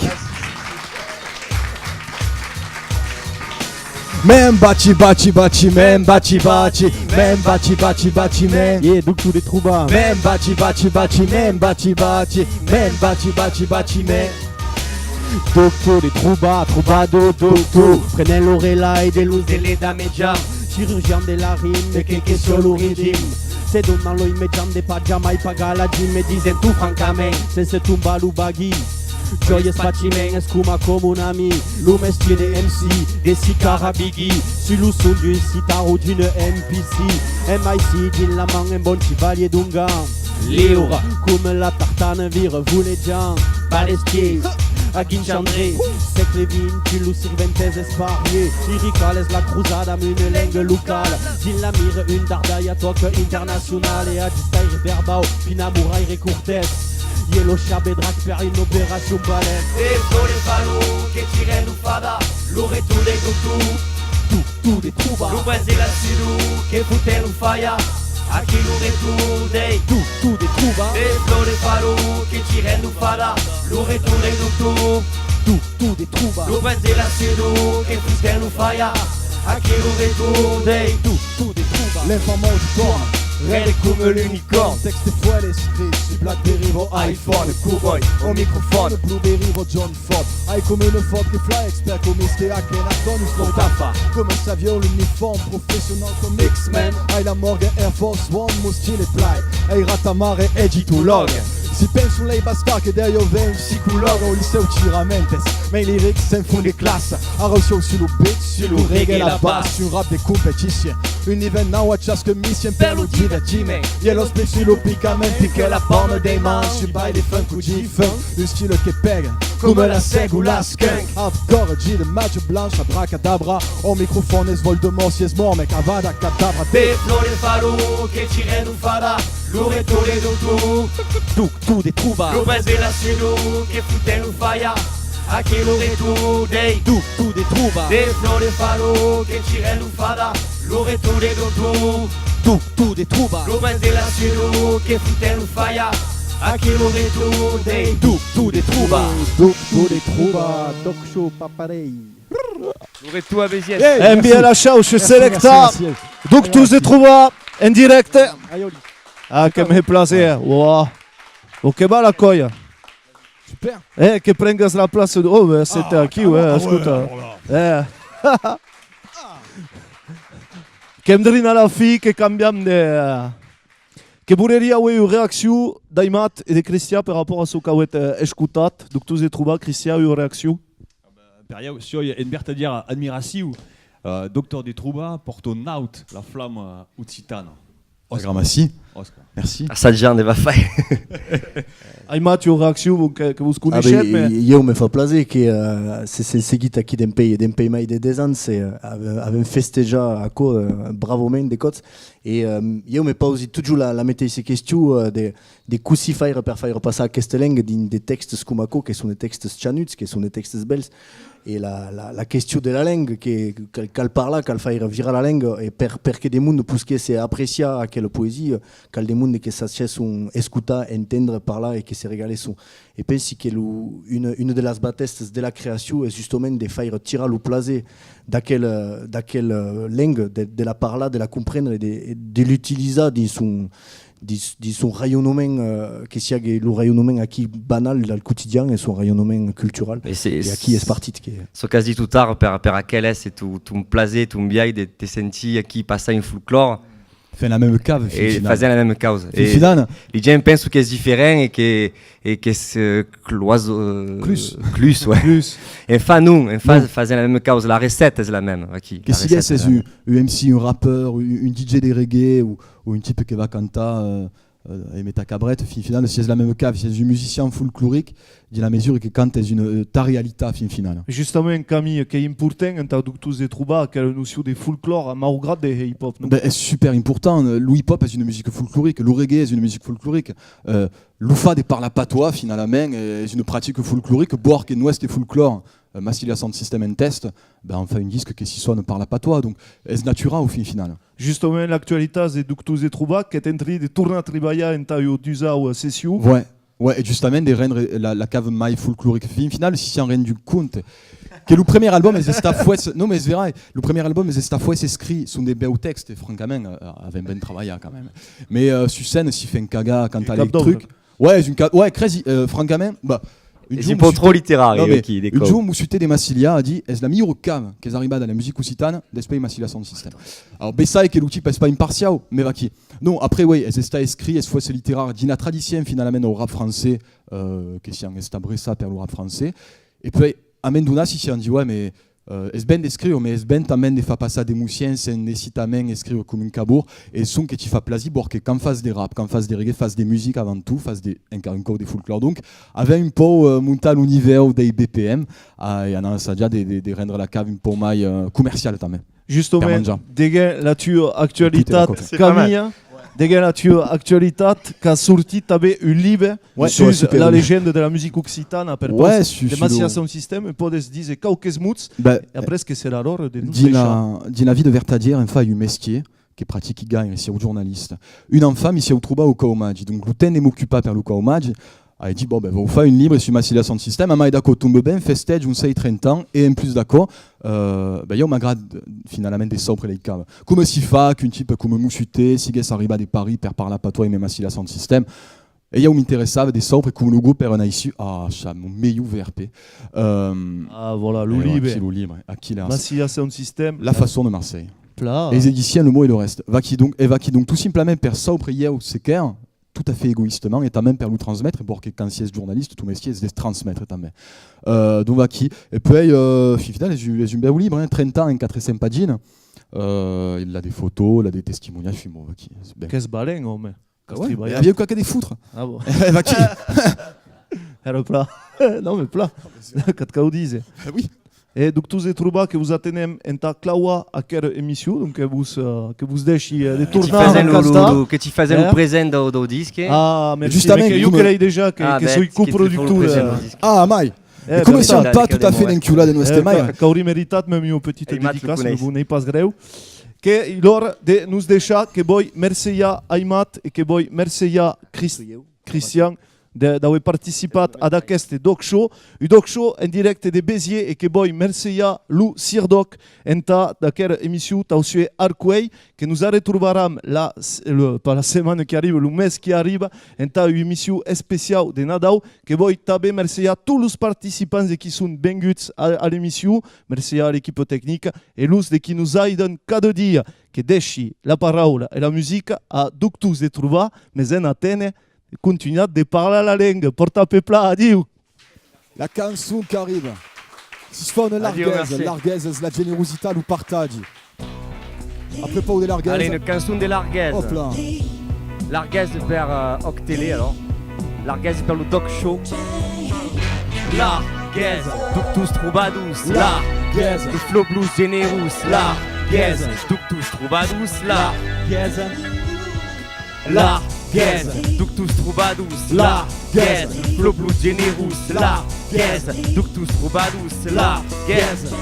Men baci, baci, baci, men baci, baci, men baci, baci, baci, men. Yeah, Doctors de Trobar. Men baci, baci, baci, men baci, baci, men baci, baci, baci, men. Doctors de Trobar, trobador, doctor. Prenen lo relai de los de l'Edat Mejan. Chirurgian de la rima, de qué que siá lo regim. Se donan los mejans de pas jamai pagar la gym, e disen tot francament, sense tombar lo baguí. Joyous Patiment es coma, coma un ami, lo mestier de M C, de Sicara Biggie, sus lo son d'un sitar o d'un M P C. M I C dins la man, un bon chivalier d'un gant. Liure, coma la tartana vira volejant. Balestier, a Guinchandré, sègle vint, lo sirventes esparier. Lirical es la crosada amb una lenga locala. Dins la mira, un dardalha tòca internacional e a distaire verbau, pinamoraire cortès. E lo chabedrac per una operacion balèn. E flor de falo que tiren lo fada, lo retorn de doctor. Tu, tu de trobar. Lo prince de la Sidou que foten lo falla. Aquí lo retorn de. Tu, tu de trobar. E flor de falo que tiren lo fada, lo retorn de doctor. Tu, tu de trobar. Lo prince de la Sidou que foten lo falla. Aquí lo retorn de. Tu, tu de trobar. L'enfant mort torna, règle coma l'unicorn. Texte foèl escrit sus Blackberry o iPhone. Cowboy au microphone, Blueberry o John Ford. Ai coma una fòt que fla, expert com este Akhenaton, un fotògraf coma Savio, l'uniforme professional com X-Men. Ai la mòrga Air Force One, mon estil e plai. Ai ratamare egiptològ. Si penso lei bastar que derior ven un psicològ au licèu tiramentes. Mei lirics se'n fon de classa. Ara sieu sus lo beat, sus lo reggae, la bass, un rap de competicion. Un nivèl nau a chasque missien per lo divertiment. E los pli sus lo picament, pique la palma dei mans, un baile funk o G-funk. Un stile que pega, coma la seg o la skunk. Hardcore, G de match blanche, abracadabra. Au microfòn es Voldemort, si es mort, mec, avada cadabra. De flor de falo que tiren lo fada, lo retorn de doctor. Doctor de trobar. Lo prince de la Sidou que foten lo falla. Aquí lo retorn de. Doctor de trobar. De flor de falo que tiren lo fada, lo retorn de doctor. Doctor de trobar. Lo prince de la Sidou que foten lo falla. Aquí lo retorn de. Doctor de trobar. Doctor de trobar, Doc Show, pas parelh. Lo retorn a Besièrs. Envia la chauche selecta. Doctors de trobar en dirècte. Ah, que me plaser. Wow. O que va la còia? Super. Eh, que prengas la plaça de. Oh, ben, c'était aquí, ouais, escota. Eh. Qu'èm drin a la fin, que cambiam de. Que voleria auer ua reaccion d'Aimat e de Cristian per rapòrt a çò qu'auetz, eh, escotat. Doctors de trobar, Cristian, ua reaccion? Per ieu, sioi en vertadièra admiracion. Eh, Doctors de trobar pòrta naut la flama occitana. Òscar. Gramací. Òscar. Merci. Assajant de va fai. Aimat, ua reaccion, bon, que, que vos coneishetz, ben, mès ieu me fa plaser que, eh, se, se seguit aquí dempèi, dempèi mai de dètz ans, e, eh, avèm, avèm festejat aquò, eh, bravament de còps. E, eh, ieu me pausi totjorn la, la meteissa question, eh, de, de cossí faire per faire passar aquesta lenga dins de tèxtes coma aquò, que son de tèxtes chanuts, que son de tèxtes bèls. E la, la, la question de la lenga, que cal, cal parlar, cal faire virar la lenga, e per, per que de monde posquèsse apreciar aquela poesia, cal de monde que sachèsson escotar, entendre, parlar e que se regalèsson. E pensi que lo, una, una de las batèstas de la creacion es justament de faire tirar lo plaser d'aquela, d'aquela lenga, de, de la parlar, de la comprendre e de, e de l'utilizar dins son, dins, dins son raionament, eh, que siague lo raionament aquí banal del quotidian e son raionament cultural. E se, e aquí es partit que. Çò qu'as dit tot ara per, per aquel èsser ton, ton plaser, ton biais de te sentir aquí passar un folclòre. Fèm la mema cava, fin finala. Fasèm la mema causa. Fin finala. Li gents pensan qu'es diferent e que, e qu'es, eh, clois-, eh, clus. Clus, ouais. Clus. Enfin, non, enfin, fasèm la mema causa. La recèta es la mema, aquí. Que siguèsses un, un M C, un rapper, un, un D J de reggae o, o un tipe que va cantar, eh, eh, Aimé ta cabrèta, fin finala, siás la mema cava, siás un musician folcloric, dins la mesura que cantes una, eh, ta realitat, fin finala. Justament, Camille, qu'ei important entà Doctors de trobar aquela nocion de folclòre, maugrat de hip-hop, non? Ben, es super important. Lo hip-hop es una musica folclorica, lo reggae es una musica folclorica. Eh, lo fach de parlar patois, finalament, eh, es una practica folclorica, bòrd que nòste folclòre, eh, Massilia Sound System en tèsta, ben, an fach un disc que si sòna parlar patois, donc es naturau, fin finala. Justament, l'actualitat de Doctors de trobar, qu'ètz en trin de tornar tribalhar entà ua dusau session. Ouais, ouais, e justament de rendre la, la cava mai folclorica. Fin finala, si siam rendut compte que lo premier album es estat fòrça, non, mès es verai, lo premier album es estat fòrça escrit, son de bèus tèxtes, francament, eh, avèm ben trabalhat quand même. Mès, eh, sus scèna, si fèm cagar, cantar lei trucs. Ouais, es un ca-, ouais, crazy, eh, francament, bah, Un Es jorn un pauc mos tròp sute-, literari, non, mès aquí, de un còp. Jorn mos sutèt de Massilia, a dit, es la milhor cava qu'es arribada a la musica occitana, despuei Massilia Sound System. Alòrs, bessai que lo tipe es pas imparciau, mès vaquí. Non, après, uèi, es estat escrit, es fòrça literari, dins la tradicion, finalament, au rap francés, euh, que siam estat bressats per lo rap francés. E puèi, a un moment donat, si siam dit, ouais, mès, euh, es ben d'escriure, mès es ben tanben de far passar d'emocion sens necessàriament escriure coma un cabor, e sonque ti fa plasir, bòrd que quand fas de rap, quand fas de reggae, fas de musica avant tot, fas de, encara un còp de folclòr. Donc, avèm un pauc, euh, montat lo nivèu dei B P M, ah, e anam assajar de, de, de rendre la cava un pauc mai, euh, comerciala tanben. Justament, deguens la tua actualitat, Camilla, deguens la tua actualitat, qu'a sortit tanben un libe sus la legenda de la musica occitana a prepaus de Massilia Sound System, e pòdes díser quauques mots, e après que serà l'ora de nos deishar. Dins la vida vertadiera, enfin, un mestier que pratiqui gaire, siáu jornalista. Un enfant, mi siáu trobat au Caumatge, donc lo temps de m'ocupar per lo Caumatge, ai dit, bon, ben, vau far un libre sus Massilia Sound System, amai d'aquò tomba ben, festegi un sei trenta ans, e en plus d'aquò, euh, ben, ieu m'agrada finalament de saupre lei cavas. Coma si fa qu'un tipe coma Mossutet siguès arribat de París per parlar patois emé Massilia Sound System, e ieu m'interessava de saupre coma lo grop èra naissut, ah, cha, mon melhor V R P. Euh, ah, voilà, lo libre. Aquí, lo libre, aquí, la Massilia Sound System. La façon de Marseille. Plan. Es ediciens, lo mot e lo rèsta. Vaquí donc, e vaquí donc tot simplament per saupre ieu ce qu'èra, tot a fait egoïstament, e tanben per lo transmetre, bòrd que quand siás jornalista, ton mestier es de transmetre tanben. Euh, donc vaquí. E puèi, euh, fin finala, es un, es un bèu libre, hein, trenta ans en quatre cents paginas. Euh, l'a de fotòs, l'a de testimoniatges, fin, bon, vaquí, es ben. Qu'es valent, òme. Qu'as tribalhat. Aviáu qualque de fotre. Ah bon. Vaquí. Èra plan. Non, mès plan. Qu'at cau díser. Oui. E donc, Doctors de Trobar, que vos atenem entà clavar aquera emission, donc que vos, euh, que vos dèishi, euh, de tornar cantar. Que ti fasèm lo, lo, lo, que ti fasèm lo present dau, dau disc. Ah, merci. Justament, mès que jo que l'ai dejà, que, que soi coproductor. Ah, mai. E coma siam pas tot a fait d'encular de nuestre maire. Qu'auriá meritat mème ua petita dedicaça, mès bon, n'ei pas grèu. Qu'ei l'ora de nos deishar, que voi mercejar Aimat e que voi mercejar Crist-, Cristian, de, d'aver participat ad aqueste D'ÒC Show, un D'ÒC Show en dirècte de Béziers, e que voi mercejar lo CIRDÒC entà d'aquera emission tau suer arcuelh, que nos arretrobaram la, le, pas la setmana qui arriba, lo mes qui arriba, entà ua emission especiau de Nadau, que voi tanben mercejar tots los participants de qui son venguts a, a l'emission, mercejar a l'equipa tecnica e los de qui nos aidan cada dia, que dèishi la paraula e la musica a Doctors de Trobar, mès en aténer, contunhatz de parlar la lenga. Pòrta-pe plan, adiu! La cançon qu'arriba. Si fa una larguesa, larguesa es la generositat, lo partatge. A prepaus de larguesa. Allez, une cançon de larguesa. Hop là. Larguesa per, euh, ÒCtele, alors. Larguesa per lo D'ÒC Show. Larguesa, Doctors Trobadors. Larguesa, lo flow blues generós. Larguesa, Doctors Trobadors. Larguesa. Larguesa, Doctors Trobadors. Larguesa, flow blues generós. Larguesa, Doctors Trobadors. Larguesa.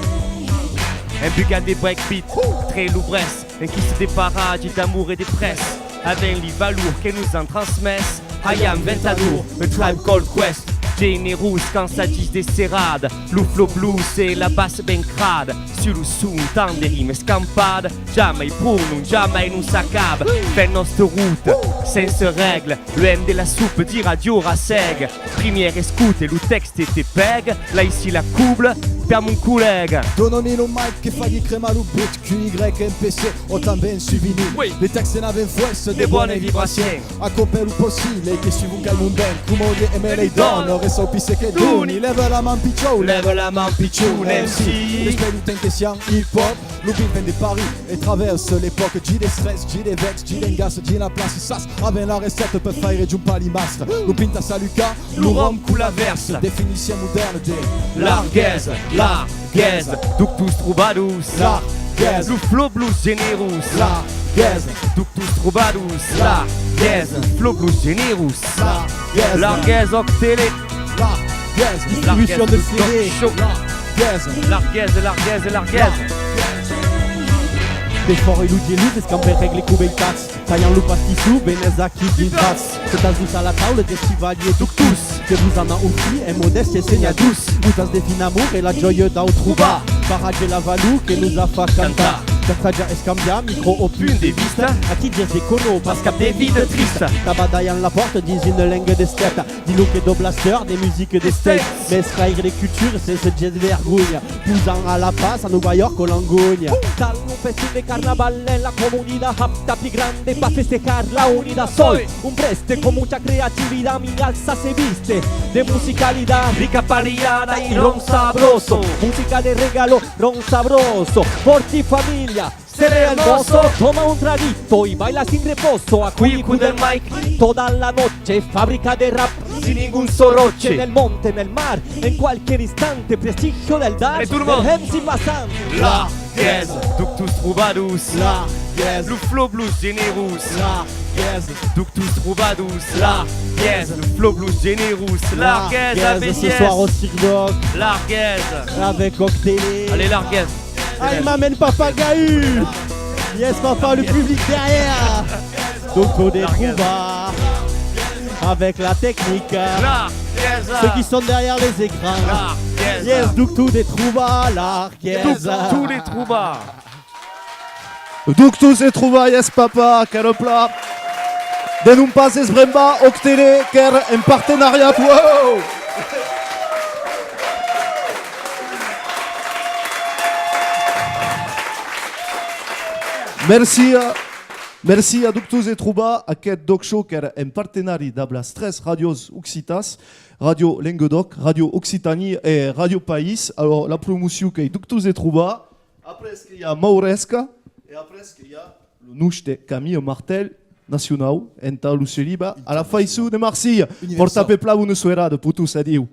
Un bugat de breakbeat, très lobrès, en qui se depara d'amor e de près, avèm li valors que nos an transmès. I am Ventador, A Tribe Called Quest. Generós quand s'agís de serada, lo flow blues e la bassa ben crada, sus lo son tant de rimas escampadas, jamai pro, non jamai non s'acaba. Fèm nòstra rota, sense règla, luènh de la sopa de ràdio Rassèga. Primièra escota, lo tèxte te pèga, l'aicí la cobla per mon collèga. Dona-mi lo mic que fagui cremar lo beat, Q Y M P C o tanben Souvenir. Oui. Li tèxtes n'avèm fòrça de bona vibracion. Aquò per lo possible que suivon qu'ai mon ben, coma o dieu emé lei dònas, ressau pisse que doni. Lèva la man pichon, lèva la man pichon, M C. Despèi lo temps que siam hip-hop, lo beat ven de París e travèrsa l'epòca. Gi d'estrès, gi de vèx, gi d'engaça, gi la plaça, sas, avèm la recèta per faire jumpar li mastres. Lo pinta saluca, lo rom coma la vèrsa. Definition modèrna de larguesa, larguesa, Doctors Trobadors. Larguesa, lo flow blues generós. Larguesa, Doctors Trobadors. Larguesa, flow blues generós. Larguesa, Larguesa, ÒCtele. Larguesa, distribucion de C D. Larguesa, Larguesa, Larguesa, Larguesa. Defòra lo gelós, escampem règle cobeitats. Talham lo pastisson, venètz aquí dintrats. Setatz-vos a la taula de chivaliers doctors, que vos anam ofrir en modèstia e senhadors. Gotas de fin amor e la jòia dau trobar. Paratge la valor que nos a fach cantar. Saja escambiar micro o punt de vista. A qui dies de cono pas cap de vida trista. Tabadalhan la pòrta dins una lenga d'esteta. Dins lo que dobla star de musica de state. Mesclaire de cultura sense ges de vergonha. Posan a La Paz, a Nova York o Langonha. Tal un festin de carnaval en la comunidad hapta pli grande pa festejar la unidad. Soi un preste con mucha creatividad, mi alza se viste de musicalidad rica, variada y ron sabroso. Música de regalo, ron sabroso. Por ti familia, seré hermoso. Toma un traguito y baila sin reposo. Aquí con el mic toda la noche. Fábrica de rap sin ningún soroche. En el monte, en el mar, en cualquier instante. Prestigio del dar, del M C Bassan. Larguesa, doctors trobadors. Larguesa, lo flow blues generós. Larguesa, doctors trobadors. Larguesa, lo flow blues generós. Larguesa, ce soir au Cirque d'Oc. Larguesa. Avec Octélé. Allez, larguesa. Ai, m'amène Papa Gahu. Yes, papa, le public derrière. Doctors de Trouba. Avec la technique. Larguesa. Ceux qui sont derrière les écrans. Larguesa. Yes, doctors de Trouba, larguesa. Doctors de Trouba. Doctors de Trouba, yes, papa, quel plat. De non pas desbrembar Octélé, qu'èra en partenariat. Wow! Merci, euh, merci a Doctors de Trouba, aqueth D'ÒC Show qu'èra en partenari dab las tres ràdios occitas, Ràdio Lengadòc, Ràdio Occitanie e Ràdio País. Alors, la promocion qu'ei Doctors de Trouba, après que i a Mauresca, e après que i a lo nòste Camille Martel, nacionau, entà lo celibat a la faiçon de Marsilha. Universau. Pòrta-pe plan, bona soirada, putos, adiu.